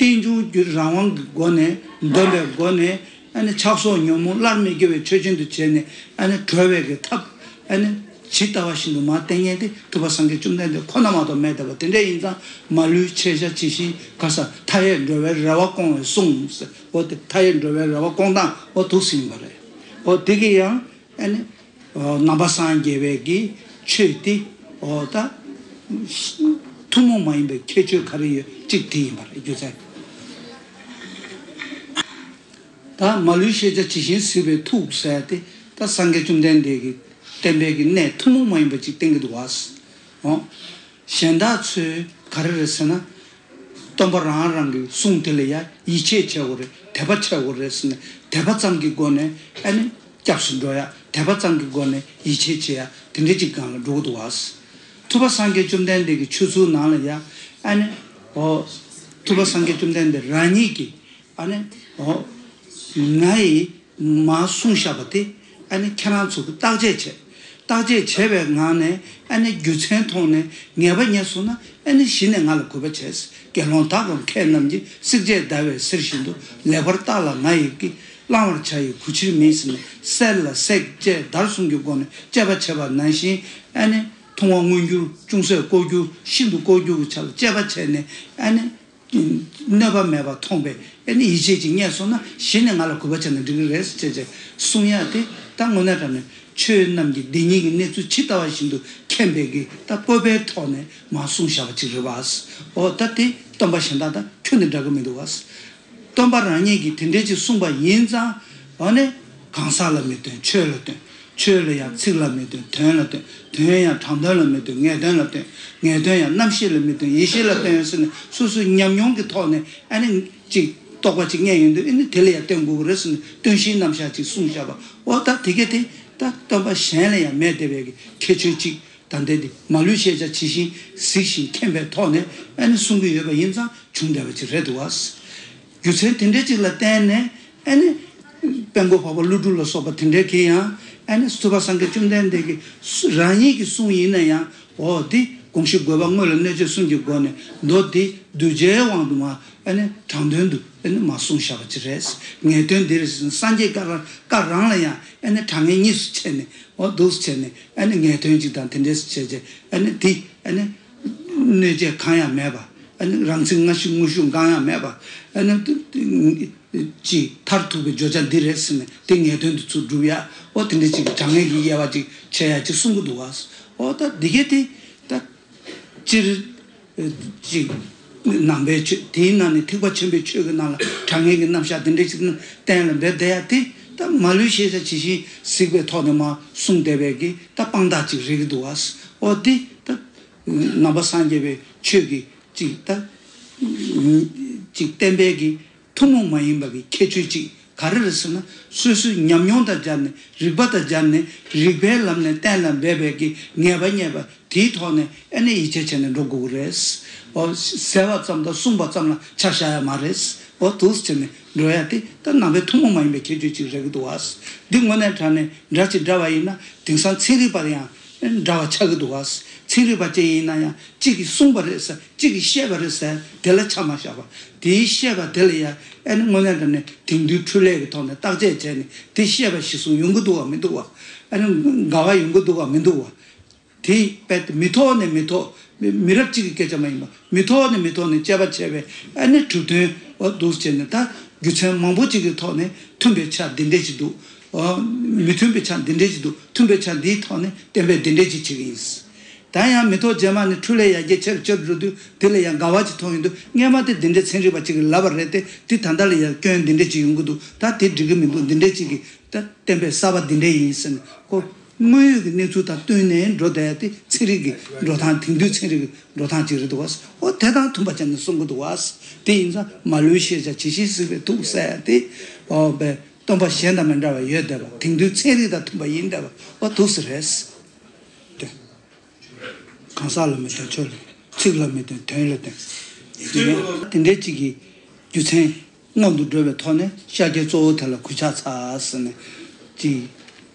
རྟེན་འབྱུང་གི་རང་དབང་གི་སྒོ་ནས། འདོན་པའི་སྒོ་ནས་ཨ་ནི་ཆགས་སོགས་ཉོན་མོངས་སླར་མི་སྐྱེ་བའི་ཆོས་ཅན་དུ་བྱས་ནས་ཨ་ནི་གྲོལ་བའི་གི་ཐབས་ཨ་ནི་ཇི་ལྟ་བ་བཞིན་དུ་མར་བསྟན་མཁན་དེ་ཐུབ་པ་སངས་རྒྱས་བཅོམ་ལྡན་འདས་ཁོ་ན་མ་གཏོགས་མེད་བསྡད་པ་དེ་འདྲས་ཡིན་ཙང་། མ་ལུས་ཤེས་བྱ་ཇི་བཞིན་ག་ས་མཐའ་ཡས་འགྲོ་བའི་རེ་བ་སྐོང་བའི་གསུང་ཟེར། འོ་དེ་མཐའ་ཡས་འགྲོ་བའི་རེ་བ་སྐོང་སྟངས་འོ་འདུག་སེ་ཡིན་པ་རེད། འོ་དེ་གི་ཡང་ཨ་ནི་ནང་པ་སངས་རྒྱས་པའི་གི་ཆོས་དེ་འོ་ད་ཐུན་མོང་མ་ཡིན་པའི་ཁྱད་ཆོས་ག་རེ་ཡོད་གཅིག་དེ་ཡིན་པ་རེད། རྒྱུ་མཚན་ད་མ་ལུས་ཤེས་བྱ་ཇི་བཞིན་གཟིགས་པའི་ཐུགས་ཟེར་དེ་ད་སངས་རྒྱས་བཅོམ་ལྡན་འདས་ཀྱི་བསྟན་པའི་གི་གནད་ཐུན་མོང་མ་ཡིན་པ་ཅིག་བསྟན་གྱི་འདུག་བ། འོ། གཞན་དག་ཚོས་ག་རེ་རེད་ཟེར་ན། སྟོན་པ་རང་རང་གི་གསུང་དེ་ལ་ཡང་ཡིད་ཆེས་བྱེད་དགོས་རེད། དད་པ་བྱེད་དགོས་རེད་ཟེར་ནས་དད་པ་ཙམ་གྱི་སྒོ་ནས་ཨ་ནི་སྐྱབས་སུ་འགྲོ་ཡ། དད་པ་ཙམ་གྱི་སྒོ་ནས་ཡིད་ཆེས་བྱེད་ཡ་དེ་འདྲ་ཅིག་སྒང་ལ་འགྲོ་གི་འདུག་བ། ཐུབ་པ་སངས་རྒྱས་བཅོམ་ལྡན་འདས་ཀྱི་ཆོས་ཚུལ་ནང་ལ་ཡང་ཨ་ནི་འོ། ཐུབ་པ་སངས་རྒྱས་བཅོམ་ལྡན་འདས་རང་ཉིད་ཀྱིས་ཨ་ནི་འོ། ང་ཡིས་མར་གསུངས་བཞག་པ་དེ་ཨ་ནི་ཁྱེད་རང་ཚོ་གིས་བརྟག་དཔྱད་བྱས། བརྟག་དཔྱད་བྱས་པའི་ངང་ནས་ཨ་ནི་རྒྱུ་མཚན་མཐོང་ནས་ངེས་པ་རྙེད་སོང་ན་ཨ་ནི་གཞི་ནས་ང་ལ་གུས་པ་བྱས། དགེ་སློང་དག་གམ་མཁས་རྣམས་ཀྱིས། བསྲེགས་བཅད་བརྡར་བའི་གསེར་བཞིན་དུ། ལེགས་པར་བརྟགས་ལ་ང་ཡིས་བགྱི། བླང་བར་བྱ་ཡི་གུས་ཕྱིར་མིན་ཟེར་ནས་གསེར་ལ་བསྲེགས་བཅད་བརྡར་གསུམ་གྱི་སྒོ་ནས་དཔྱད་པ་བྱས་པ་ནང་བཞིན་ཨ་ནི་མཐོང་བ་མངོན་གྱུར་ཅུང་ཟད་ལྐོག་གྱུར་ཤིན་ཏུ་ལྐོག་གྱུར་གྱི་ཆ་ལ་དཔྱད་པ་བྱས་ནས་ཨ་ནི། གནོད་པ་མེད་པར་མཐོང་བས་ཨ་ནི་ཡིད་ཆེས་ཀྱིས་རྙེད་སོང་ན་གཞི་ནས་ང་ལ་གུས་པ་བྱས་ན་འགྲིག་གི་རེད་ཟེར་བྱས་བྱས་གསུང་ཡ་དེ་ད་དངོས་གནས་དྲང་གནས་ཆོས་རྣམས་ཀྱི་འདི་ཉིད་ཀྱི་གནས་ཚུལ་ཇི་ལྟ་བ་བཞིན་དུ་མཁྱེན་པའི་གི་ད་སྤོབས་པའི་ཐོག་ནས་མར་གསུངས་བཞག་པ་ཅིག་རེད་བ། འོ་ད་དེ་སྟོན་པ་གཞན་དག་དང་ཁྱོན་ནས་འདྲ་གི་མི་འདུག་བ། སྟོན་པ་རང་ཉིད་ཀྱིས་དེ་འདྲའི་ཅིག་གསུངས་པ་ཡིན་ཙང་། འོ་ནི་གང་ཟག་ལ་མི་སྟོན། ཆོས་ལ་སྟོན། ཆོས་ལ་ཡང་ཚིག་ལ་མི་སྟོན། དོན་ལ་སྟོན། དོན་ཡང་དྲང་དོན་ལ་མི་སྟོན། ངེས་དོན་ལ་སྟོན། ངེས་དོན་ཡང་རྣམ་ཤེས་ལ་མི་སྟོན། ཡེ་ཤེས་ལ་སྟོན་ཟེར་ནས་སོ་སོའི་ཉམས་མྱོང་གི་ཐོག་ནས་ཨ་ནི་ཅིག་རྟོགས་པ་ཅིག་རྙེད་ཡོང་དུས་ཨ་ནི་དེ་ལ་ཡང་སྟོན་དགོས་ཀྱི་རེད་ཟེར་ནས་སྟོན་བྱེད་རྣམ་གཞག་ཅིག་གསུངས་བཞག་པ། འོ་ད་དེ་ག་དེ་ད་སྟོན་པ་གཞན་ལ་ཡང་མེད་བསྡད་པའི་གི་ཁྱད་ཆོས་ཅིག་ད་ལྟའི་འདི་མ་ལུས་ཤེས་བྱ་ཇི་བཞིན་གཟིགས་ཤིང་མཁྱེན་པའི་ཐོག་ནས་ཨ་ནི་གསུང་གི་ཡོད་པ་ཡིན་ཙང་བྱུང་བསྡད་པ་ཅིག་རེད་འདུག་བ། རྒྱུ་མཚན་དེ་འདྲའི་ཅིག་ལ་བརྟེན་ནས་ཨ་ནི་དཔལ་མགོན་འཕགས་པ་ཀླུ་སྒྲུབ་ལ་སོགས་པ་དེ་འདྲའི་གིས་ཡང་ཨ་ནི་ཐུབ་པ་སངས་རྒྱས་བཅོམ་ལྡན་འདས་ཀྱི་རང་ཉིད་ཀྱི་གསུང་ཡིན་ན་ཡང་། འོ་འདི་དགོངས་གཞི་དགོས་པ་དངོས་ལ་གནོད་བྱེད་གསུམ་གྱི་སྒོ་ནས་མདོ་འདི་གདུལ་བྱའི་དབང་དུ་མ་ཨ་ནི་དྲང་དོན་དུ་ཨ་ནི་མ་གསུངས་བཞག་པ་ཅིག་རེད། ངེས་དོན་འདི་རེད་ཟེར་ན་སངས་རྒྱས་བཀའ་རང་བཀའ་རང་ལ་ཡང་ཨ་ནི་དྲང་ངེས་གཉིས་སུ་ཕྱེ་ནས། འོ་འདུག་སེ་བྱས་ནས་ཨ་ནི་ངེས་དོན་གཅིག་དང་དེ་འདྲས་སེ་བྱས་བྱས་ཨ་ནི་འདི་ཨ་ནི་གནོད་བྱེད་གང་ཡང་མེད་པ། ཨ་ནི་རང་ཚིག་སྔ་ཕྱི་དངོས་ཤུགས་གང་ཡང་མེད་པ། ཨ་ནི་ཅིག་མཐར་ཐུག་པའི་བརྗོད་བྱ་འདི་རེད་ཟེར་ནས་དེ་ངེས་དོན་དུ་ཚུར་སྒྲུབ་ཡ། འོ་དེ་འདྲས་ཅིག་དྲང་ངེས་ཀྱི་དབྱེ་བ་ཅིག་ཕྱེ་ཡ་ཅིག་གསུང་གི་འདུག་བ། འོ་ད་འདི་གས་དེ་ད་སྤྱིར། ཅིག་ནང་པའི་ཆོས་དེའི་ནང་ནས་ཐེག་པ་ཆེན་པོའི་ཆོས་ཀྱི་ནང་ལ་དྲང་ངེས་ཀྱི་རྣམ་གཞག་དེ་འདྲ་ཞིག་གཏན་ལ་འབེབས་བསྡད་ཡ་དེ་ད་མ་ལུས་ཤེས་བྱ་ཇི་བཞིན་གཟིགས་པའི་ཐོག་ནས་མར་གསུངས་བསྡད་པའི་གི་ད་དཔང་རྟགས་ཅིག་རེད་ཀྱི་འདུག་བ། འོ་དེ་ད་ནང་པ་སངས་རྒྱས་པའི་ཆོས་ཀྱི་ཅིག་ད་ཅིག་བསྟན་པའི་གི་ཐུན་མོང་མ་ཡིན་པ་གི་ཁྱད་ཆོས་ཅིག་ག་རེ་རེད་ཟེར་ན། སོ་སོའི་ཉམས་མྱོང་དང་སྦྱར་ནས་རིག་པ་དང་སྦྱར་ནས་རིག་པའི་ལམ་ནས་གཏན་ལ་འབེབས་པའི་གི་ངེས་པ་རྙེད་པ་དེའི་ཐོག་ནས་ཨ་ནི་ཡིད་ཆེས་བྱས་ནས་འགྲོ་དགོས་ཀྱི་རེད། འོ་ཟེར་བ་ཙམ་དང་གསུངས་པ་ཙམ་ལ་ཆ་བཞག་ཡ་མ་རེད། འོ་འདུག་སེ་བྱས་ནས་འགྲོ་ཡ་དེ་ད་ནང་པའི་ཐུན་མོང་མ་ཡིན་པའི་ཁྱད་ཆོས་ཅིག་རེད་ཀྱི་འདུག་བ། འདི་དངོས་གནས་དྲང་གནས་འདྲ་ཅིག་འདྲ་བ་ཡིན་ན་དེང་སང་ཚན་རིག་པ་ཡང་འདྲ་བ་ཆགས་ཀྱི་འདུག་བ། ཚན་རིག་པ་ཅིག་ཡིན་ན་ཡང་གཅིག་གིས་གསུངས་པ་རེད་ཟེར། གཅིག་གིས་བཤད་པ་རེད་ཟེར་དེ་ལ་ཆ་མ་བཞག་པ། དེའི་བཤད་པ་དེ་ལ་ཡང་ཨ་ནི་དངོས་གནས་དྲང་གནས་དེང་དུས་འཕྲུལ་ལས་ཀྱི་ཐོག་ནས་བརྟག་དཔྱད་བྱས་ནས་དེ་བཤད་པ་གཞིར་བཟུང་ཡོང་གི་འདུག་བ་མི་འདུག་བ། ཨ་ནི་འགལ་བ་ཡོང་གི་འདུག་བ་མི་འདུག་བ། དེ་དཔེ་མི་ཐོག་ནས་མི་ཐོག་ མི་རབས་གཅིག་གི་སྐད་ཆ་མ་ཡིན་པ། མི་ཐོག་ནས་མི་ཐོག་ནས་དཔྱད་པ་བྱས་པའི་ཨ་ནི་གྲུབ་དོན་འོ་འདུག་བྱས་ནས། ད་རྒྱུ་མཚན་མང་པོ་གཅིག་གི་ཐོག་ནས་མཐུན་པའི་ཆ་འདི་འདྲས་ཅིག་འདུག་འོ་མི་མཐུན་པའི་ཆ་འདི་འདྲས་ཅིག་འདུག་མཐུན་པའི་ཆ་འདིའི་ཐོག་ནས་བསྟན་པས་འདི་འདྲས་ཅིག་བྱེད་ཀྱི་ཡིན། ད་ཡང་མི་ཐོག་རྗེས་མ་ནས་འཕྲུལ་ལས་ཡར་རྒྱས་ཆེ་རུ་ཆེ་རུ་འགྲོ་དུས་དེ་ལ་ཡང་དགའ་བ་ཅིག་མཐོང་ཡོང་དུས། སྔས་མ་དེ་འདི་འདྲའི་ཚན་རིག་པ་ཅིག་གིས་ལབ་པ་རེད་དེ། དེ་ད་ལྟ་ལ་ཡང་སྐྱོན་འདི་འདྲས་ཅིག་ཡོང་གི་འདུག་ད་དེ་འགྲིག་གི་མི་འདུག་འདི་འདྲས་ཅིག་གིས་ད་བསྟན་པའི་གསར་པ་འདི་འདྲས་ཡིན་ཟེར་ནས། ཁོ་དངོས་ཡོད་ཀྱི་གནས་ཚུལ་དང་བསྟུན་ནས་འགྲོ་བསྡད་ཡ་དེ་ཚན་རིག་གི་འགྲོ་སྟངས། དེང་དུས་ཚན་རིག་གི་འགྲོ་སྟངས་ཅིག་རེད་འདུག་བ། འོ་དེ་དང་མཐུན་པ་བྱས་ནས་གསུང་གི་འདུག་བ། དེ་ཡིན་ཙང་མ་ལུས་ཤེས་བྱ་ཇི་བཞིན་གཟིགས་པའི་ཐུགས་ཟེར་ཡ་དེ། འོ་བས་སྟོན་པ་གཞན་དང་མི་འདྲ་བ་ཡོད་བསྡད་པ། དེང་དུས་ཚན་རིག་དང་མཐུན་པ་ཡིན་བསྡད་པ། འོ་ཐུགས་སུ་རེད། གང་ཟག་ལ་མི་བརྟེན་ཆོས་ལ། ཚིག་ལ་མི་བརྟེན་དོན་ལ་བརྟེན། དེ་འདྲའི་གཅིག་གི་རྒྱུ་མཚན་སྔོན་དུ་འགྲོ་བའི་ཐོག་ནས་ཤཱཀྱའི་གཙོ་བོ་དེ་ལ་གུས་ཕྱག་འཚལ་ཟེར་ནས་ཅིག་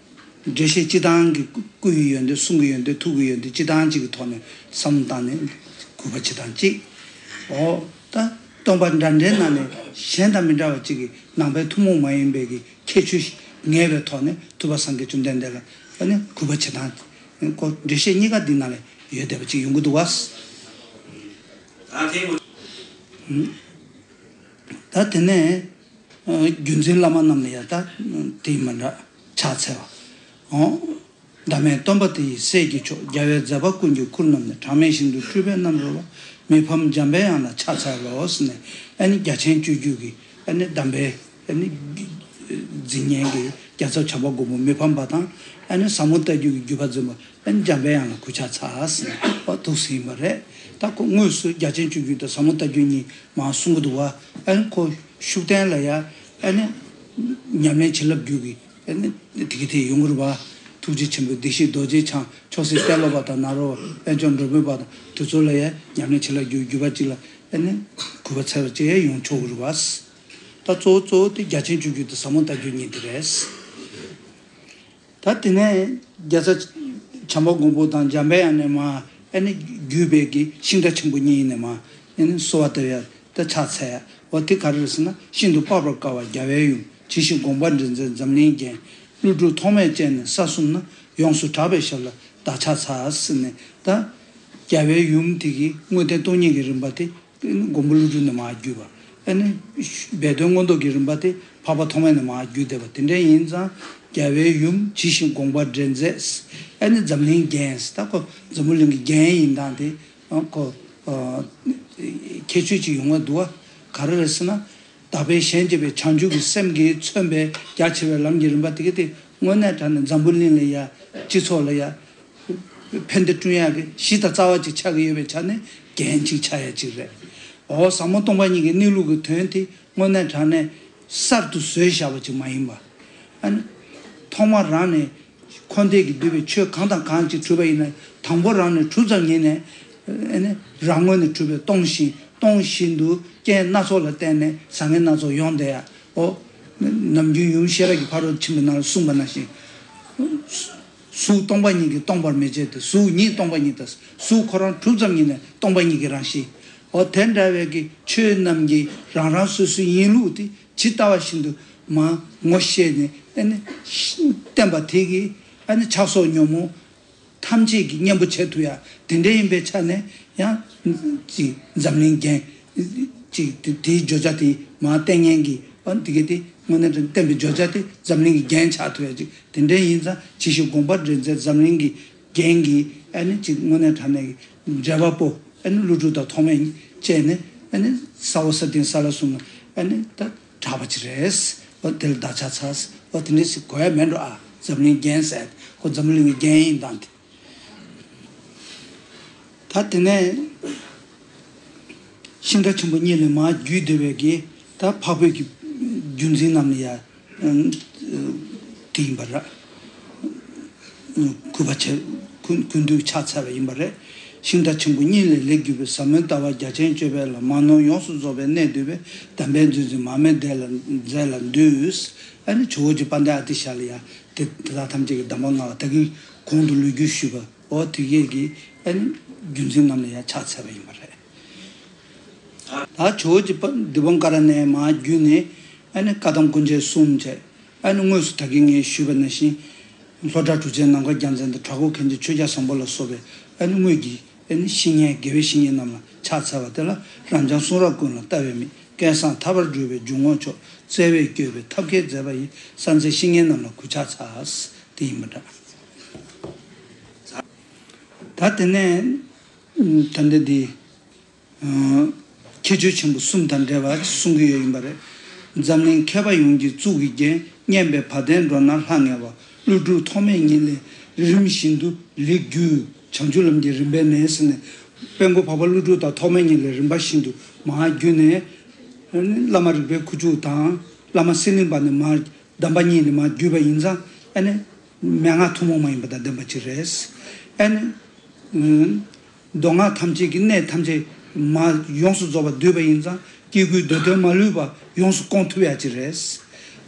འགྲེལ་བཤད་སྤྱི་བཏང་གི་བསྐུལ་ཡི་ཡོན་ཏན། གསུང་གི་ཡོན་ཏན། ཐུགས་ཀྱི་ཡོན་ཏན་སྤྱི་བཏང་གཅིག་གི་ཐོག་ནས་བསམ་བློ་བཏང་ནས་གུས་པ་བྱེད་སྟངས་གཅིག་འོ་ད་སྟོན་པ་འདྲ་འདྲའི་ནང་ནས་གཞན་དང་མི་འདྲ་བ་གཅིག་གི་ནང་པའི་ཐུན་མོང་མ་ཡིན་པའི་གི་ཁྱད་ཆོས་ངེས་པའི་ཐོག་ནས་ཐུབ་པ་སངས་རྒྱས་བཅོམ་ལྡན་འདས་ལ་ཨ་ནི་གུས་པ་བྱེད་སྟངས། ཁོ་འགྲེལ་བཤད་གཉིས་ཀ་འདི་ནང་ལ་ཡོད་བསྡད་པ་ཅིག་ཡོང་གི་འདུག་བ། ད་དེ་ནས་ད་དེ་ནས་ཨ་བརྒྱུད་འཛིན་བླ་མ་རྣམས་ལ་ཡང་ད་དེ་མི་འདྲ་ཕྱག་འཚལ་བ། འོ། བདག་མེད་སྟོན་པ་དེ་ཡི་སྲས་ཀྱི་མཆོག་རྒྱལ་བའི་མཛད་པ་ཀུན་གྱི་ཁུར་བསྣམས་ནས། གྲངས་མེད་ཞིང་དུ་སྤྲུལ་པའི་རྣམ་རོལ་པ། མི་ཕམ་འཇམ་པའི་དབྱངས་ལ་ཕྱག་འཚལ་ལོ་ཟེར་ནས། ཨ་ནི་རྒྱ་ཆེན་སྤྱོད་བརྒྱུད་ཀྱི་ཨ་ནི་གདམས་པའི་ཨ་ནི་འཛིན་མཁན་གྱི་རྒྱལ་ཚབ་བྱམས་པ་མགོན་པོ་མི་ཕམ་པ་དང་། ཨ་ནི་ཟབ་མོ་ལྟ་བརྒྱུད་ཀྱི་བརྒྱུད་པ་འཛིན་པ་ཨ་ནི་འཇམ་པའི་དབྱངས་ལ་གུས་ཕྱག་འཚལ་ཟེར་ནས་འོ་ཐུགས་སུ་ཡིན་པ་རེད། ད་ཁོ་དངོས་སུ་རྒྱ་ཆེན་སྤྱོད་བརྒྱུད་དང་ཟབ་མོ་ལྟ་བརྒྱུད་གཉིས་མར་གསུང་གི་འདུག་བ། ཨ་ནི་ཁོ་ཤུགས་བསྟན་ལ་ཡ་ཨ་ནི་ཉམས་ལེན་བྱིན་རླབས་རྒྱུད་ཀྱི་ཨ་ནི་དེ་གི་དེ་ཡོང་གི་རེད་བ། ཐུགས་རྗེ་ཆེན་པོའི་བདེ་གཤེགས་རྡོ་རྗེ་འཆང་མཆོག་སྲེད་ཏེ་ལོ་པ་དང་ནཱ་རོ་པ་དཔལ་མཆོག་འགྲོ་མགོན་པ་དང་དེ་ཚོ་ལ་ཡ་ཉམས་ལེན་བྱིན་རླབས་རྒྱུད་བརྒྱུད་པ་གཅིག་ལ་ཨ་ནི་གུས་པ་འཚལ་བ་བཅས་ཡང་ཡོང་ཆོག་གི་རེད་བ། ད་གཙོ་བོ་གཙོ་བོ་དེ་རྒྱ་ཆེན་སྤྱོད་བརྒྱུད་དང་ཟབ་མོ་ལྟ་བརྒྱུད་གཉིས་དེ་རེད། ད་དེ་ནས་རྒྱལ་ཚབ་བྱམས་པ་མགོན་པོ་དང་འཇམ་པའི་དབྱངས་ནས་མར་ཨ་ནི་བརྒྱུད་པའི་གི་ཤིང་རྟ་ཆེན་པོ་གཉིས་ནས་མར་ཨ་ནི་གསོལ་བ་བཏབ་ཡ་ད་ཕྱག་འཚལ་ཡ། འོ་དེ་ག་རེ་རེད་ཟེར་ན། ཤིན་ཏུ་དཔག་པར་དཀའ་བ་རྒྱལ་བའི་ཡུམ། ཇི་བཞིན་དགོངས་པ་འགྲེལ་མཛད་འཛམ་གླིང་རྒྱན། ཀླུ་སྒྲུབ་ཐོགས་མེད་ཅན་ནི་ས་གསུམ་ན། ཡོངས་སུ་གྲགས་པའི་ཞབས་ལ་བདག་ཕྱག་འཚལ་ཟེར་ནས། ད་རྒྱལ་བའི་ཡུམ་དེ་གི་དངོས་བསྟན་སྟོང་ཉིད་ཀྱི་རིམ་པ་དེ། མགོན་པོ་ཀླུ་སྒྲུབ་ནས་མར་བརྒྱུད་པ། ཨ་ནི་སྦས་དོན་མངོན་རྟོགས་ཀྱི་རིམ་པ་དེ་འཕགས་པ་ཐོགས་མེད་ནས་མར་བརྒྱུད་བསྡད་པ་དེ་འདྲ་ཡིན་ཙང་། རྒྱལ་བའི་ཡུམ་ཇི་བཞིན་དགོངས་པ་འགྲེལ་མཛད། ཨ་ནི་འཛམ་གླིང་རྒྱན། ད་ཁོ་འཛམ་བུ་གླིང་གི་རྒྱན་ཡིན་སྟངས་དེ་ཁོ་ཁྱད་ཆོས་ཅིག་ཡོང་བ་འདུག་བ། ག་རེ་རེད་ཟེར་ན། བདག་པས་གཞན་གཅེས་པའི་བྱང་ཆུབ་ཀྱི་སེམས་ཀྱིས་མཚོན་པའི་རྒྱ་ཆེ་བའི་ལམ་གྱི་རིམ་པ་དེ་ག་དེ་དངོས་གནས་དྲང་གནས་འཛམ་བུ་གླིང་ལ་ཡ་སྤྱི་ཚོགས་ལ་ཡ། ཕན་བདེ་བསྐྲུན་ཡག་གི་གཞི་དང་རྩ་བ་ཅིག་ཆགས་ཀྱི་ཡོད་པའི་ཆ་ནས་རྒྱན་ཅིག་ཆགས་ཡ་ཅིག་རེད། འོ་ཟབ་མོ་སྟོང་པ་ཉིད་ཀྱི་གནས་ལུགས་ཀྱི་དོན་དེ་དངོས་གནས་དྲང་གནས་གསར་དུ་བཟོས་བཞག་པ་ཅིག་མ་ཡིན་པ། ཨ་ནི་ཐོག་མ་རང་ནས་འཁོར་འདས་ཀྱིས་བསྡུས་པའི་ཆོས་གང་དང་གང་ཅིག་གྲུབ་པ་ཡིན་ན། དང་པོ་རང་ནས་གྲུབ་ཙམ་ཉིད་ནས་ཨ་ནི་རང་ངོས་ནས་གྲུབ་པའི་སྟོང་ཞིང་། སྟོང་བཞིན་དུ་རྐྱེན་སྣ་ཚོགས་ལ་བརྟེན་ནས་བཟང་ངན་སྣ་ཚོགས་ཡོང་བསྡད་ཡ། འོ། ནམ་རྒྱུན་ཡུམ་ཤེས་རབ་ཀྱི་ཕ་རོལ་ཕྱིན་པའི་ནང་ལ་གསུངས་པ་ནང་བཞིན། གཟུགས་སྟོང་པ་ཉིད་ཀྱིས་སྟོང་པར་མི་བྱེད་དེ། གཟུགས་ཉིད་སྟོང་པ་ཉིད་དང་། གཟུགས་ཁོ་རང་གྲུབ་ཙམ་ཉིད་ནས་སྟོང་པ་ཉིད་ཀྱི་རང་བཞིན། འོ་དེ་འདྲ་བའི་གི་ཆོས་རྣམས་ཀྱི་རང་རང་སོ་སོའི་ཡིན་ལུགས་དེ་ཇི་ལྟ་བ་བཞིན་དུ་མར་ངོ་ཤེས་ནས་ཨ་ནི་བསྟན་པ་དེ་གི་ཨ་ནི་ཆགས་སོགས་ཉོན་མོངས་ཐམས་ཅད་ཀྱི་གཉེན་པོ་བྱེད་ཐུབ་ཡ་དེ་འདྲ་ཡིན་པའི་ཆ་ནས་ཡང་ཅིག་འཛམ་གླིང་རྒྱན་ཅིག་དེ་དེའི་བརྗོད་བྱ་དེ་མར་བསྟན་མཁན་གྱི་ཨ་དེ་ག་དེ་དངོས་གནས་དྲང་བསྟན་པའི་བརྗོད་བྱ་དེ་འཛམ་གླིང་གི་རྒྱན་ཆགས་ཐུབ་ཡ་ཅིག་དེ་འདྲ་ཡིན་ཙང་ཇི་བཞིན་དགོངས་པ་འགྲེལ་མཛད་འཛམ་གླིང་གི་རྒྱན་གྱི་ཨ་ནི་ཅིག་དངོས་གནས་དྲང་གནས་ཀྱི་འགྲེལ་པ་པོ་ཨ་ནི་ཀླུ་སྒྲུབ་དང་ཐོགས་མེད་བཅས་ནས་ཨ་ནི་ས་འོག་ས་སྟེང་ས་བླ་གསུམ་ལ་ཨ་ནི་ད་གྲགས་པ་ཅིག་རེད། འོ་དེ་ལ་བདག་ཕྱག་འཚལ། འོ་དེ་འདྲ་ཞིག་གོ་ཡ་མེད་འགྲོ་ཨ། འཛམ་གླིང་རྒྱན་ཟེར་ཁོ་འཛམ་གླིང་གི་རྒྱན་ཡིན་སྟངས་དེ། ད་དེ་ནས་ཤིང་རྟ་ཆེན་པོ་གཉིས་ལས་མར་བརྒྱུད་བསྡད་པའི་གི་ད་འཕགས་བོད་ཀྱི་བརྒྱུད་འཛིན་རྣམས་ལ་ཡ་དེ་ཡིན་པ་རེད། གུས་པ་བྱས། གུས་གུས་འདུད་ཕྱག་འཚལ་བ་ཡིན་པ་རེད། ཤིང་རྟ་ཆེན་པོ་གཉིས་ལས་ལེགས་བརྒྱུད་པའི་ཟབ་མོའི་ལྟ་བ་རྒྱ་ཆེན་སྤྱོད་པ་ལ་མ་ནོར་ཡོངས་སུ་རྫོགས་པའི་གནད་བསྡུས་པའི་གདམས་པའི་མཛོད་འཛིན་མར་མེ་མཛད་ལ་མཛད་ལ་འདུད། ཨ་ནི་ཇོ་བོ་རྗེ་དཔལ་ལྡན་ཨ་ཏི་ཤ་ལ་ཡ་དེ་དེ་དག་ཐམས་ཅད་ཀྱི་གདམས་པ་མངའ་བ་ད་གིན་གོང་དུ་ལོ་རྒྱུས་ཞུས་པ་འོ་དེ་གས་ཀྱི་ཨ་ནི་བརྒྱུད་འཛིན་རྣམས་ལ་ཡ་ཕྱག་འཚལ་བ་ཡིན་པ་རེད། ད་ཇོ་བོ་རྗེ་པ་འདི་བང་ཀ་ར་ནས་མར་བརྒྱུད་ནས་ཨ་ནི་བཀའ་གདམས་སྐུ་མཆེད་གསུམ་བཅས། ཨ་ནི་དངོས་སུ་ད་གིན་ངས་ཞུས་པ་ནང་བཞིན། ལྷོ་བྲག་གྲུབ་ཆེན་ནམ་མཁའ་རྒྱལ་མཚན་དང་བྲག་འགོ་མཁན་ཆེན་ཆོས་རྒྱལ་བཟང་པོ་ལ་སོགས་པའི་ཨ་ནི་དངོས་ཀྱི་ ཨེ་ནི་བཤེས་གཉེན་དགེ་བའི་བཤེས་གཉེན་རྣམས་ལ་ཕྱག་འཚལ་བ་དེ་ལ་རབ་འབྱམས་གསུང་རབ་ཀུན་ལ་ལྟ་བའི་མིག་སྐལ་བཟང་ཐར་པར་སྒྲུབ་པའི་འཇུག་ངོགས་མཆོག་བརྩེ་བས་བསྐྱོད་པའི་ཐབས་མཁས་མཛད་པ་ཡི་གསང་ཆེན་བཤེས་གཉེན་རྣམས་ལ་གུས་ཕྱག་འཚལ། དེ་ཡིན་པ་འདྲ། ད་དེ་ནས་ད་འདི་འདི། ཁྱད་ཆོས་ཆེན་པོ་གསུམ་དང་འབྲེལ་བ་གསུང་གི་ཡོད་ཡིན་པ་རེད། འཛམ་གླིང་མཁས་པ་ཡོངས་ཀྱི་གཙུག་གི་རྒྱན། སྙན་པའི་བ་དན་སྒྲོགས་ན་ལྷང་ངེ་བ། ཀླུ་སྒྲུབ་ཐོགས་མེད་ཉིད་ལས་རིམ་བཞིན་དུ་ལེགས་བརྒྱུད། བྱང་ཆུབ་ལམ་གྱི་རིམ་པའི་ནས་ཟེར་ནས། དཔལ་མགོན་འཕགས་པ་ཀླུ་སྒྲུབ་དང་ཐོགས་མེད་ཉིད་ལས་རིམ་པ་བཞིན་དུ་མར་བརྒྱུད་ནས། བླ་མ་རིག་པའི་ཁུ་བྱུག་དང་བླ་མ་གསེར་གླིང་པ་ནས་མར་གདམས་པ་གཉིས་ནས་མར་བརྒྱུད་པ་ཡིན་ཙང་ཨ་ནི་མན་ངག་ཐུན་མོང་མ་ཡིན་པ་དང་ལྡན་པ་ཅིག་རེད། ཨ་ནི། མདོ་སྔགས་ཐམས་ཅད་ཀྱི་གནད་ཐམས་ཅད་མ་ཡོངས་སུ་རྫོགས་པ་བསྡུས་པ་ཡིན་ཙང་སྐྱེ་དགུའི་འདོད་དོན་མ་ལུས་པ་ཡོངས་སུ་སྐོང་ཐུབ་ཡ་ཅིག་རེད།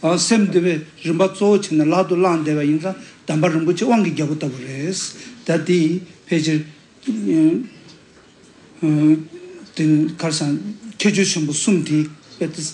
ཨ་སེམས་འདུལ་བའི་རིམ་པ་གཙོ་བོ་བྱས་ནས་ལག་ཏུ་བླངས་བསྡད་པ་ཡིན་ཙང་གདམས་པ་རིན་པོ་ཆེ་དབང་གི་རྒྱལ་པོ་ལྟ་བུ་རེད། ད་དེ་ཕལ་ཆེར་དེ་གར་སང་ཁྱད་ཆོས་ཆེན་པོ་གསུམ་དེ་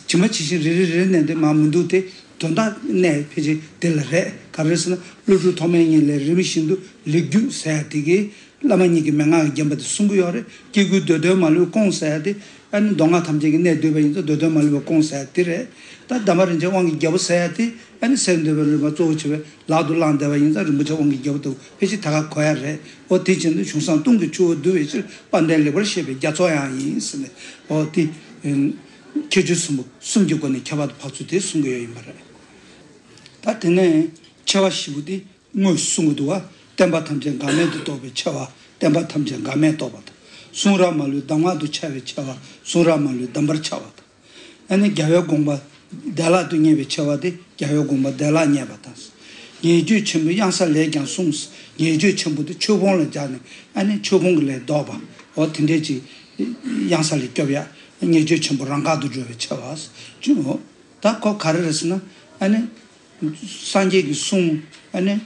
ཇི་མ་ཇི་བཞིན་རེ་རེ་རེ་ནས་འདི་མ་མི་འདུག་སྟེ། དོན་དག་གནད་ཕལ་ཆེར་དེ་ལ་རེད། ག་རེ་ཟེར་ན་ཀླུ་སྒྲུབ་ཐོགས་མེད་ཉིད་ལས་རིམ་བཞིན་དུ་ལེགས་བརྒྱུད་ཟེར་ཡ་དེ་གིས། བླ་མ་ཉིད་ཀྱི་མན་ངག་གིས་བརྒྱན་པ་དེ་གསུང་གི་ཡོད་རེད། སྐྱེ་དགུའི་འདོད་དོན་མ་ལུས་སྐོང་ཟེར་ཡ་དེ། ཨ་ནི་མདོ་སྔགས་ཐམས་ཅད་ཀྱི་གནད་བསྡུས་པ་ཡིན་ཙང་འདོད་དོན་མ་ལུས་པ་སྐོང་ཟེར་ཡ་དེ་རེད། ད་གདམས་པ་རིན་ཆེན་དབང་གི་རྒྱལ་པོ་ཟེར་ཡ་དེ། ཨ་ནི་སེམས་འདུལ་བའི་རིམ་པ་གཙོ་བོ་བྱས་པའི་ལག་ཏུ་བླངས་བསྡད་པ་ཡིན་ཙང་རིན་པོ་ཆེ་དབང་གི་རྒྱལ་པོ་དེ་ཕལ་ཆེར་ད་ག་གོ་ཡ་རེད། འོ་དེ་བྱས་ན་གཞུང་བསྲང་ལྟུང་གི་ཆུ་བོ་བསྡུ་བའི་ཕྱིར་དཔལ་ལྡན་ལེགས་པར་བཤད་པའི་རྒྱ་མཚོ་ཡང་ཡིན་ཟེར་ནས། འོ་དེ་ཁྱད་ཆོས་གསུམ་པོ་གསུམ་གྱི་སྒོ་ནས་ཁྱད་པར་དུ་འཕགས་ཚུལ་དེ་གསུང་གི་ཡོད་ཡིན་པ་རེད། ད་དེ་ནས་ཆེ་བ་བཞི་པོ་དེ། དངོས་སུ་གསུང་གི་འདུག་བ། བསྟན་པ་ཐམས་ཅད་འགག་མེད་དུ་རྟོགས་པའི་ཆེ་བ། བསྟན་པ་ཐམས་ཅད་འགག་མེད་རྟོགས་པ་དང་། གསུང་རབ་མ་ལུས་གདམས་ངག་ཏུ་འཆར་བའི་ཆེ་བ། གསུང་རབ་མ་ལུས་གདམས་པར་འཆར་བ་དང་། ཨ་ནི་རྒྱལ་བའི་དགོངས་པ་བདེ་བླག་ཏུ་རྙེད་པའི་ཆེ་བ་དེ་རྒྱལ་བའི་དགོངས་པ་བདེ་བླག་རྙེད་པ་དང་། ཉེས་སྤྱོད་ཆེན་པོའི་གཡང་ས་ལས་ཀྱང་གསུངས། ཉེས་སྤྱོད་ཆེན་པོ་དེ་ཆོས་སྤོང་ལ་སྦྱར་ནས་ཨ་ནི་ཆོས་སྤོང་གི་ལས་ལྡོག་པ། འོ་དེ་འདྲས་ཀྱི་གཡང་ས་ལས་སྐྱོབ་ཡ། ཉེས་སྤྱོད་ཆེན་པོ་རང་འགག་ཏུ་འགྲོ་བའི་ཆེ་བ། ད་ཁོ་ག་རེ་རེད་ཟེར་ན་ཨ་ནི། སངས་རྒྱས་ཀྱི་གསུང་ཨ་ནི།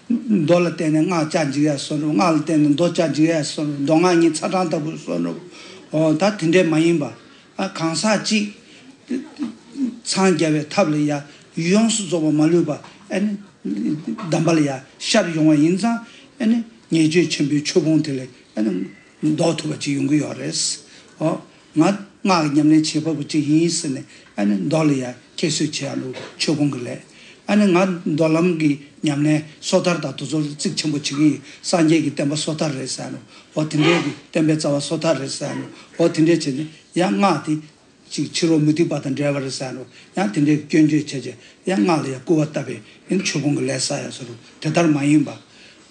མདོ་ལ་བརྟེན་ནས་སྔགས་བཅའ་འཇུག་ཡ་བཟོ་འདྲ། སྔགས་ལ་བརྟེན་ནས་མདོ་བཅའ་འཇུག་ཡ་བཟོ་འདྲ། མདོ་སྔགས་གཉིས་ཚ་གྲང་ལྟ་བུ་བཟོ་འདྲ། འོ་ད་དེ་འདྲས་མ་ཡིན་པ། ཨ་གང་ཟག་གཅིག་འཚང་རྒྱ་བའི་ཐབས་ལ་ཡ་ཡོངས་སུ་རྫོགས་པ་མ་ལུས་པ་ཨ་ནི། གདམས་པ་ལ་ཡ་ཤར་ཡོང་བ་ཡིན་ཙང་ཨ་ནི་ཉེས་སྤྱོད་ཆེན་པོའི་ཆོས་སྤོང་དེ་ལས་ཨ་ནི། ལྡོག་ཐུབ་པ་ཅིག་ཡོང་གི་ཡོད་རེད། འོ། ང་སྔགས་ཀྱི་ཉམས་ལེན་བྱེད་པ་པོ་ཅིག་ཡིན་ཟེར་ནས་ཨ་ནི་མདོ་ལ་ཡ་ཁྱད་གསོད་བྱེད་ཡ་ལུགས་ཆོས་སྤོང་གི་ལས། ཨ་ནི་ང་མདོ་ལམ་གྱི་ཉམས་ལེན་སོ་ཐར་དང་དེ་ཚོར་གཙིགས་ཆེན་པོ་བྱེད་ཀྱི་ཡིན། སངས་རྒྱས་ཀྱི་བསྟན་པ་སོ་ཐར་རེད་ཟེར་ནོ། འོ་དེ་འདྲའི་གི་བསྟན་པའི་རྩ་བ་སོ་ཐར་རེད་ཟེར་ནོ། འོ་དེ་འདྲའི་བྱས་ནས་ཡང་སྔགས་དེ་ཅིག་ཕྱི་རོལ་མུ་སྟེགས་པ་དང་འབྲེལ་བ་རེད་ཟེར་ནོ། ཡང་དེ་འདྲའི་སྐྱོན་བརྗོད་བྱས་བྱས་ཡང་སྔགས་ལ་ཡང་སྐུར་བ་བཏབ་པས་ཡང་ཆོས་སྤོང་གི་ལས་བསགས་ཡ་ཟེར་རོ། དེ་ལྟར་མ་ཡིན་པ།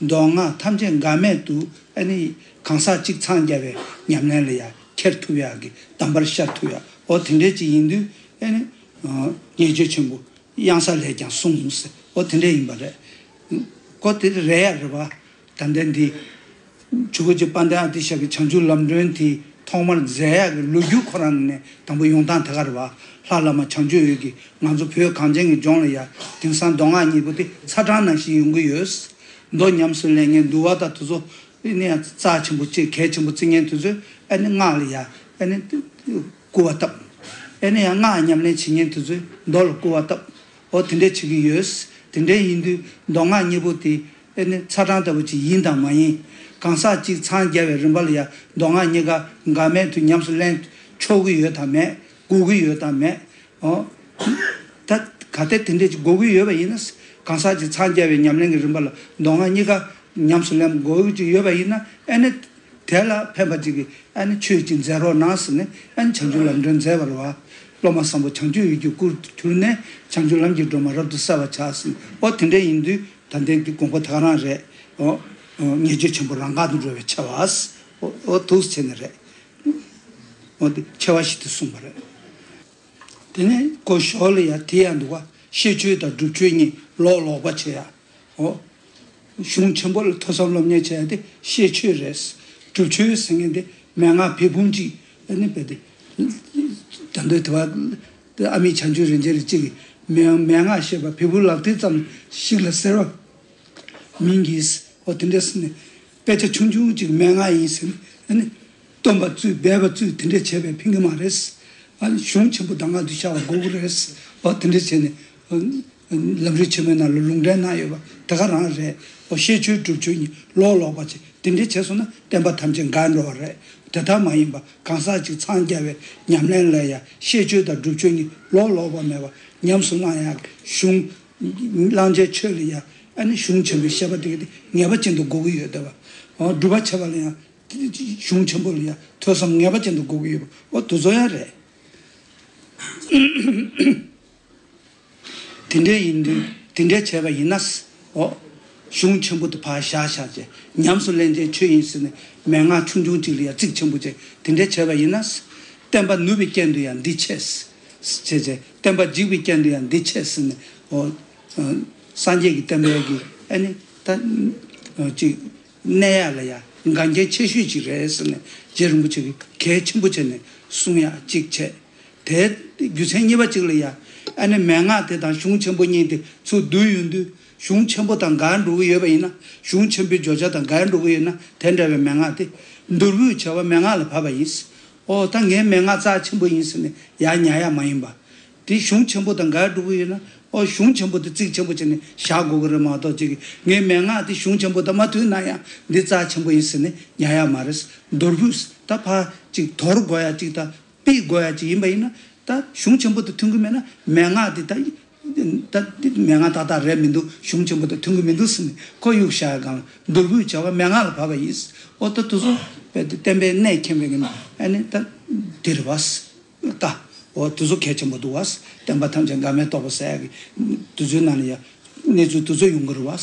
མདོ་སྔགས་ཐམས་ཅད་འགལ་མེད་དུ་ཨ་ནི་གང་ཟག་གཅིག་འཚང་རྒྱ་བའི་ཉམས་ལེན་ལ་ཡང་འཁྱེར་ཐུབ་ཡག་གི་གདམས་པར་ཤར་ཐུབ་ཡག་འོ་དེ་འདྲས་ཅིག་ཡིན་དུས་ཨ་ནི་ཉེས་སྤྱོད་ཆེན་པོ་གཡང་ས་ལས་ཀྱང་གསུངས་ཟེར་འོ་དེ་འདྲས་ཡིན་པ་རེད། ཀོ་དེ་རེད་ཡ་རེད་བ། ད་ལྟ་འདི། ཇོ་བོ་རྗེ་དཔལ་ལྡན་ཨ་ཏི་ཤ་གི་བྱང་ཆུབ་ལམ་སྒྲོན་དེ་ཐོག་མར་མཛད་ཡག་གི་ལོ་རྒྱུས་ཁོ་རང་ནས་དང་པོ་ཡོང་སྟངས་དེ་ག་རེད་བ། ལྷ་བླ་མ་བྱང་ཆུབ་འོད་ཀྱིས་ང་ཚོ་བོད་གངས་ཅན་གྱི་ལྗོངས་ལ་ཡ་དེང་སང་མདོ་སྔགས་གཉིས་པོ་དེ་ཚ་གྲང་ནང་བཞིན་ཡོང་གི་ཡོད། མདོ་ཉམས་སུ་ལེན་མཁན་འདུལ་བ་དང་དེ་ཚོ་ནི་ཡང་རྩ་ཆེན་པོ་གཅིག་གལ་ཆེན་པོ་བརྩི་མཁན་དེ་ཚོས་ཨ་ནི་སྔགས་ལ་ཡ་ཨ་ནི་སྐུར་བ་བཏབ། ཨ་ནི་ཡང་སྔགས་ཉམས་ལེན་བྱེད་མཁན་དེ་ཚོས་མདོ་ལ་སྐུར་བ་བཏབ། འོ་དེ་འདྲས་བྱེད་ཀྱི་ཡོད། དེ་འདྲས་ཡིན་དུས་མདོ་སྔགས་གཉིས་པོ་དེ་ཨེ་ནི་ཚ་གྲང་ལྟ་བུ་ཅིག་ཡིན་དང་མ་ཡིན། གང་ཟག་གཅིག་འཚང་རྒྱ་བའི་རིམ་པ་ལ་ཡང་མདོ་སྔགས་གཉིས་ཀ་འགལ་མེད་དུ་ཉམས་སུ་ལེན་ཆོག་གི་ཡོད་དམ་མེད། དགོས་ཀྱི་ཡོད་དམ་མེད། འོ། ད་གལ་ཏེ་དེ་འདྲས་ཅིག་དགོས་ཀྱི་ཡོད་པ་ཡིན་ན། གང་ཟག་གཅིག་འཚང་རྒྱ་བའི་ཉམས་ལེན་གྱི་རིམ་པ་ལ་མདོ་སྔགས་གཉིས་ཀ་ཉམས་སུ་ལེན་དགོས་ཀྱི་ཡོད་པ་ཡིན་ན་ཨེ་ནི། དེ་ལ་ཕན་པ་ཅིག་གིས་ཨ་ནི་ཆོས་ཅིག་མཛད་རོགས་གནང་ཟེར་ནས་ཨ་ནི་བྱང་ཆུབ་ལམ་སྒྲོན་མཛད་པ་རེད་བ། སློབ་མ་བཟང་པོ་བྱང་ཆུབ་འོད་ཀྱི་སྐུར་གྱུར་ནས་བྱང་ཆུབ་ལམ་གྱི་སྒྲོན་མ་རབ་ཏུ་གསལ་བར་བྱ་ཟེར་ནས་འོ་དེ་འདྲ་ཡིན་དུས་ད་ལྟའི་གི་དགོངས་པ་དེ་ག་རང་རེད། འོ། ཉེས་སྤྱོད་ཆེན་པོ་རང་འགག་ཏུ་འགྲོ་བའི་ཆེ་བ། འོ་འོ་འདུག་སེ་བྱས་ནས་རེད། འོ་དེ་ཆེ་བ་ཞིག་ཏུ་གསུངས་པ་རེད། དེ་ནས་གོ་ཞོར་ལ་ཡང་དེ་ཡང་འདུག་བ། ཤེས་ཆོས་དང་སྒྲུབ་ཆོས་གཉིས་ལོག་ལོག་པ་བྱེད་ཡ། འོ། གཞུང་ཆེན་པོ་ལ་ཐོས་བསམ་སློབ་གཉེར་བྱེད་ཡ་དེ་ཤེས་ཆོས་རེད། སྒྲུབ་ཆོས་ཟེར་མཁན་དེ་མན་ངག་བེ་བུམ་གཅིག་ཨ་ནི་བེ་དེ། ད་འདོད་དེ་བ། ཨ་མི་བྱང་ཆུབ་རིན་ཆེན་ལ་གཅིག་གིས་མན་མན་ངག་བཤད་པ་བེ་བུམ་ལག་མཐིལ་ཙམ་ཞིག་ལ་ཟེར་བ། མིང་གིས་འོ་དེ་འདྲ་ཟེར་ནས་དཔེ་ཆ་ཆུང་ཆུང་ཅིག་མན་ངག་ཡིན་ཟེར་ནས་ཨ་ནི་སྟོན་པ་བཙུད་སྦས་པ་བཙུད་དེ་འདྲ་བྱས་པས་ཕན་གི་མ་རེད། ཨ་ནི་གཞུང་ཆེན་པོ་ད་ང་འདི་ཤར་བ་དགོས་ཀྱི་རེད། འོ་དེ་འདྲ་བྱས་ནས་ལམ་རིམ་ཆེན་མོའི་ནང་ལ་ལུང་འདྲེན་གནང་ཡོད་པ་དེ་ག་རང་རེད། འོ་ཤེས་ཆོས་སྒྲུབ་ཆོས་གཉིས་ལོག་ལོག་པ་བྱས་ དེ་འདྲ་བྱས་སོང་ན་བསྟན་པ་ཐམས་ཅད་འགག་འགྲོ་བ་རེད། དེ་ལྟར་མ་ཡིན་པ་གང་ཟག་གཅིག་འཚང་རྒྱ་བའི་ཉམས་ལེན་ལ་ཡང་ཤེས་བཅོས་དང་སྒྲུབ་བཅོས་གཉིས་ལོག་ལོག་པ་མེད་པ་ཉམས་སུ་བླང་ཡག་གཞུང་། བླང་བྱའི་ཆོས་ལ་ཡང་ཨ་ནི་གཞུང་ཆེན་པོའི་བཤད་པ་དེ་ག་དེ་ངེས་པ་ཅན་དུ་དགོས་ཀྱི་ཡོད་བསྡད་པ། འོ་སྒྲུབ་པ་བྱེད་པ་ལ་ཡང་གཞུང་ཆེན་པོ་ལ་ཡང་ཐོས་བསམ་ངེས་པ་ཅན་དུ་དགོས་ཀྱི་ཡོད་པ། འོ་དེ་ཚོ་ཡང་རེད། དེ་འདྲ་ཡིན་དུས་དེ་འདྲ་བྱས་པ་ཡིན་ན། འོ། གཞུང་ཆེན་པོ་དེ་ཕར་བཞག་བཞག་བྱས་ཉམས་སུ་ལེན་བྱའི་ཆོས་ཡིན་ཟེར་ནས་མན་ངག་ཆུང་ཆུང་གཅིག་ལ་ཡང་ཚིག་ཆེན་པོ་བྱས་དེ་འདྲ་བྱས་པ་ཡིན་ན། བསྟན་པ་ནུབ་པའི་རྐྱེན་དུ་ཡང་འདི་ཆེ། བྱས་བྱས་བསྟན་པ་འཇིག་པའི་རྐྱེན་དུ་ཡང་འདི་ཆེ་ཟེར་ནས། འོ། སངས་རྒྱས་ཀྱི་བསྟན་པའི་གི་ཨ་ནི་ད། ཅིག་གནས་ཡག་ལ་ཡང་འགངས་རྐྱེན་ཆེ་ཤོས་ཅིག་རེད་ཟེར་ནས་རྗེ་རིན་པོ་ཆེ་གིས་གལ་ཆེན་པོ་བྱས་ནས་གསུང་ཡག་གཅིག་བྱས། དེའི་རྒྱུ་མཚན་གཉིས་པ་གཅིག་ལ་ཡང་ཨ་ནི་མན་ངག་དེ་དང་གཞུང་ཆེན་པོ་གཉིས་དེ་ཚུར་བསྡུར་ཡོང་དུས་གཞུང་ཆེན་པོ་དང་འགལ་འགྲོ་གི་ཡོད་པ་ཡིན་ན། གཞུང་ཆེན་པོའི་བརྗོད་བྱ་དང་འགལ་འགྲོ་གི་ཡོད་ན་དེ་འདྲ་བའི་མན་ངག་དེ་མདོར་བསྡུས་བྱ་བ་མན་ངག་ལ་བབས་པ་ཡིན། ཨོ་ད་ངའི་མན་ངག་རྩ་ཆེན་པོ་ཡིན་ཟེར་ནས་ཡར་ཉར་ཡག་མ་ཡིན་པ། དེ་གཞུང་ཆེན་པོ་དང་འགལ་འགྲོ་གི་ཡོད་ན། ཨོ་གཞུང་ཆེན་པོ་དེ་ཚིག་ཆེན་པོ་བྱས་ནས་བཞག་དགོས་ཀྱི་རེད་མ་གཏོགས། ཅིག་ངའི་མན་ངག་དེ་གཞུང་ཆེན་པོ་དང་མ་མཐུན་ན་ཡང་འདི་རྩ་ཆེན་པོ་ཡིན་ཟེར་ནས་ཉར་ཡག་མ་རེད། མདོར་བསྡུས་ད་ཕར་ཅིག་དོར་དགོས་ཡག་ཅིག་དང་ཕུད་དགོས་ཡག་ཅིག་ཡིན་པ་ཡིན་ན། ད་གཞུང་ཆེན་པོ་དང་མཐུན་གྱི་མེད་ན་མན་ངག་དེ་ད་ད་འདི་མན་ངག་ཏག་ཏག་རེད་མི་འདུག་གཞུང་ཆེན་པོ་དང་མཐུན་གྱི་མི་འདུག་ཟེར་ནས་ཁོ་གཡུག་བཞག་ཡག་སྒང་ལ་མདོར་བསྡུས་བྱ་བ་མན་ངག་ལ་བབས་པ་ཡིན། ཨོ་ད་དེ་ཚོ་བསྟན་པའི་གནད་མཁྱེན་པའི་གི་ཨ་ནི་ད་འདི་རེད་བ། ད། འོ་དེ་ཚོ་གལ་ཆེན་པོ་འདུག་བ། བསྟན་པ་ཐམས་ཅད་འགག་མེད་རྟོགས་པ་ཟེར་ཡག་གི་དེ་ཚོའི་ནང་ལ་ཡང་གནས་ཚུལ་དེ་ཚོ་ཡོང་གི་རེད་བ།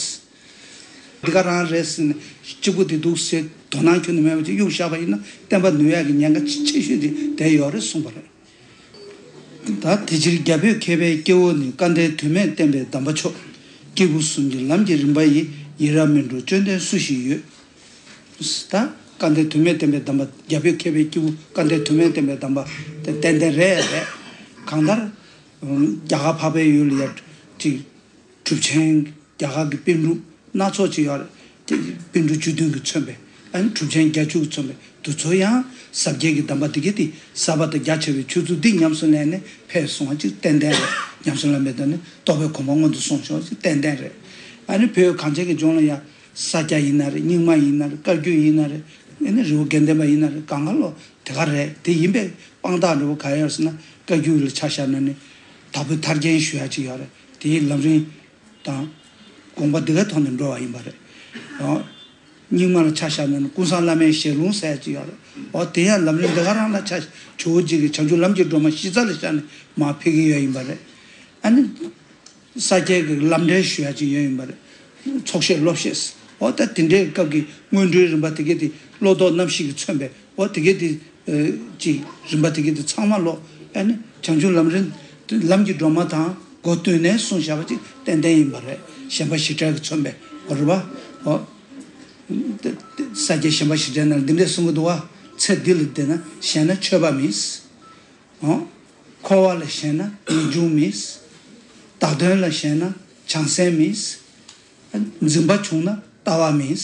འདི་ག་རང་རེད་ཟེར་ནས་གཅིག་པུ་དེ་འདུག་ཟེར་དོ་སྣང་ཁྱོན་ནས་མེད་པ་ཅིག་གཡུག་བཞག་པ་ཡིན་ན་བསྟན་པ་ནུབ་ཡག་གི་ཉེན་ཁ་ཆེ་ཤོས་དེ་དེ་ཡོད་རེད་གསུངས་པ་རེད། ད་དེ་ཕྱིར་རྒྱ་བོད་མཁས་པའི་སྐྱེ་བོ་ནི། སྐལ་ལྡན་དུས་མེད་བསྟན་པའི་གདམས་པ་མཆོག་སྐྱེས་བུ་གསུམ་གྱི་ལམ་གྱི་རིམ་པ་ཡི། ཡི་རང་མི་འགྲོ་དཔྱོད་ལྡན་སུ་ཞིག་ཡོད། ད་སྐལ་ལྡན་དུས་མེད་བསྟན་པའི་གདམས་པ། རྒྱ་བོད་མཁས་པའི་སྐྱེས་བུ་སྐལ་ལྡན་དུས་མེད་བསྟན་པའི་གདམས་པ་དེ་ཏན་ཏན་རེད་རེད། གང་ལྟར། རྒྱ་གར་འཕགས་པའི་ཡུལ་ལ་ཡ་ཅིག་གྲུབ་ཆེན་རྒྱ་གར་གྱི་པཎ་གྲུབ་སྣ་ཚོགས་ཅིག་ཡོད་རེད། དེ་པཎ་གྲུབ་བཅུ་བདུན་གྱིས་མཚོན་པའི་ཨ་ནི་གྲུབ་ཆེན་བརྒྱད་ཅུ་གིས་མཚོན་པའི་དེ་ཚོ་ཡང་ཟབ་རྒྱས་ཀྱི་གདམས་པ་དེ་གའི་དེ་ཟབ་པ་དང་རྒྱ་ཆེ་བའི་ཆོས་ཚུལ་འདི་ཉམས་སུ་ལེན་ནས་ཕེབས་སོང་བ་ཅིག་ཏན་ཏན་རེད། ཉམས་སུ་ལེན་པའི་དོན་ནི་རྟོགས་པའི་གོ་འཕང་མངོན་དུ་སོང་ཞོག་ཅིག་ཏན་ཏན་རེད། ཨ་ནི་བོད་གངས་ཅན་གྱི་ལྗོངས་ལ་ཡང་། ས་སྐྱ་ཡིན་ན་རེད། རྙིང་མ་ཡིན་ན་རེད། བཀའ་བརྒྱུད་ཡིན་ན་རེད། ཨེ་ནི་རི་བོ་དགེ་ལྡན་པ་ཡིན་ན་རེད། གང་ག་ལོ་དེ་ག་རེད། དེ་ཡིན་པའི་དཔང་རྟགས་འདྲ་བོ་ག་ཡོད་ཟེར་ན། བཀའ་བརྒྱུད་ལ་ཆ་བཞག་ན་ནི་དྭགས་པོའི་ཐར་རྒྱན་ཞུ་ཡ་ཅིག་ཡོད་རེད། དེའི་ལམ་རིམ་དང་དགོངས་པ་འདི་གའི་ཐོག་ནས་འགྲོ་བ་ཡིན་པ་རེད། ཨོ། རྙིང་མ་ལ་ཆ་བཞག་ན་ནི་ཀུན་བཟང་བླ་མའི་ཞལ་ལུང་ཟེར་ཡ་ཅིག་ཡོད་རེད། ཨོ་དེ་ཡང་ལམ་རིམ་འདི་ག་རང་ལ་ཆ་ཇོ་བོ་རྗེ་གི་བྱང་ཆུབ་ལམ་གྱི་སྒྲོན་མ་གཞི་རྩ་ལ་བཞག་ནས་མར་ཕེབས་ཀྱི་ཡོད་ཡིན་པ་རེད། ཨ་ནི། ས་སྐྱའི་གི་ལམ་འབྲས་ཞུ་ཡ་ཅིག་ཡོད་ཡིན་པ་རེད། ཚོགས་བཤད་སློབ་བཤད། འོ་ད་དེ་འདྲའི་སྐབས་ཀྱི་སྔོན་འགྲོའི་རིམ་པ་དེ་གའི་དེ་བློ་ལྡོག་རྣམ་བཞི་གིས་མཚོན་པའི་འོ་དེ་གའི་དེ་ཅིག་རིམ་པ་དེ་གའི་དེ་ཚང་མ་ལོ། ཨ་ནི་བྱང་ཆུབ་ལམ་རིམ་ལམ་གྱི་སྒྲོན་མ་དང་སྒོ་བསྟུན་ནས་གསུངས་བཞག་པ་ཅིག་ཏན་ཏན་ཡིན་པ་རེད། ཞེན་པ་ཞེ་དྲག་གིས་མཚོན་པའི་འོ་རེད་པ། འོ་ས་སྐྱའི་ཞེན་པ་ཞེ་དྲག་ནང་ལ་འདི་འདྲས་གསུང་གི་འདུག་བ། ཚེ་འདི་ལ་བདེ་ན་གཞན་ན་ཆོས་པ་མིན། འོ། འཁོར་བ་ལ་ཞེན་ན་ངེས་འབྱུང་མིན། བདག་དོན་ལ་ཞེན་ན་བྱང་སེམས་མིན། འཛིན་པ་བྱུང་ན་ལྟ་བ་མིན།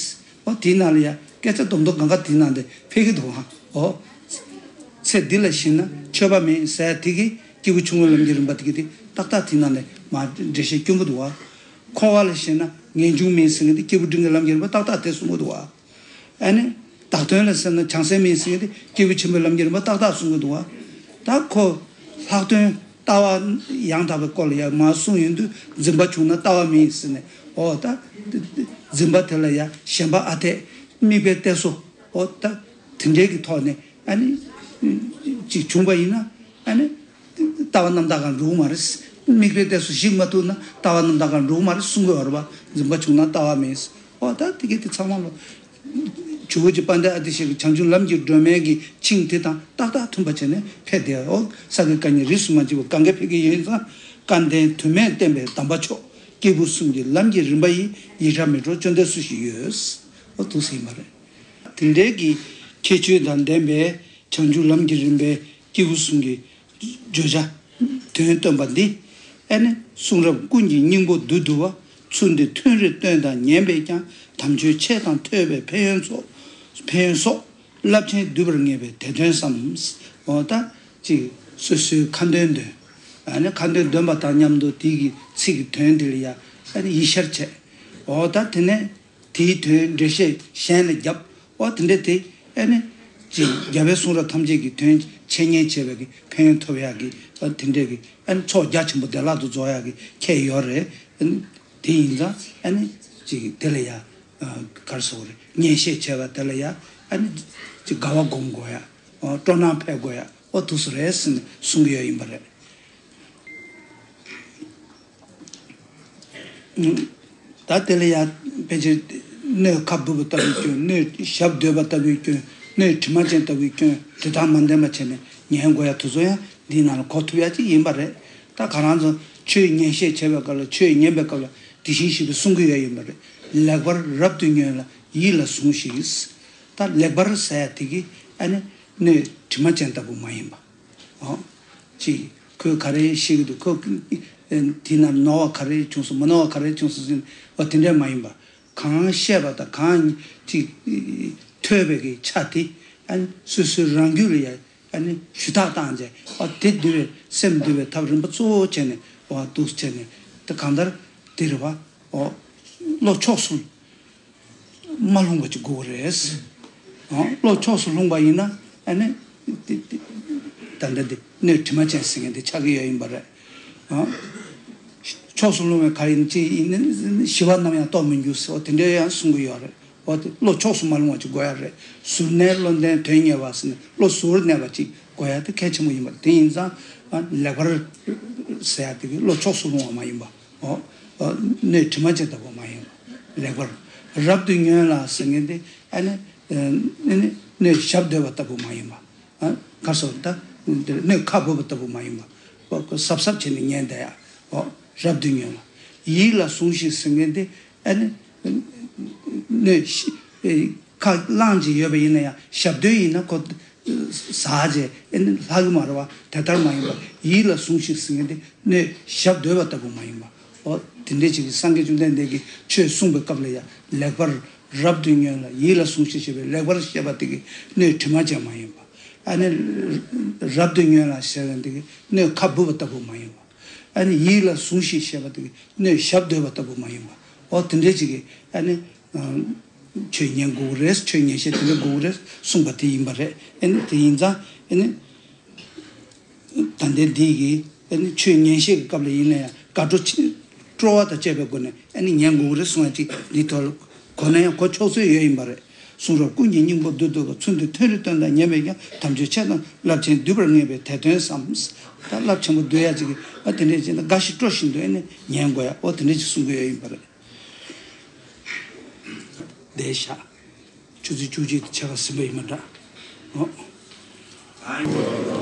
འོ་དེའི་ནང་ལ་ཡ་སྐད་ཆ་སྡོམ་སྡོམ་གང་ག་དེའི་ནང་དེ་ཕེབས་ཀྱི་འདུག་ཧ། འོ། ཚེ་འདི་ལ་ཞེན་ན་ཆོས་པ་མིན་ཟེར་དེ་གི་སྐྱེས་བུ་ཆུང་ངུའི་ལམ་གྱི་རིམ་པ་དེ་གི་དེ་ཏག་ཏག་དེའི་ནང་ནས་མར་འགྲེལ་བཤད་སྐྱོན་གྱི་འདུག་བ། འཁོར་བ་ལ་ཞེན་ན་ངེས་འབྱུང་མིན་ཟེར་མཁན་དེ་སྐྱེས་བུ་འབྲིང་གི་ལམ་གྱི་རིམ་པ་ཏག་ཏག་དེ་གསུང་གི་འདུག་བ། ཨ་ནི། བདག་དོན་ལ་ཞེན་ན་བྱང་སེམས་མིན་ཟེར་མཁན་དེ་སྐྱེས་བུ་ཆེན་པོའི་ལམ་གྱི་རིམ་པ་ཏག་ཏག་གསུང་གི་འདུག་བ། ད་ཁོ། ལྷག་དོན་ལྟ་བ་ཡང་དག་པའི་སྐོར་ལ་ཡང་མར་གསུངས་ཡོང་དུས་འཛིན་པ་བྱུང་ན་ལྟ་བ་མིན་ཟེར་ནས་འོ་ད། འཛིན་པ་དེ་ལ་ཡང་ཞེན་པ་ཨ་འཐས་དམིགས་པའི་གཏད་སོ་འོ་ད། དེ་འདྲའི་གི་ཐོག་ནས་ཨ་ནི། ཅིག་བྱུང་པ་ཡིན་ན་ཨ་ནི། ལྟ་བ་རྣམ་དག་གང་འགྲུབ་མ་རེད། དམིགས་པའི་གཏད་སོ་ཞིག་མ་ཐུབ་ན་ལྟ་བ་རྣམ་དག་གང་འགྲུབ་མ་རེད་གསུང་གི་ཡོད་རེད་པ། འཛིན་པ་བྱུང་ན་ལྟ་བ་མིན། འོ་ད་དེ་གའི་དེ་ཚང་མ་ལོ། ཇོ་བོ་རྗེ་དཔལ་ལྡན་ཨ་ཏི་ཤ་གི་བྱང་ཆུབ་ལམ་གྱི་སྒྲོན་མའི་གི་ཆིངས་དེ་དང་ཏག་ཏག་མཐུན་པ་བྱས་ནས་ཕེབས་བསྡད། འོ་ས་གའི་བཀའ་རྙིང་རིས་སུ་མ་ཆད་པ་གང་ག་ཕེབས་ཀྱི་ཡོད་ཙང་། སྐལ་ལྡན་དུས་མེད་བསྟན་པའི་གདམས་པ་མཆོག་སྐྱེས་བུ་གསུམ་གྱི་ལམ་གྱི་རིམ་པ་ཡི། ཡིད་རང་མི་འགྲོ་དཔྱོད་ལྡན་སུ་ཞིག་ཡོད། འོ་འདུག་སེ་ཡིན་པ་རེད། དེ་འདྲའི་གི་ཁྱད་ཆོས་དང་ལྡན་པའི་བྱང་ཆུབ་ལམ་གྱི་རིམ་པའི་སྐྱེས་བུ་གསུམ་གྱི་བརྗོད་བྱ། དོན་སྟོན་པ་འདི། ཨ་ནི་གསུང་རབ་ཀུན་གྱི་སྙིང་པོ་བསྡུ་བསྡུ་བ། ཚུལ་འདི་ཐུན་རེ་བཏོན་དང་ཉན་པས་ཀྱང་། དམ་ཆོས་འཆད་དང་ཐོས་པའི་ཕན་ཡོན་ཚོགས། ཕན་ཡོན་སོགས། རླབས་ཆེན་བསྡུས་པར་ངེས་པའི་དེ་དོན་བསམ། འོ་ད་ཅིག་སོ་སོའི་ཁ་འདོན་འདོན། ཨ་ནི་ཁ་འདོན་འདོན་པ་དང་མཉམ་དུ་དེའི་གི་ཚིག་གི་དོན་དེ་ལ་ཡ་ཨ་ནི་ཡིད་ཤར་བྱས། འོ་ད་དེ་ནས། དེའི་དོན་འགྲེལ་བཤད་གཞན་ལ་བརྒྱབ། ཨོ་དེ་འདྲས་དེ་ཨ་ནི་ཅིག་རྒྱལ་བའི་གསུང་རབ་ཐམས་ཅད་ཀྱི་དོན་འཆད་ཉན་བྱས་པའི་གི་ཕན་ཡོན་ཐོབ་ཡག་གི་ཨ་དེ་འདྲས་ཀྱི་ཨ་ནི་ཚོགས་རྒྱ་ཆེན་པོ་བདེ་བླག་ཏུ་རྫོགས་ཡག་གི་ཁྱད་ཡོད་རེད། ཨ་ནི་དེ་ཡིན་ཙང་ཨ་ནི་ཅིག་དེ་ལ་ཡ་ག་རེ་ཟེར་དགོས་རེད། ཉན་བཤད་བྱས་པ་དེ་ལ་ཡ་ཨ་ནི་ཅིག་དགའ་བ་སྒོམ་དགོས་ཡ། ཨོ་སྤྲོ་སྣང་འཕེལ་དགོས་ཡ། ཨོ་དུ་སུ་རེད་ཟེར་ནས་གསུང་གི་ཡོད་ཡིན་པ་རེད། ད་དེ་ལ་ཡ་ཕལ་ཆེར་སྣོད་ཁ་སྦུབ་ལྟ་བུའི་སྐྱོན། སྣོད་ཞབས་རྡོལ་བ་ལྟ་བུའི་སྐྱོན། སྣོད་དྲི་མ་ཅན་ལྟ་བུའི་སྐྱོན་དེ་དག་མ་ལྡན་པ་བྱས་ནས་ཉན་དགོས་ཡ་དེ་ཚོ་ཡང་འདིའི་ནང་ལ་གོ་ཐུབ་ཡ་ཅིག་ཡིན་པ་རེད། ད་ག་རང་ཚོ་ཆོས་ཉན་བཤད་བྱེད་པའི་སྐབས་ལ་ཆོས་ཉན་པའི་སྐབས་ལ་དེ་བཞིན་གཤེགས་པས་གསུང་གི་ཡོད་ཡིན་པ་རེད། ལེགས་པར་རབ་ཏུ་ཉོན་ལ་ཡིད་ལ་ཟུངས་ཤིག། ད་ལེགས་པར་ཟེར་ཡ་དེ་གི་ཨ་ནི་སྣོད་དྲི་མ་ཅན་ལྟ་བུ་མ་ཡིན་པ། ཨོ། ཅིག་ཁོས་ག་རེ་བཤད་ཀྱི་འདུག་ཁོ་དེ་ན་ནོར་བ་ག་རེ་བྱུང་སོང་མི་ནོར་བ་ག་རེ་བྱུང་སོང་ཟེར་ནས་ཨོ་དེ་འདྲས་མ་ཡིན་པ། གང་བཤད་པ་དང་གང་ཅིག་ཐོས་པའི་གི་ཆ་དེ་ཨ་ནི་སོ་སོའི་རང་རྒྱུད་ལ་ཡ་ཨ་ནི་ཞུ་དག་བཏང་རྗེས་ཨོ་དེ་འདུལ་བའི་སེམས་འདུལ་བའི་ཐབས་རིམ་པ་གཙོ་བོ་བྱས་ནས་ཨོ་འདུག་བྱས་ནས་དེ་གང་ལྟར་དེ་རེད་བ། ཨོ་བློ་ཕྱོགས་སུ། མ་ལྷུང་བ་ཅིག་དགོས་ཀྱི་རེད། ཨོ། བློ་ཕྱོགས་སུ་ལྷུང་བ་ཡིན་ན་ཨ་ནི། ཏི་ཏི། ད་ལྟ་འདི་སྣོད་དྲི་མ་ཅན་ཟེར་མཁན་འདི་ཆགས་ཀྱི་ཡོད་ཡིན་པ་རེད། ཨོ། ཕྱོགས་སུ་ལྷུང་བའི་ག་ཡིན་ཅི་ཡིན་ཞི་བ་ནམ་ཡང་རྟོགས་མི་འགྱུར་ཟེར་བ་དེ་འདྲའི་ཡང་གསུང་གི་ཡོད་རེད། འོ་དེ་བློ་ཕྱོགས་སུ་མ་ལྷུང་བ་ཅིག་དགོས་ཡ་རེད། ཟུར་གནས་བློ་ལྡན་དོན་གཉེར་བ་ཟེར་ནས་བློ་ཟུར་གནས་པ་ཅིག་དགོས་ཡ་དེ་གལ་ཆེན་པོ་ཡིན་པ་རེད། དེ་ཡིན་ཙང་ཨ་ལེགས་པར་ཟེར་ཡ་དེ་གི་བློ་ཕྱོགས་སུ་ལྷུང་བ་མ་ཡིན་པ། ཨོ། ཨོ། སྣོད་དྲི་མ་ཅན་ལྟ་བུ་མ་ཡིན་པ། ལེགས་པར་རབ་ཏུ་ཉོན་ལ་ཟེར་མཁན་དེ་ཨ་ནི། ཨ་ནི་སྣོད་ཞབས་རྡོལ་བ་ལྟ་བུ་མ་ཡིན་པ། ཨ་ག་སོགས་ད་འདིར་སྣོད་ཁ་སྦུབ་ལྟ་བུ་མ་ཡིན་པ། ཨོ་གཟབ་གཟབ་བྱས་ནས་ཉན་བསྡད་ཡ། ཨོ་རབ་ཏུ་ཉོན་ལ། ཡིད་ལ་ཟུངས་ཤིག་ཟེར་མཁན་དེ་ཨ་ནི། སྣོད་ཤི་ཁ་རླངས་ཅིག་ཡོད་པ་ཡིན་ན་ཡང་ཞབས་རྡོལ་ཡིན་ན་ཁོ། ཟག་བྱས་ཨེ་ནི་ལྷག་གི་མ་རེད་བ། དེ་ལྟར་མ་ཡིན་པ་ཡིད་ལ་ཟུངས་ཤིག་ཟེར་མཁན་དེ་སྣོད་ཞབས་རྡོལ་བ་ལྟ་བུ་མ་ཡིན་པ། ཨོ་དེ་འདྲའི་ཅིག་གིས་སངས་རྒྱས་བཅོམ་ལྡན་འདས་ཀྱིས་ཆོས་གསུངས་པའི་སྐབས་ལ་ཡང་ལེགས་པར་རབ་ཏུ་ཉོན་ལ་ཡིད་ལ་ཟུངས་ཤིག་ཞེས་པའི་ལེགས་པར་བཤད་པ་དེ་གི་སྣོད་དྲི་མ་ཅན་མ་ཡིན་པ། ཨ་ནི་རབ་ཏུ་ཉོན་ལ་ཞེས་པ་དེ་གི་སྣོད་ཁ་སྦུབ་པ་ལྟ་བུ་མ་ཡིན་པ། ཨ་ནི་ཡིད་ལ་ཟུངས་ཤིག་ཞེས་པ་དེ་གི་སྣོད་ཞབས་རྡོལ་བ་ལྟ་བུ་མ་ཡིན་པ། ཨོ་དེ་འདྲའི་ཅིག་གིས་ཨ་ནི། ཆོས་ཉན་དགོས་རེད། ཆོས་ཉན་བཤད་དེ་འདྲ་དགོས་རེད་གསུངས་པ་དེ་ཡིན་པ་རེད། ཨེ་ནི་དེ་ཡིན་ཙང་ཨེ་ནི། ད་ལྟའི་འདི་གི་ཨེ་ནི་ཆོས་ཉན་བཤད་ཀྱི་སྐབས་ལ་ཡིན་ན་ཡང་དགའ་སྤྲོ་ཆེ་སྤྲོ་བ་དང་བཅས་པའི་སྒོ་ནས་ཨེ་ནི་ཉན་དགོས་རེད་གསུངས་ཡ་ཅིག་འདི་ཐོག་ལ་གོ་ན་ཡང་གོ་ཆོག་ཚོད་ཡོད་ཡིན་པ་རེད། གསུང་རབ་ཀུན་གྱི་སྙིང་པོ་བསྡུ་བསྡུ་བ། ཚུལ་འདི་ཐོས་རིགས་སྟོན་དང་ཉན་པས་ཀྱང་། དམ་ཆོས་འཆད་དང་བསླབ་ཆེན་བསྡུས་པར་ངེས་པས་དེ་སྟོན་བསམ། ད་རླབས་ཆེན་པོ་བསྡུ་ཡ་ཅིག་གི་ཨ་དེ་འདྲས་བྱས་ན་དགའ་ཞིང་སྤྲོ་བཞིན་དུ་ཨེ་ནི་ཉན་དགོས་ཡ་ཨོ་དེ་འདྲས་ཅིག་གསུང་གི་ཡོད་ཡིན་པ་རེད། བསྡད་བཞག་ཆུ་ཚོད་བཅུ་གཅིག་དེ་ཕྱེད་ཀ་ཟིན་པ་ཡིན་པ་འདྲ། ཨོ།